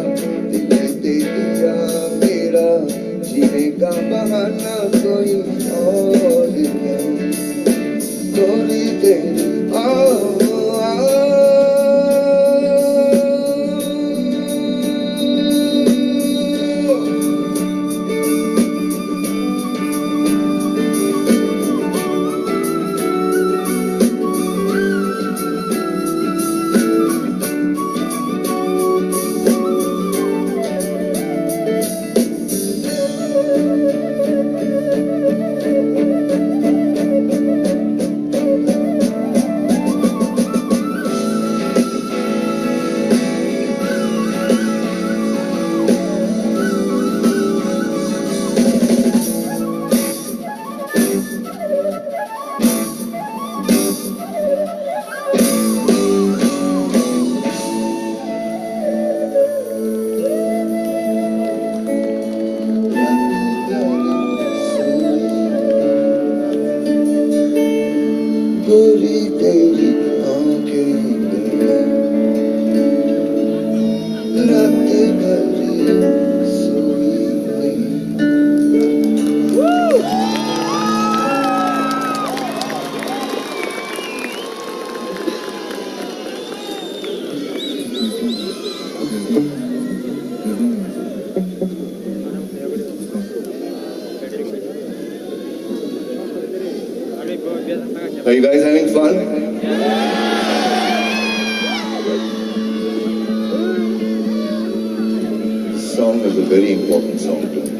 दिल दे दिया मेरा, जीने का बहाना कोई और नहीं। गोरी तेरी, ओ, ओ, ओ। गोरी तेरी आंखें रात भर सोई हुई। Are you guys having fun? This song is a very important song to me.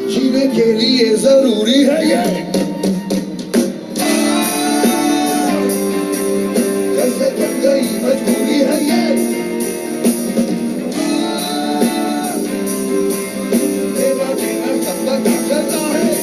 जीने के लिए जरूरी है ये। कैसे बन गई मजबूरी है ये। तेरा जीना सब पता चलता है।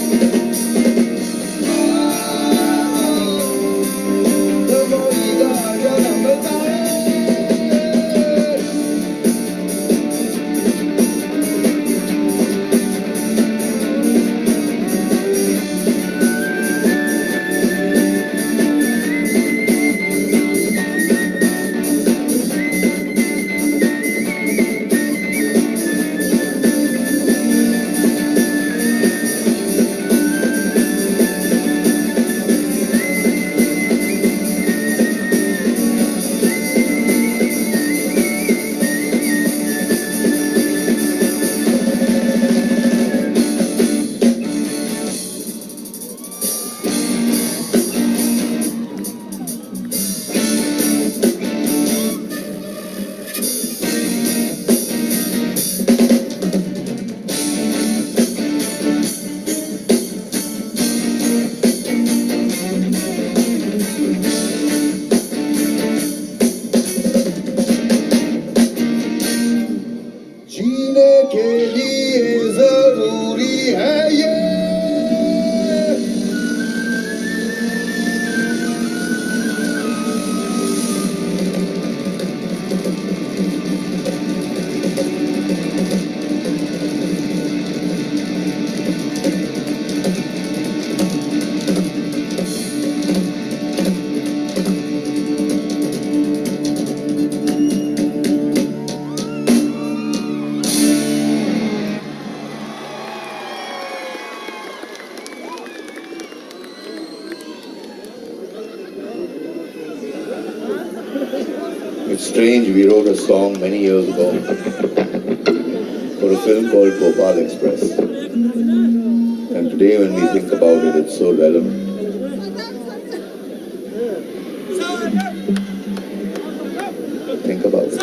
जीने के लिए जरूरी है ये। It's strange, we wrote a song many years ago for a film called Bhopal Express. And today, when we think about it, it's so relevant. Think about it.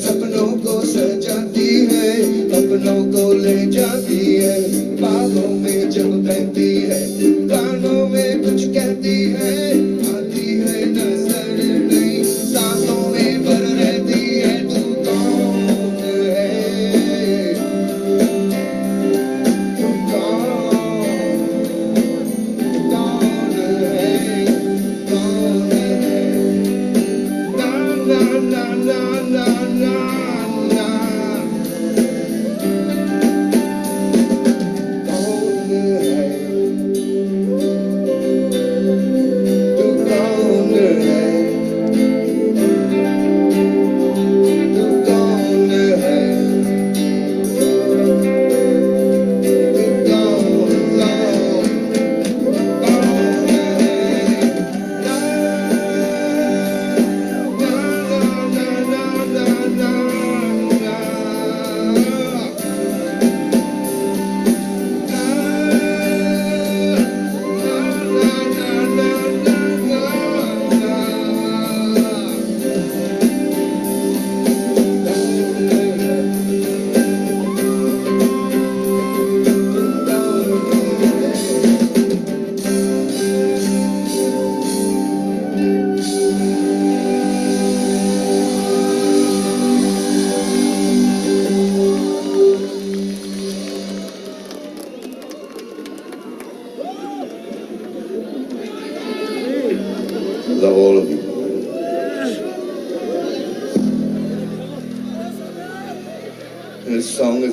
सपनों को सजाती है, अपनों को ले जाती है, बाहों में जब बहती है, कानों में कुछ कहती है, आती है नजर नहीं, सांसों में भर रहती है। तू कौन है? तू कौन?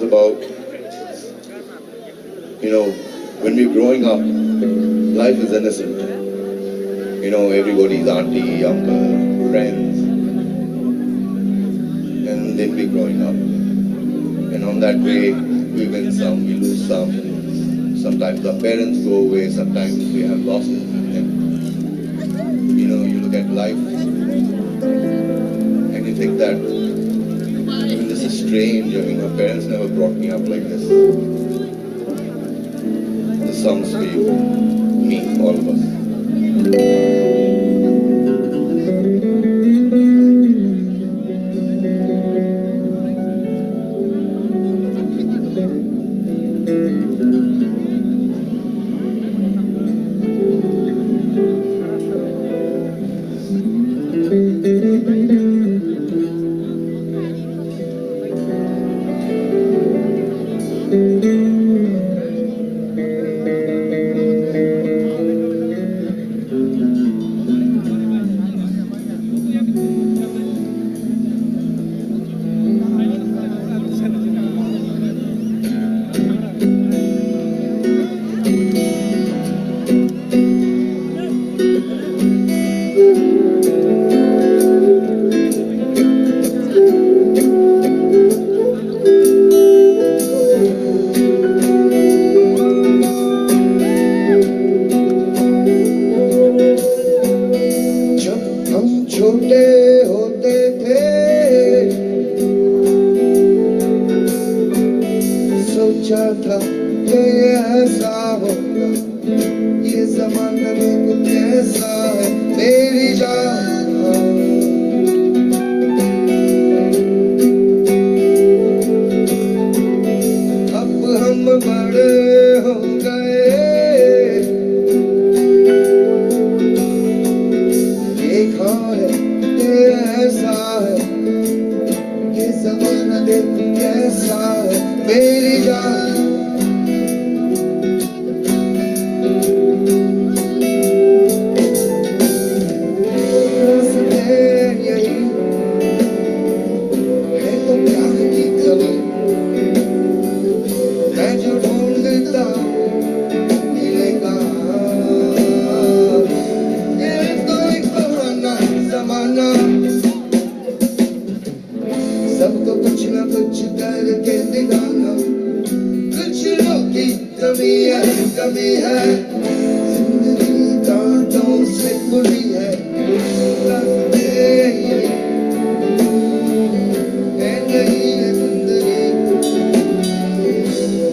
About, you know, when we're growing up, life is innocent. You know, everybody's auntie, uncle, friends. And then we're growing up. And on that way, we win some, we lose some. Sometimes our parents go away, sometimes we have losses. And, you know, you look at life and you think that, I mean, this is strange. I mean, my parents never brought me up like this. The songs for you, me, all of us. जब हम छोटे होते थे, सोचा था कि ऐसा होगा। ये जमाना देखो कैसा है, मेरी जान। अब हम बड़े हो गए, देखा है, ये ऐसा है, ये जमाना देखो कैसा है, मेरी जान। रास्ते यही है तो प्यार की कमी, मैं जो ढूंढता हूँ, मिलेगा। ये तो एक बहाना, जमाना। सबको कुछ ना कुछ करके दिखाना। कुछ लोग की कमी है, कमी है। जिंदगी कांटों से खुली है। रास्ते ये है नहीं है जिंदगी।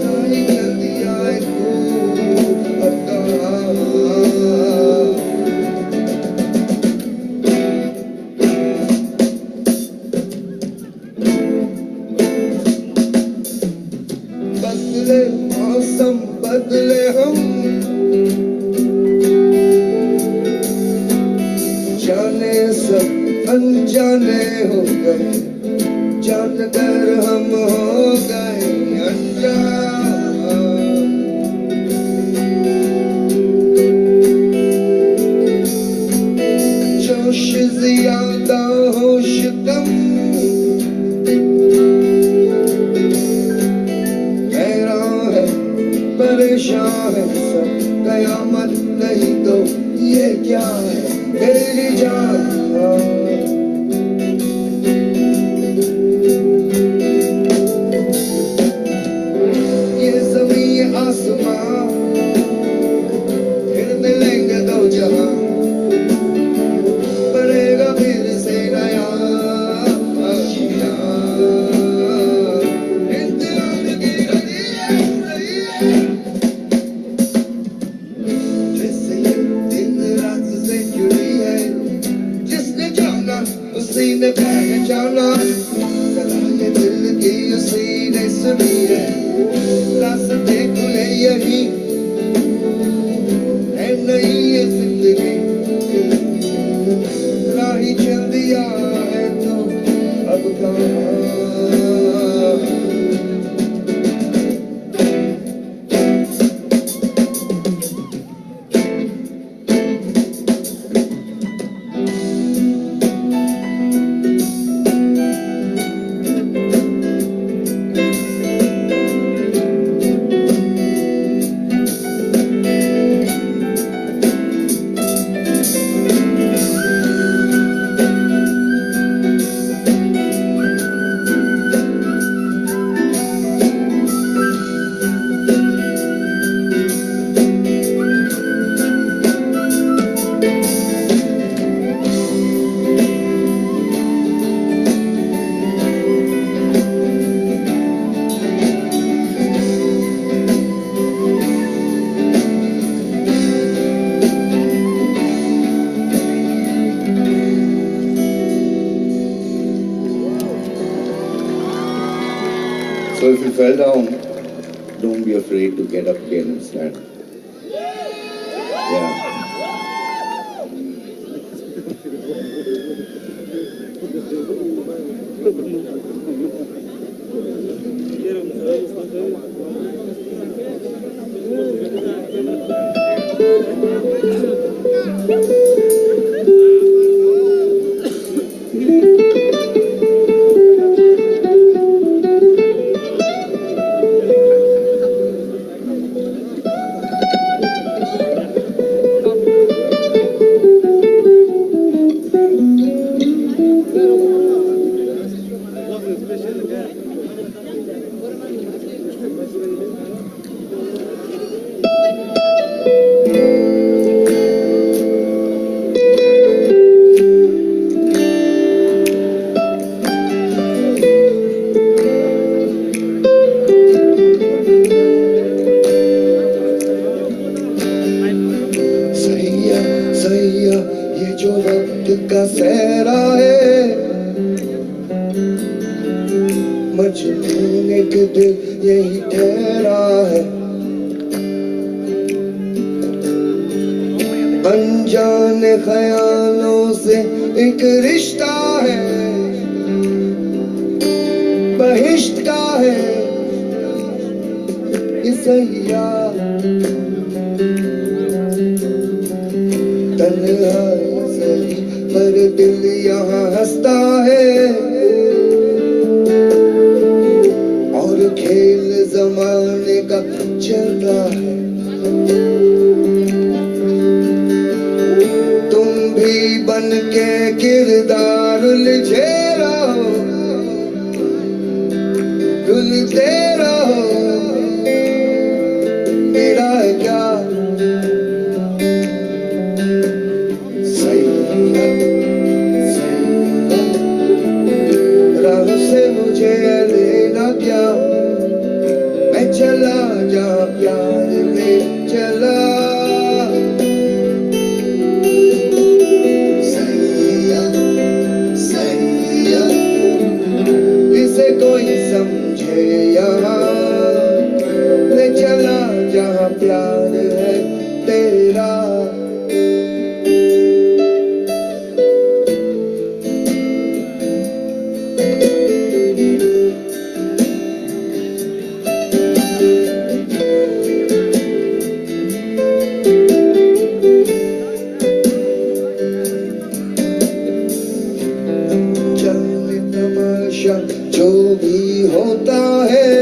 सारी गलतियाँ एक भूल करता। बदले मौसम, बदले हम, जाने सब अनजाने हो गए, जानकर हम हो गए अनजान। जोश ज्यादा, होश कम। हैरान है, परेशान है सब, कयामत नहीं तो ये क्या है मेरी जान। ये ज़मीं, ये आसमां, फिर मिलेंगे दो जहां, बनेगा फिर से नया आशियां। इम्तिहान की घड़ी ये रही है, जैसे ये दिन रात से जुड़ी है, जिसने जाना उसी ने पहचाना, सदा ये दिल की उसी ने सुनी है। रास्ते खुले यही, fell down, don't be afraid to get up again and stand. Yeah. सैया, सैया, ये जो वक्त का सहरा है, मजनून एक दिल यही ठहरा है। अनजाने ख्यालों से एक रिश्ता है, बहिश्त का है ये सैया। तन्हा सही पर दिल यहाँ हंसता है और खेल जमाने का चलता है। तुम भी बन के किरदार उलझे रहो, डुलते रहो, मेरा क्या सैया, सैया, राह से मुझे लेना क्या, मैं चला जहाँ प्यार ले चला। सैया, सैया, इसे कोई समझे यहाँ, ले चला जहाँ प्यार है तेरा। जाने तमाशा जो भी होता है,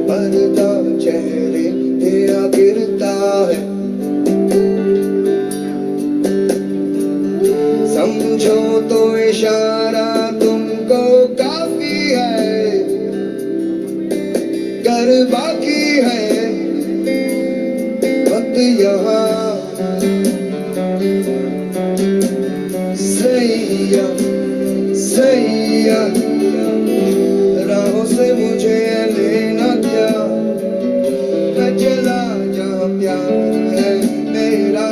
पर्दा चेहरे पे आ गिरता है। समझो तो इशारा तुमको काफी है, कर बाकी है वक्त यहाँ। सैया, सैया, राहों से मुझे लेना क्या, मैं चला जहाँ प्यार है मेरा।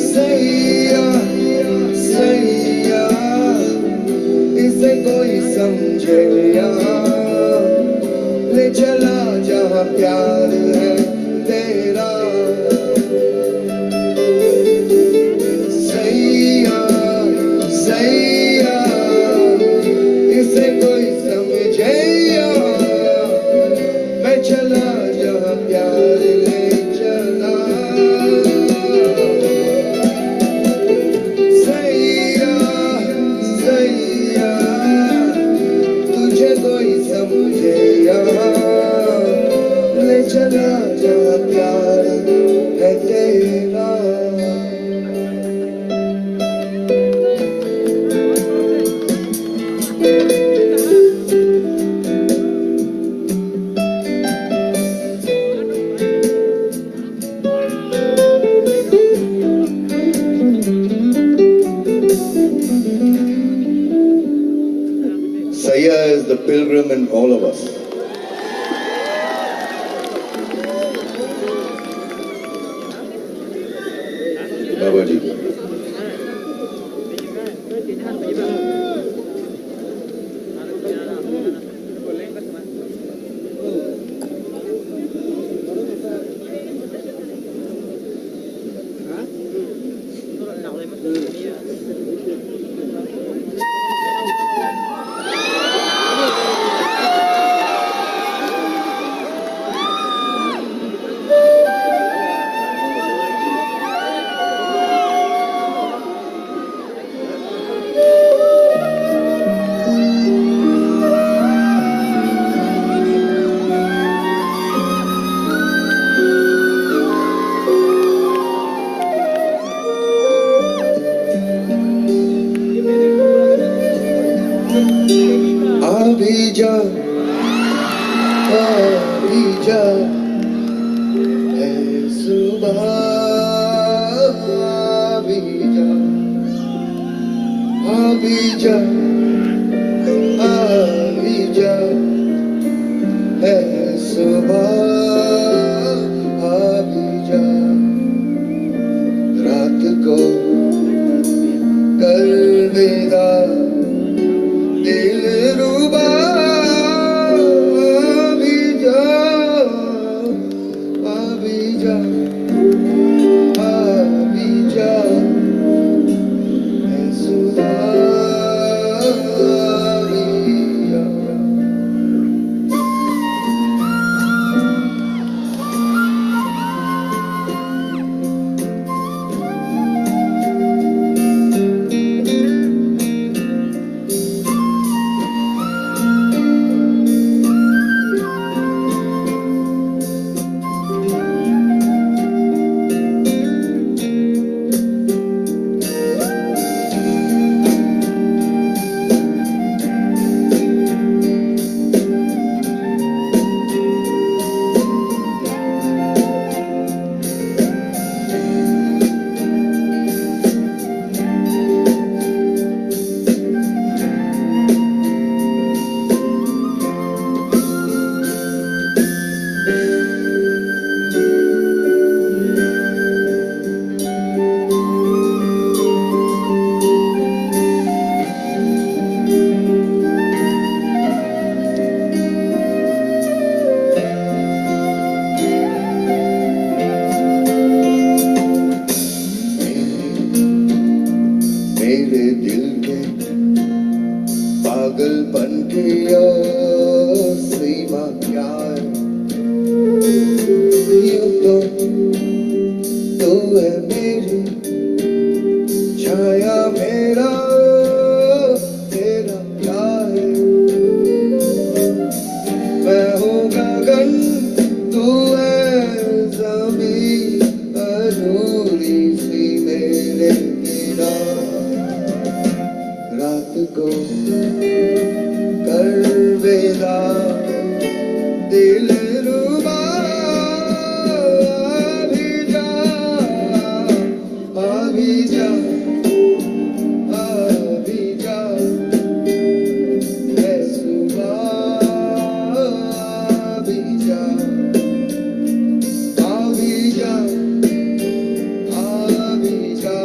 सैया, सैया, इसे कोई समझे यहाँ, ले चला जहाँ प्यार है तेरा। सैया, सैया, इसे कोई समझे यहाँ, मैं चला जहाँ प्यार ले चला। सैया, सैया, तुझे कोई समझे यहाँ, ले चला जहाँ प्यार है तेरा। Saiya is the pilgrim in all of us. Babaji. अभी जा, अभी जा, है सुबह, अभी जा, अभी जा, अभी जा, है सुबह, अभी जा। रात को कर विदा दिलरुबा, अभी जा, अभी जा, अभी जा, ऐ सुबह, अभी जा। मेरे दिल के पागलपन की और सीमा क्या है? यूं तो तू है मेरी छाया, मेरा तेरा क्या है? मैं हूँ गगन, तू है ज़मीं, अधूरी सी मेरे किनारे। रात को कर विदा दिलरुबा, अभी जा, अभी जा, अभी जा, ऐ सुबह, अभी जा, अभी जा, अभी जा।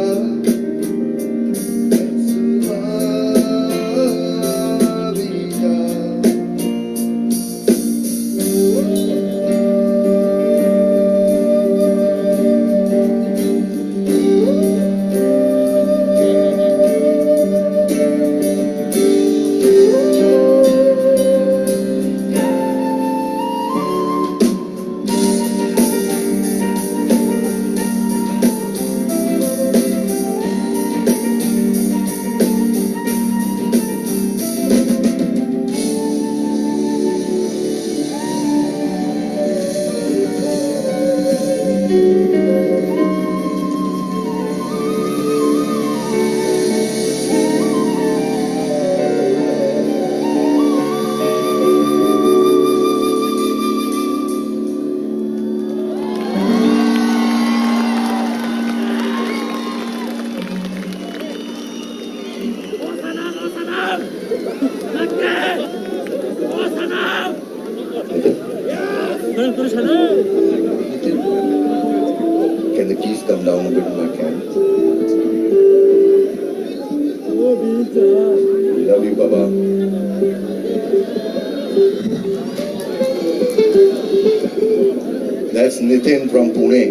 Can you please come down a bit, my friend? Love you, Baba. That's Nitin from Pune.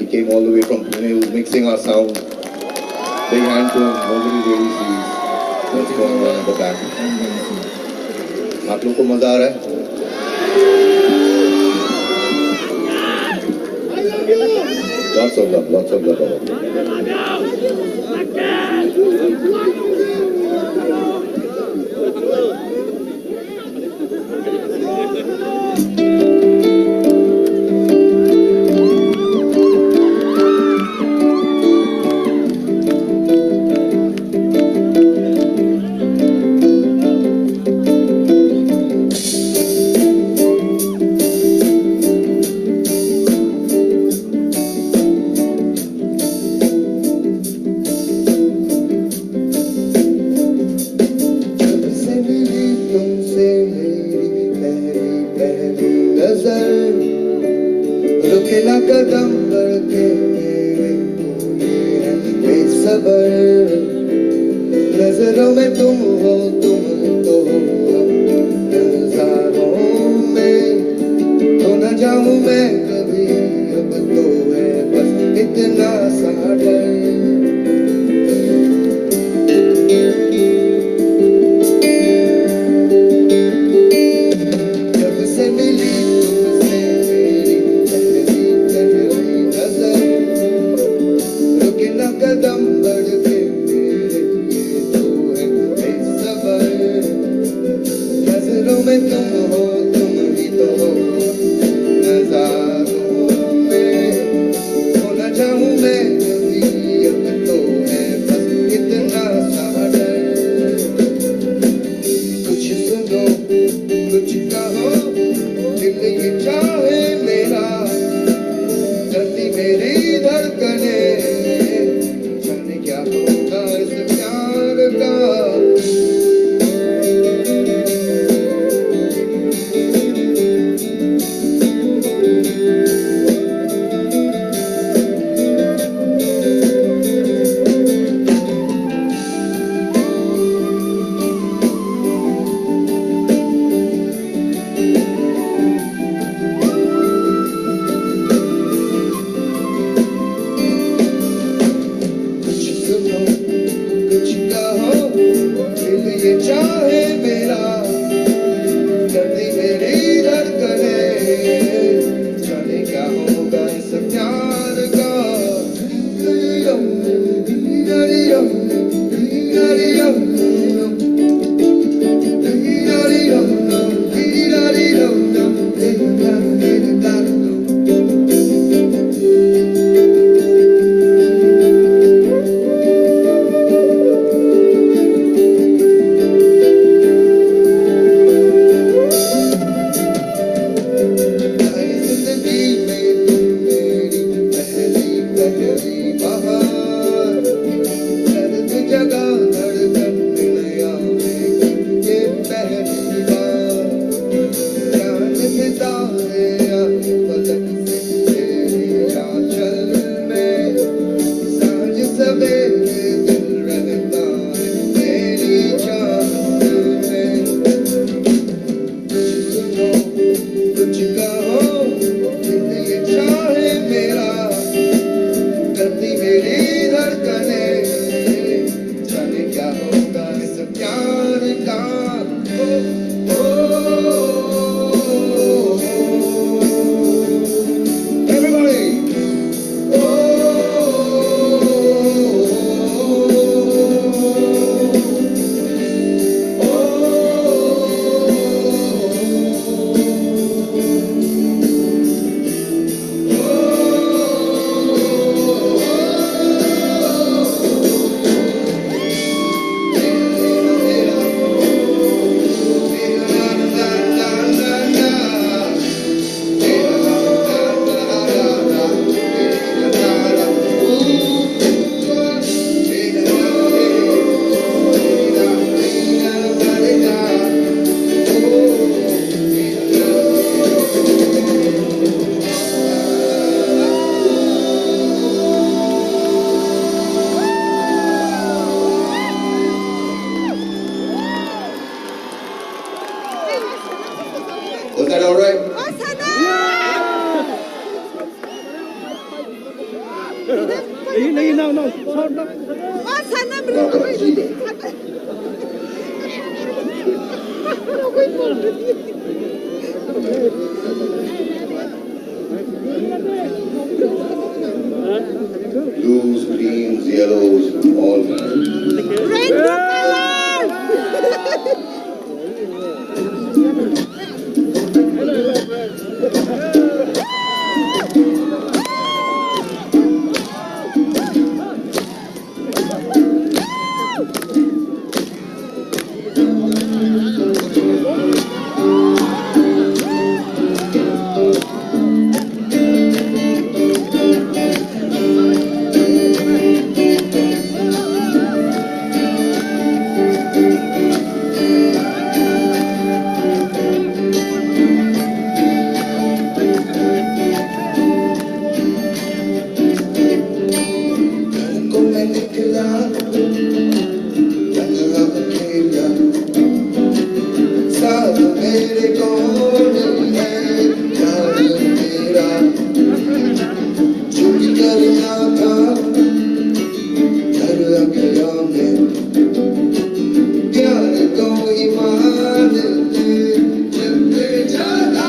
He came all the way from Pune, who's mixing our sound. Big hand to him. Nobody really sees what's going on at the back. आप लोग को मजा आ रहा है? Lots of love, lots of love, Baba. ना कदम बढ़ के मेरे को ये है बेसबर। नजरों में तुम हो, तुम ही तो हो नजारों में। खो ना जाऊं मैं कभी, अब तो है बस इतना सा डर। जब से मिली तुमसे मेरी पहली, पहली नजर, रुके ना कदम बढ़ के मेरे, ये तो है बेसबर। नजरों में तुम हो, तुम ही तो हो नजारों में। खो ना जाऊं मैं कभी, अब तो है बस इतना सा डर। कुछ सुनो, कुछ कहो, दिल ये चाहे मेरा, धड़ती मेरी धड़कने, जाने क्या होगा इस प्यार का। कुछ सुनो, कुछ कहो, दिल ये चाहे मेरा, धड़ती मेरी धड़कने, जाने क्या होगा इस प्यार का। जिंदगी में तुम मेरी पहली, पहली बहार। दर्द जगा धड़कन नया महक ये पहली बार। चांद सितारे आए फलक से तेरे आंचल में। सांझ सवेरे दिल रहता है तेरी चाहत में। कुछ सुनो, कुछ कहो, दिल ये चाहे मेरा, धड़ती मेरी धड़कने, जाने क्या होगा इस प्यार का। ओ, ओ, ओ, ओ, ओ। Everybody. Was that all right? Blues, greens, yellows, all. Rainbow colors! मेरे कौन है यार तेरा, जो भी करना था कर गया मैं। प्यार को ईमान ले चलते जाना।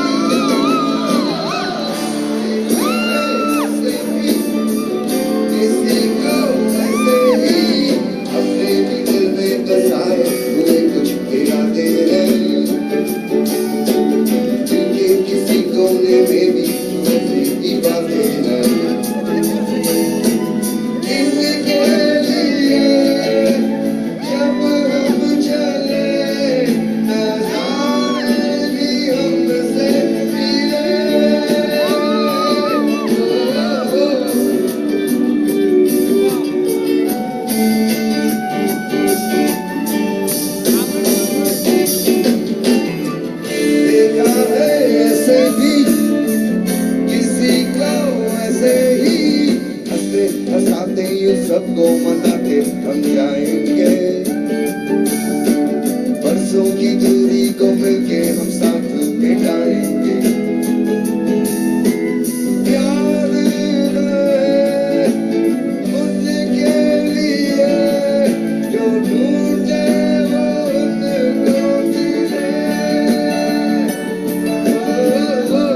किसी को ऐसे ही अपने भी दिल में बसाए हुए कुछ इरादे हैं। दिल के किसी कोने में भी ऐसी ही बातें हैं। इनके लिए जब हम चले, नजारे भी हमसे मिले। देखा है ऐसे भी किसी को ऐसे ही, हंसते हंसाते यूं सबको मनाते हम जाएंगे। बरसों की दूरी को मिलके हम साथ मिटाएंगे। प्यार है उनके लिए जो ढूंढे वो उनको मिले। ओ, ओ,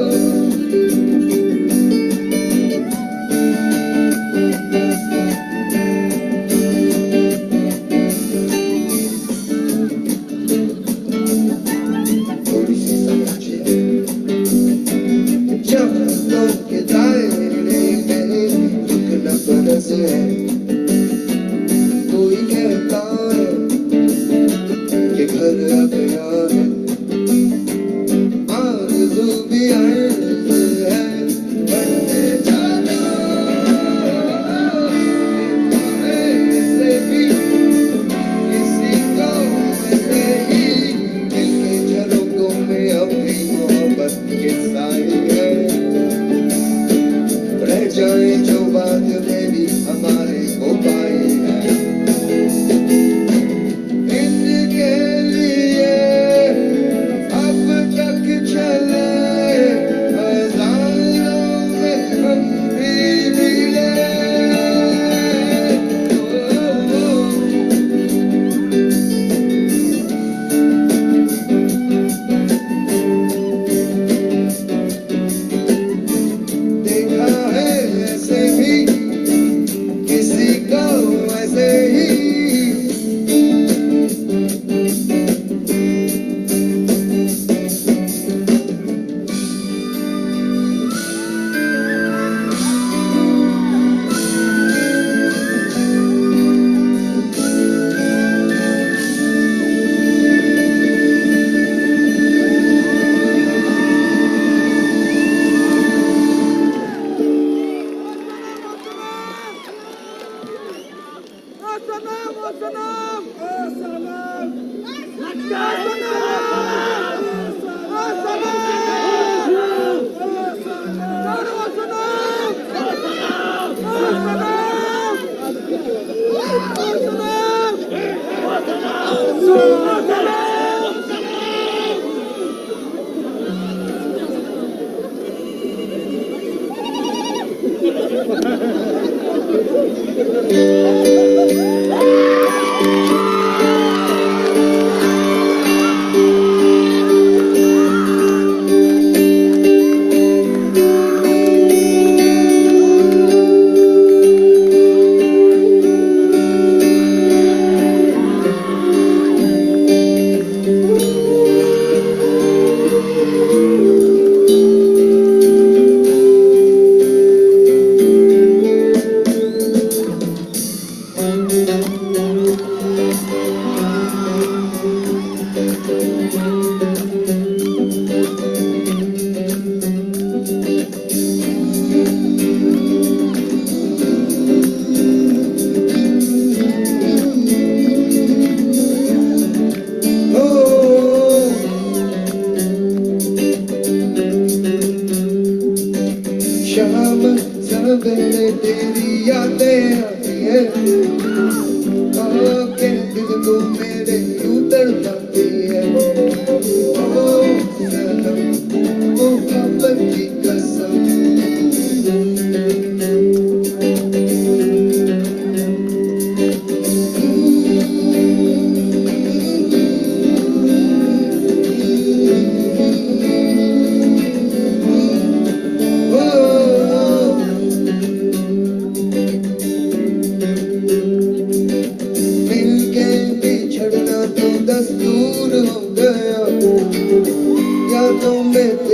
ओ।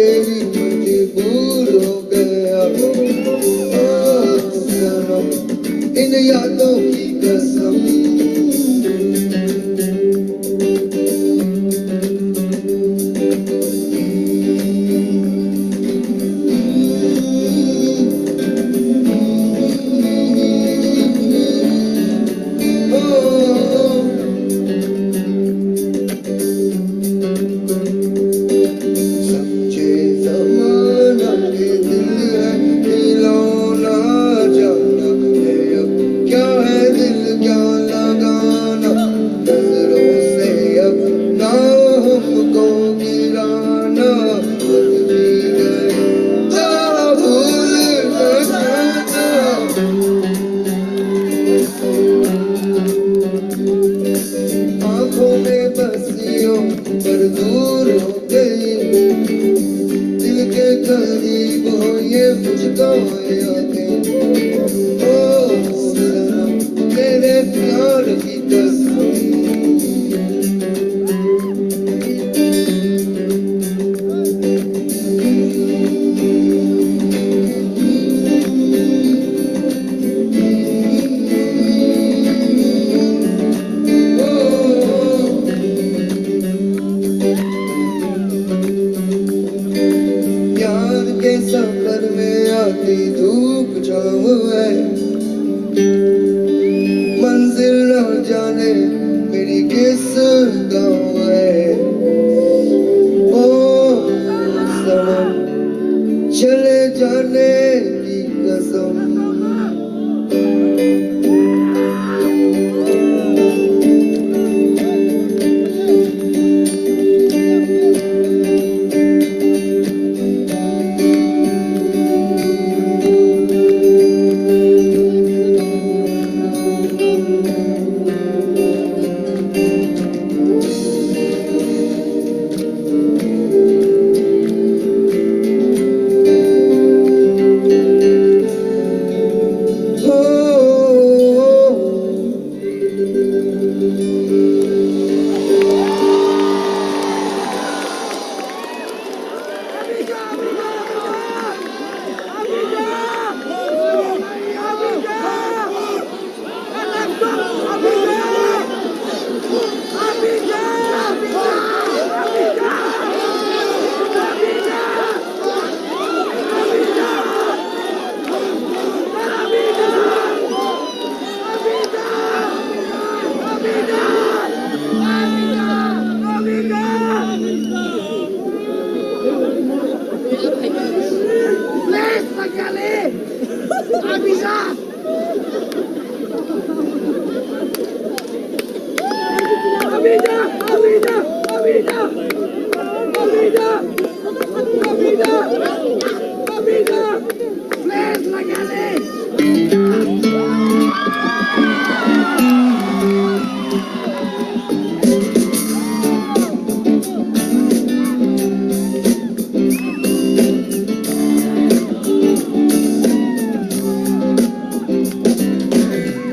तेरी मजबूर हो गया, ओ सनम, इन यादों की कसम। समझे जमाना के दिल है खिलौना, जाना है अब क्या है दिल क्या लगाना। नजरों से अब ना हमको गिराना, बन भी गए तो भूल न जाना। आंखों में बस यूं पर दूर हो गई, दिल के करीब हो ये मुझको यादें। ओ सनम, तेरे प्यार की कसम। प्यार के सफर में आती धूप छाँव है, मंजिल ना जाने मेरी किस गाँव है। ओ सनम, चले जाने की कसम।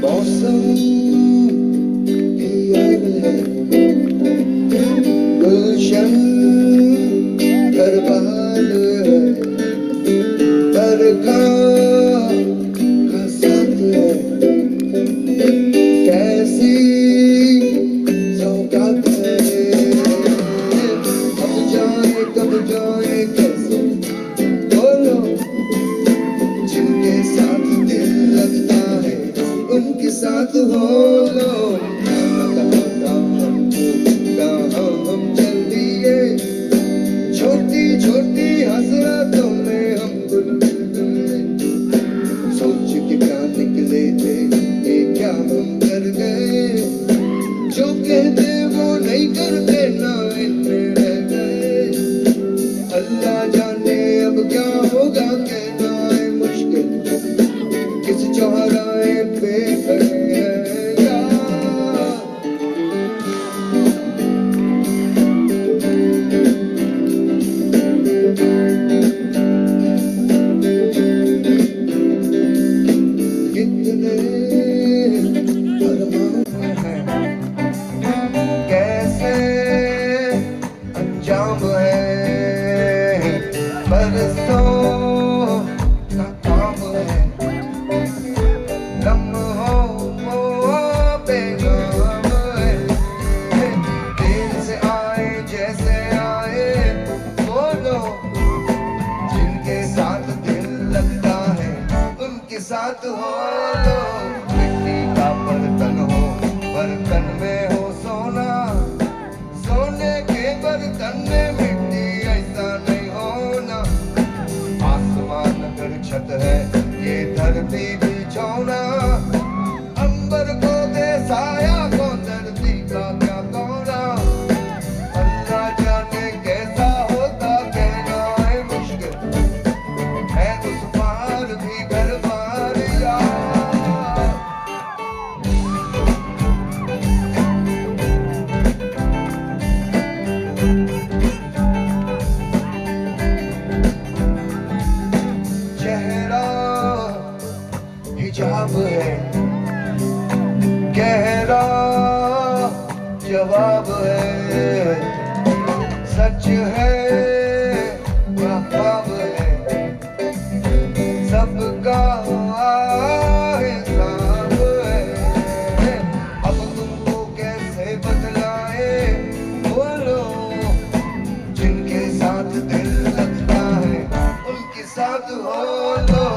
मौसम भी यार है, गुलशन हर बहार है, बरखा का साथ है, कैसी सौगात है। अब जाए कब जाए कैसे बोलो, जिनके साथ दिल लगता है, उनके साथ हो लो। क्या पता होता हमको, कहाँ हम चल दिए। छोटी छोटी हसरतों में हम गुल मिल गए। सोच के क्या निकले थे, ये क्या हम कर गए। जो कहते वो नहीं करते, ना इनमें रह गए। अल्लाह जाने अब क्या होगा, कहना है मुश्किल। किस चौराहे पे खड़े हैं यार। कितने अरमान हैं, कैसे अंजाम है। हो लोग, मिट्टी का बर्तन हो, बर्तन में हो सोना, सोने के बर्तन में मिट्टी, ऐसा नहीं होना। आसमान अगर छत है, ये धरती बिछौना, अंबर को दे साया, कौन धरती का क्या कौना। अल्लाह जाने कैसा होता कहना है मुश्किल, है उस पार भी घर बार यार। चेहरा हिजाब है, गहरा जवाब है, सच है या ख्वाब है, सबका हिसाब है। अब तुमको कैसे बतलाए, बोलो, जिनके साथ दिल लगता है, उनके साथ हो लो।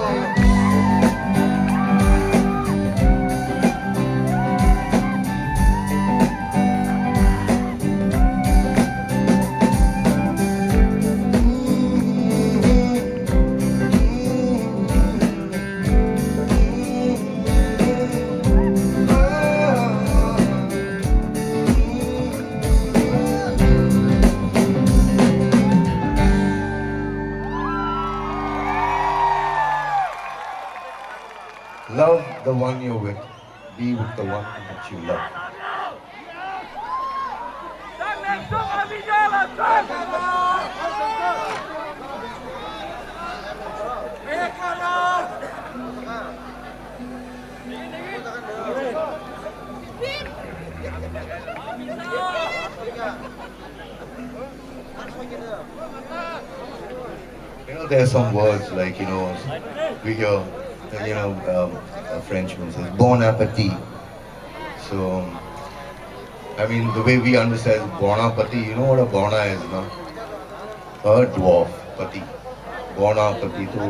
Love the one you're with. Be with the one that you love. You know, there are some words like, you know, we hear, you know, um, a Frenchman says, "Bon appetit." So, I mean, the way we understand Bon appetit, you know what a Bona is, no? A dwarf, pati. Bona pati. So,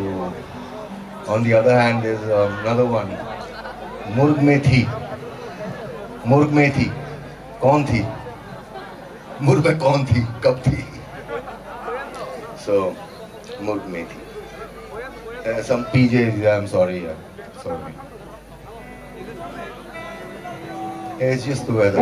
on the other hand, is um, another one. Murg mein thi. Murg mein thi. Kaun thi? Murg mein kaun thi? Kab thi? So, murg mein thi. Uh, some P Js, I'm sorry, yeah. Sorry. It's just the weather.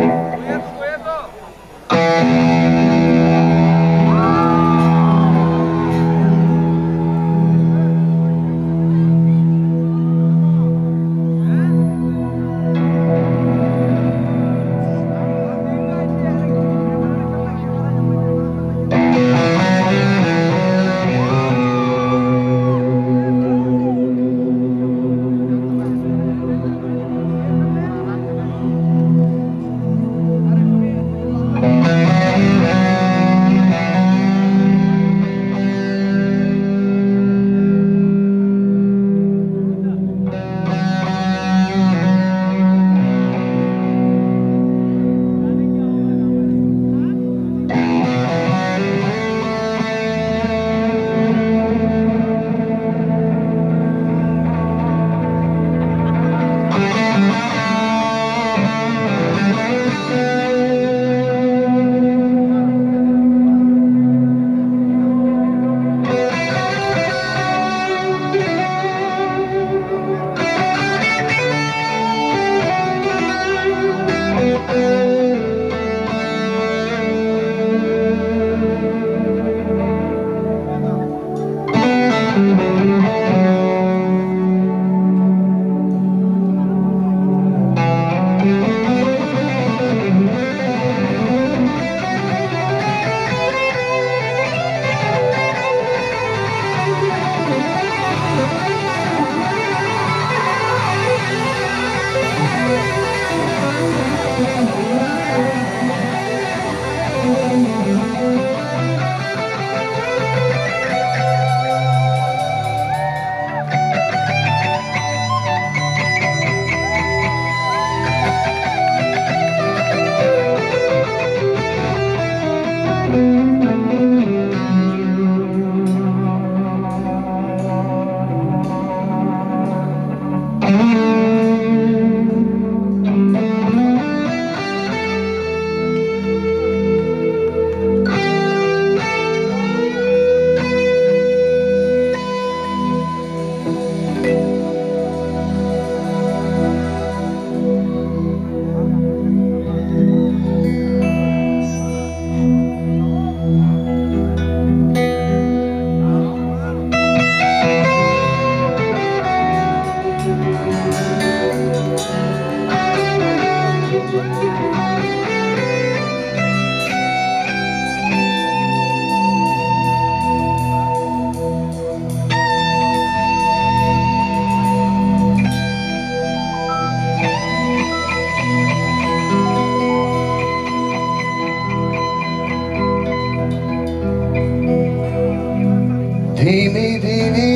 धीमी धीमी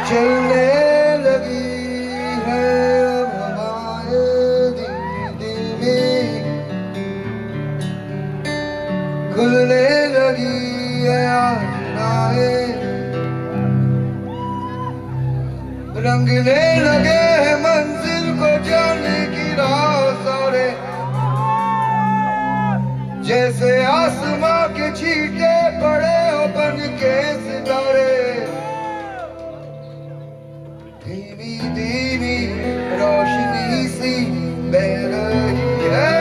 चलने लगी है अब हवाएं, धीमी धीमी खुलने लगी है आज राहें। रंगने लगे हैं मंजिल को जाने की राह सारे, जैसे आसमां के छींटे पड़े हो बन के सितारे। धीमी धीमी रोशनी सी बह रही है।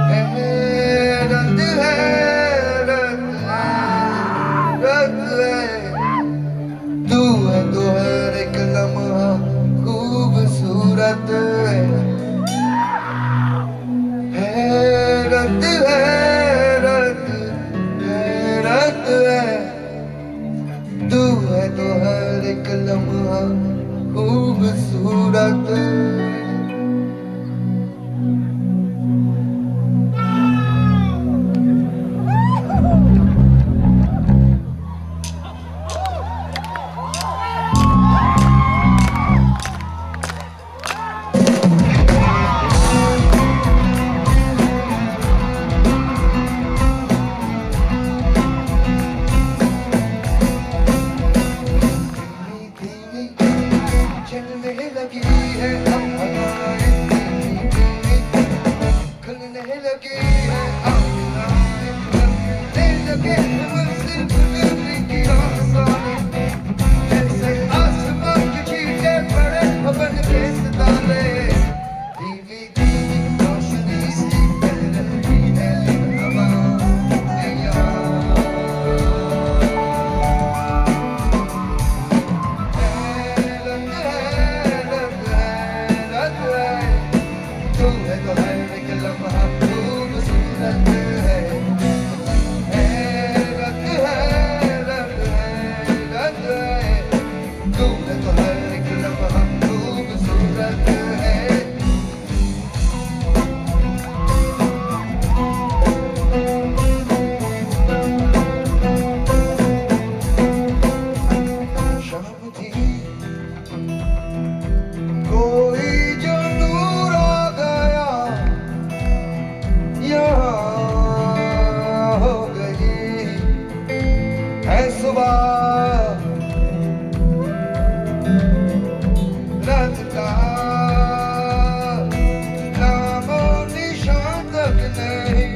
हैरत, हैरत, हैरत है। तू है तो हर एक लम्हा खूबसूरत है। हैरत, हैरत, हैरत है। तू है तो हर एक लम्हा खूबसूरत। चलने लगी है अब हवाएं, खुलने लगी है आसमां, खुलने लगे हैं मंजिल खुलने की राह सारे। जैसे आसमां के छींटे पड़े हो बन के सितारे। धीमी धीमी रोशनी सी बह रही है हवाएं। तू है तो हर एक लम्हा खूबसूरत है। हैरत, हैरत, हैरत है। तू है तो हर एक लम्हा खूबसूरत है। शाम थी, कोई जो नूर आ गया, यहाँ हो गई है सुबह। रात का नामो निशान तक नहीं,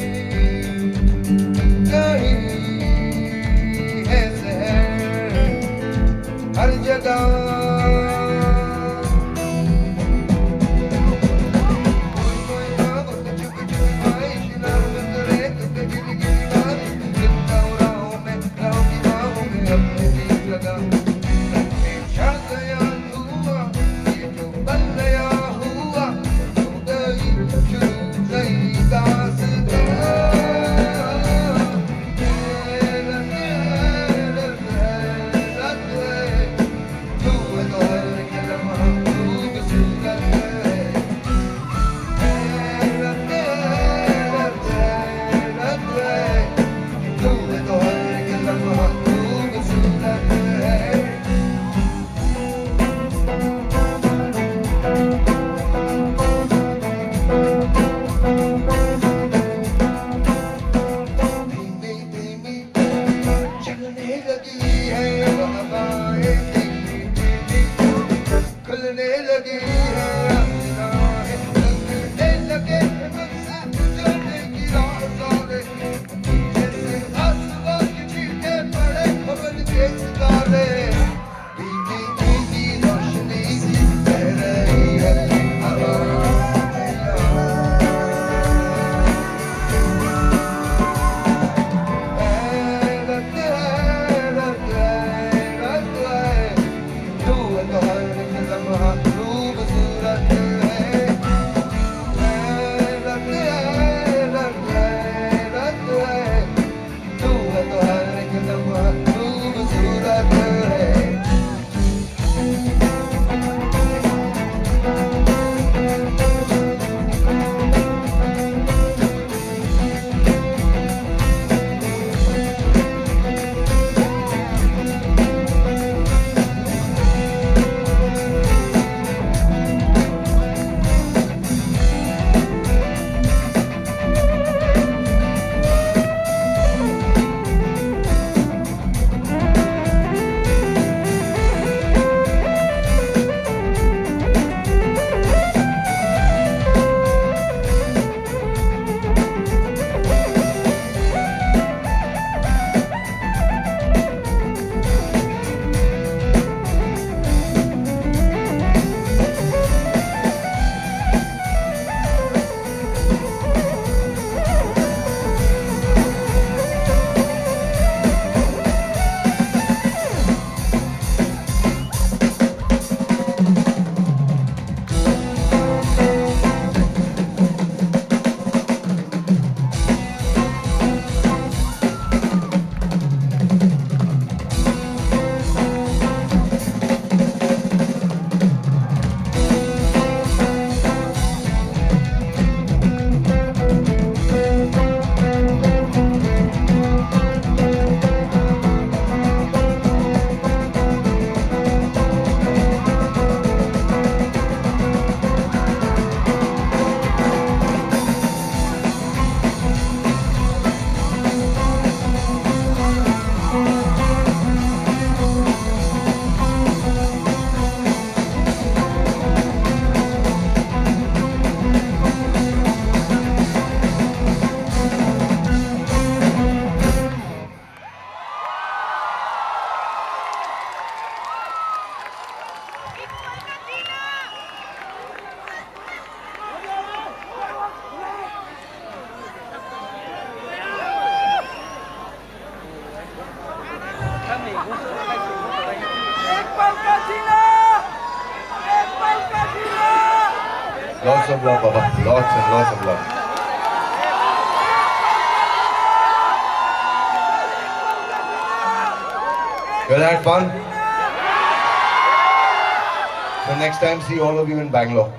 कहीं है सहर हर जगह। चलने लगी है अब हवाएं, धीमी धीमी खुलने लगी है आसमां, रंगने लगे हैं मंजिल जाने की राह सारे। जैसे आसमां के छींटे पड़े हो बन के सितारे। भीगी भीगी रोशनी सी बह रही है हवाएं। हैरत, हैरत, हैरत है। तू है तो हर एक लम्हा खूबसूरत। Lots of love, Baba. Lots and lots of love. Well, had fun? So next time, see all of you in Bangalore.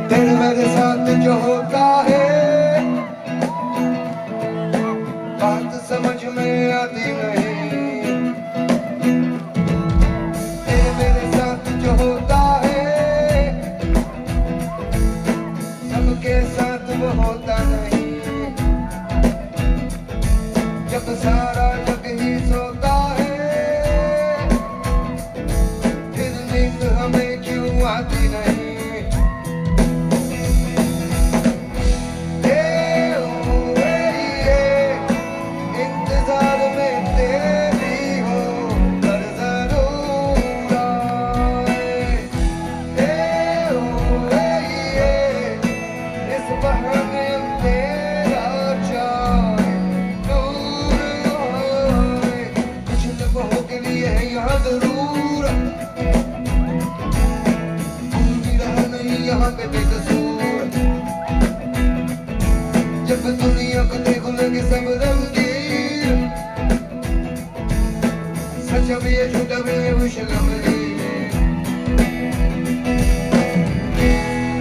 तेरे मेरे साथ जो होता है, बात समझ में आती नहीं। तेरे मेरे साथ जो होता है, सबके साथ वो होता नहीं। जब सारा जग ही सोता है, फिर नींद हमें क्यों आती नहीं? ए ओ ए ए, इंतजार में तेरी हो हर जरूर आए। ए ओ ए ए, इस बहाने तेरा चांद दूर आए। कुछ लम्हों के लिए है यहाँ जरूर, भूल भी रहा नहीं यहाँ पे बेकसूर। जब दुनिया को देखो लगे सब रंगीन, सच भी ये झूठ भी ये खुशखबरी।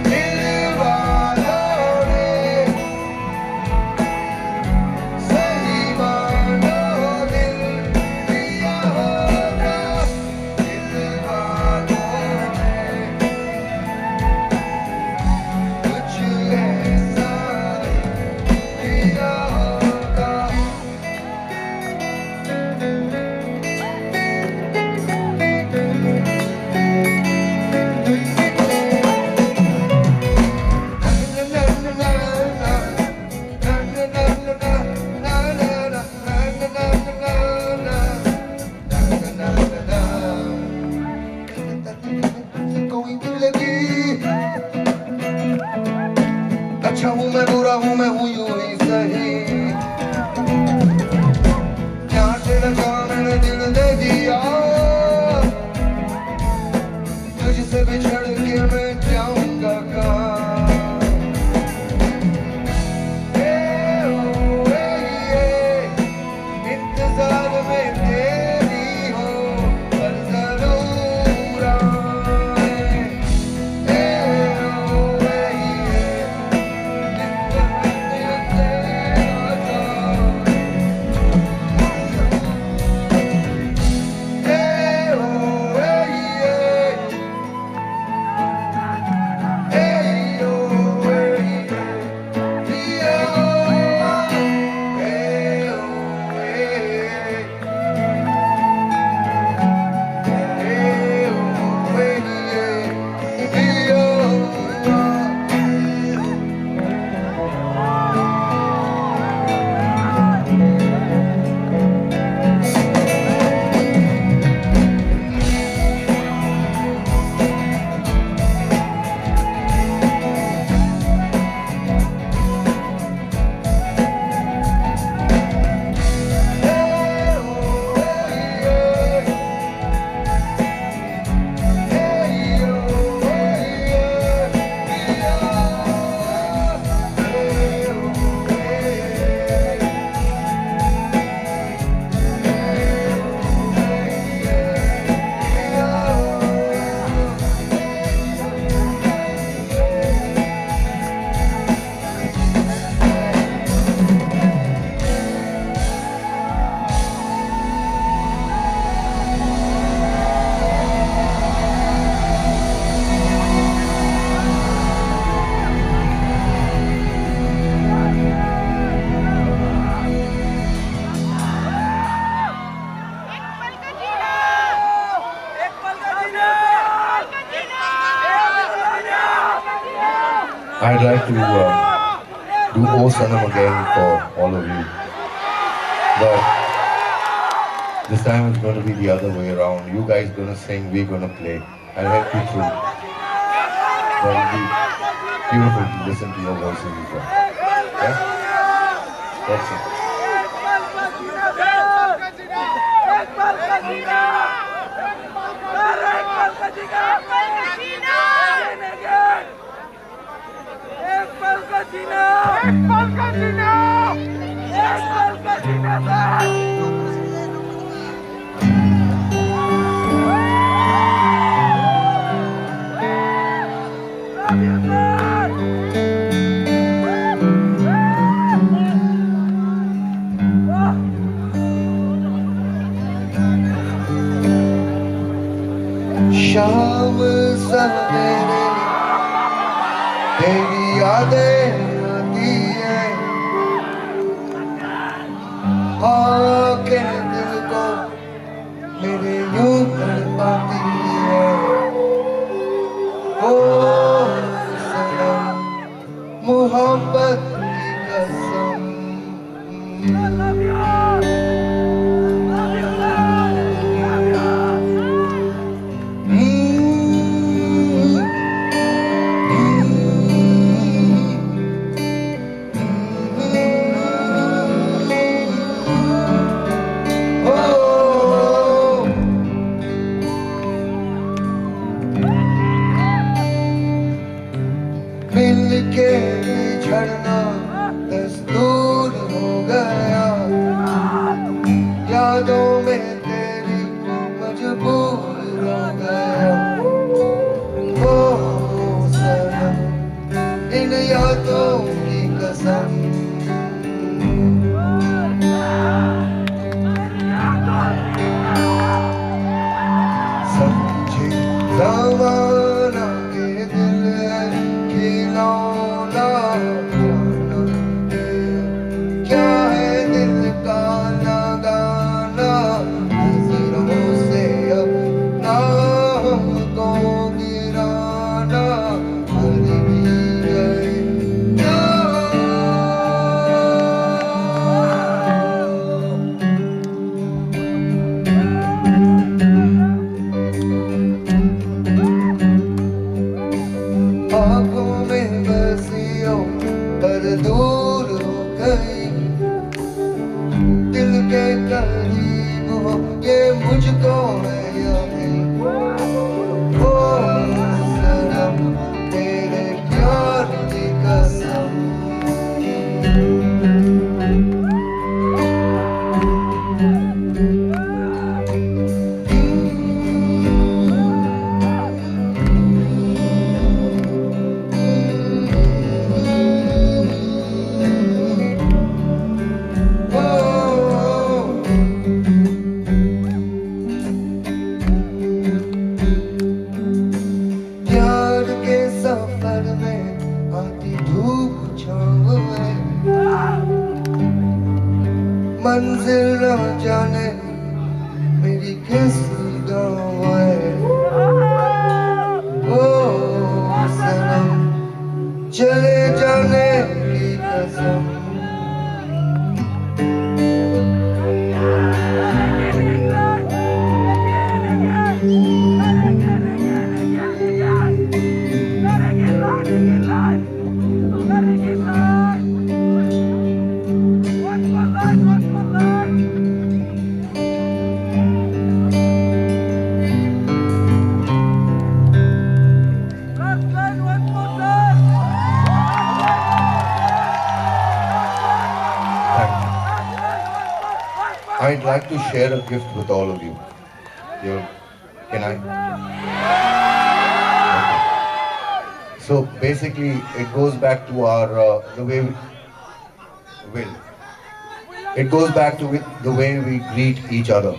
दिल वालों ने सही मानो दिल दिया होगा। दिल वालों ने कुछ ऐसा दिया होगा। अच्छा हूँ मैं, बुरा हूँ मैं, हूँ यूं ही सही। क्या तेरा जान ने दिल दे दिया, तुझसे बिछड़ के मैं जाऊंगा कहाँ? ए ओ ए ए, इंतजार में तेरी हो हर जरूर आए। ए ओ ए ए, इंतजार में तेरा चांद। ए ओ ए ए। I'd like to, uh, do Oh Sanam again for all of you. But this time it's going to be the other way around. You guys gonna sing, we're gonna play. I'll help you through. But it'll be beautiful to listen to your voices as well. Yeah? That's it. एक पल का जीना! एक पल का जीना! एक पल का जीना! एक पल का जीना! एक पल का जीना, सर! Love you, sir! शाम सवेरे तेरी यादें आती है, आके दिल को मेरे यूं तड़पाती है। ओ सनम, मोहब्बत की कसम। मिलके भी झड़ना दस्तूर हो गया, यादों में तेरी मजबूर हो गया। ओ सनम, इन यादों की कसम। समझे जमाना के दिल खिलौना, क्या है दिल का लगाना, नजरों से अब ना हमको गिराना। आंखों में बसी हो पर दूर हो गई, दिल के करीब हो ये मुझको है यकीन। ओ सनम, तेरे प्यार की कसम। प्यार के सफर में आती धूप छाँव है, मंजिल ना जाने मेरी किस गाँव है। ओ सनम, चले जाने की कसम। I'd like to share a gift with all of you. You, can I? Okay. So basically, it goes back to our, uh, the way we, Will. It goes back to wi-, the way we greet each other.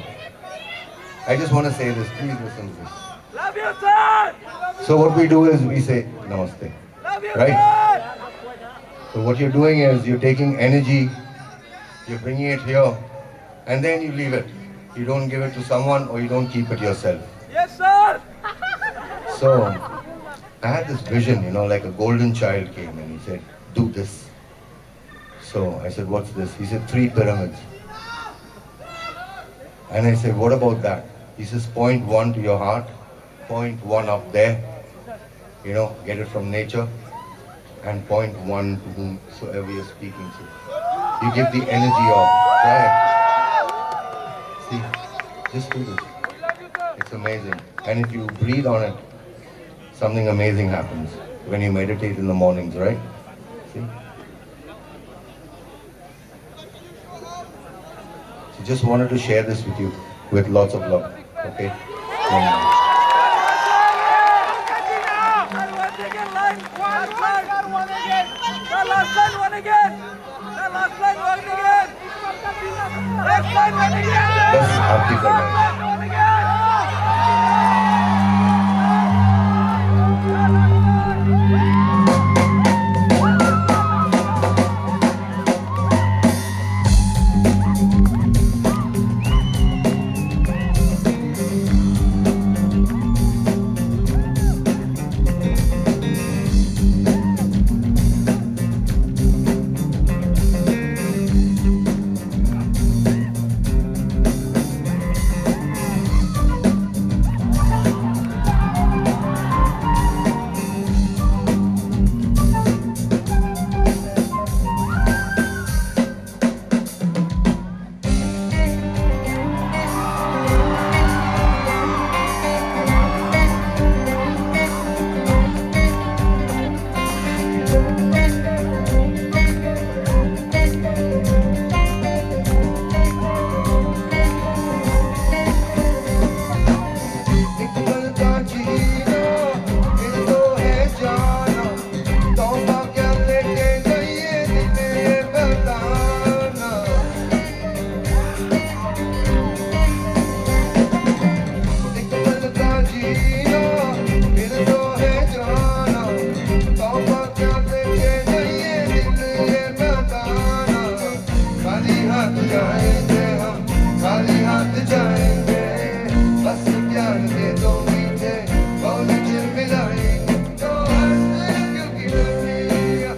I just want to say this, please listen to this. Love you, sir! So what we do is we say, "Namaste." Love you, right? Sir! So what you're doing is you're taking energy, you're bringing it here, and then you leave it. You don't give it to someone or you don't keep it yourself. Yes, sir! So, I had this vision, you know, like a golden child came and he said, "Do this." So I said, "What's this?" He said, "Three pyramids." And I said, "What about that?" He says, "Point one to your heart, point one up there, you know, get it from nature, and point one to whomsoever you're speaking to. You give the energy of, try it. See, just do this. It's amazing. And if you breathe on it, something amazing happens when you meditate in the mornings, right?" See? So just wanted to share this with you with lots of love. Okay? Bas, aarti karna hai. खाली हाथ जाएंगे हम, खाली हाथ जाएंगे। बस प्यार के दो मीठे बोल झिलमिलाएंगे। तो हंस ले क्योंकि दुनिया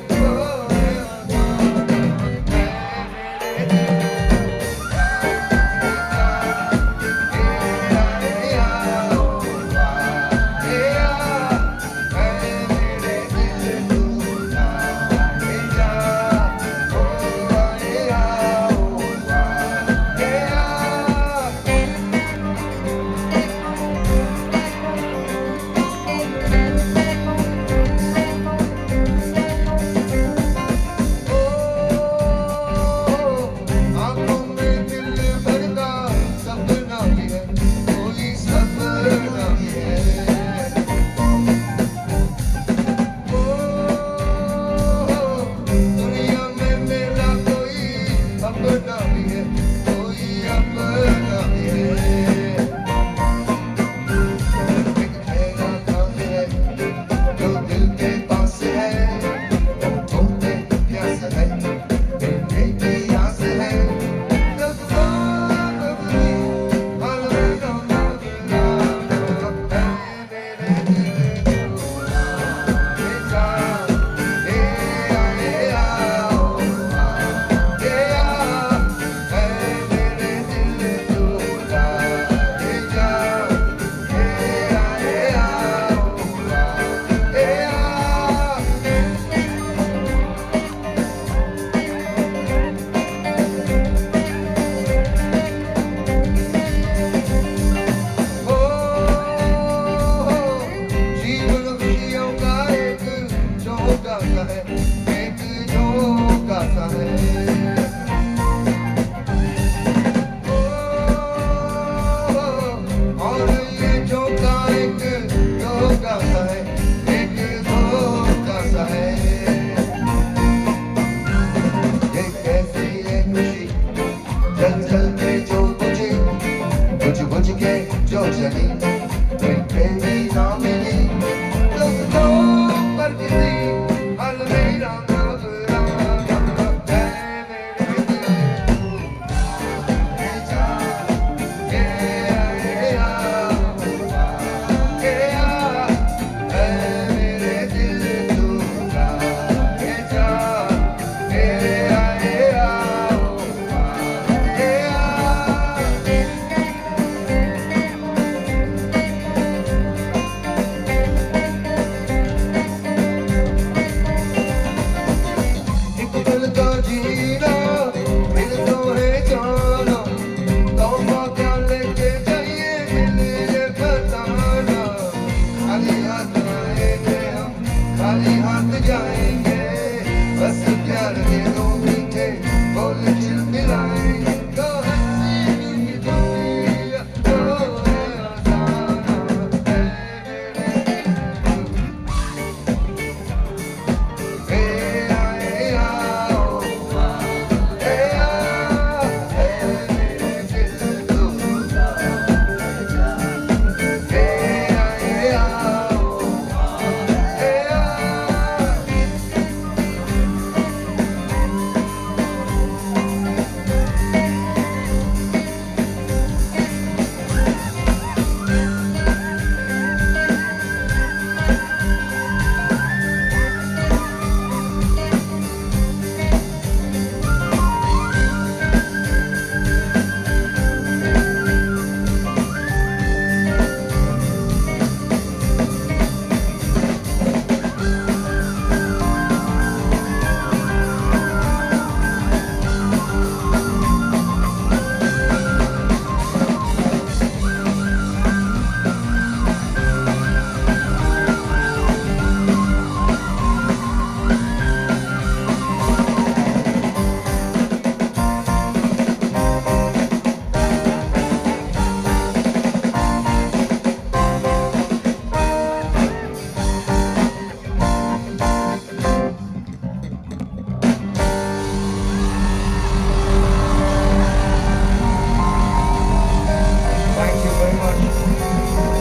Thank you very much.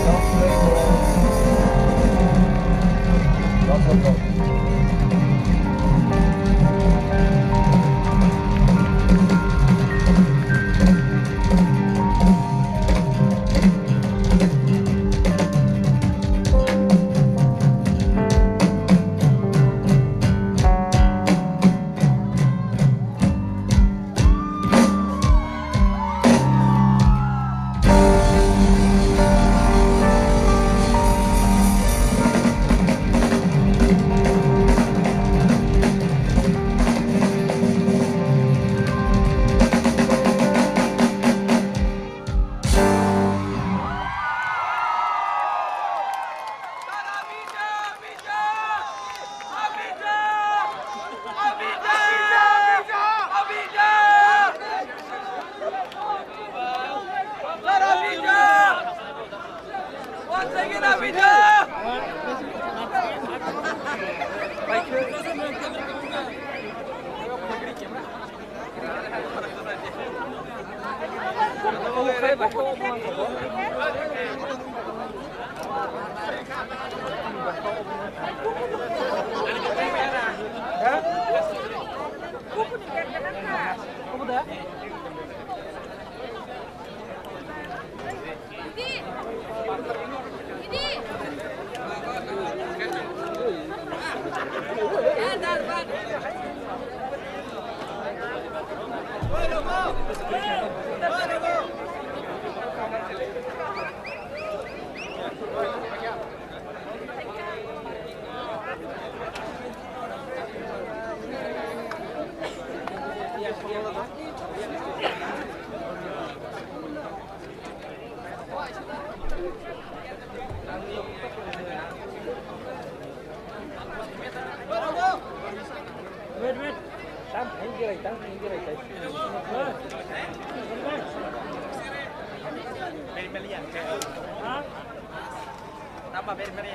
Soft play for all. Lots of love. Wait, wait. Tam hingirai, tam hingirai, guys. Tamba beri beri.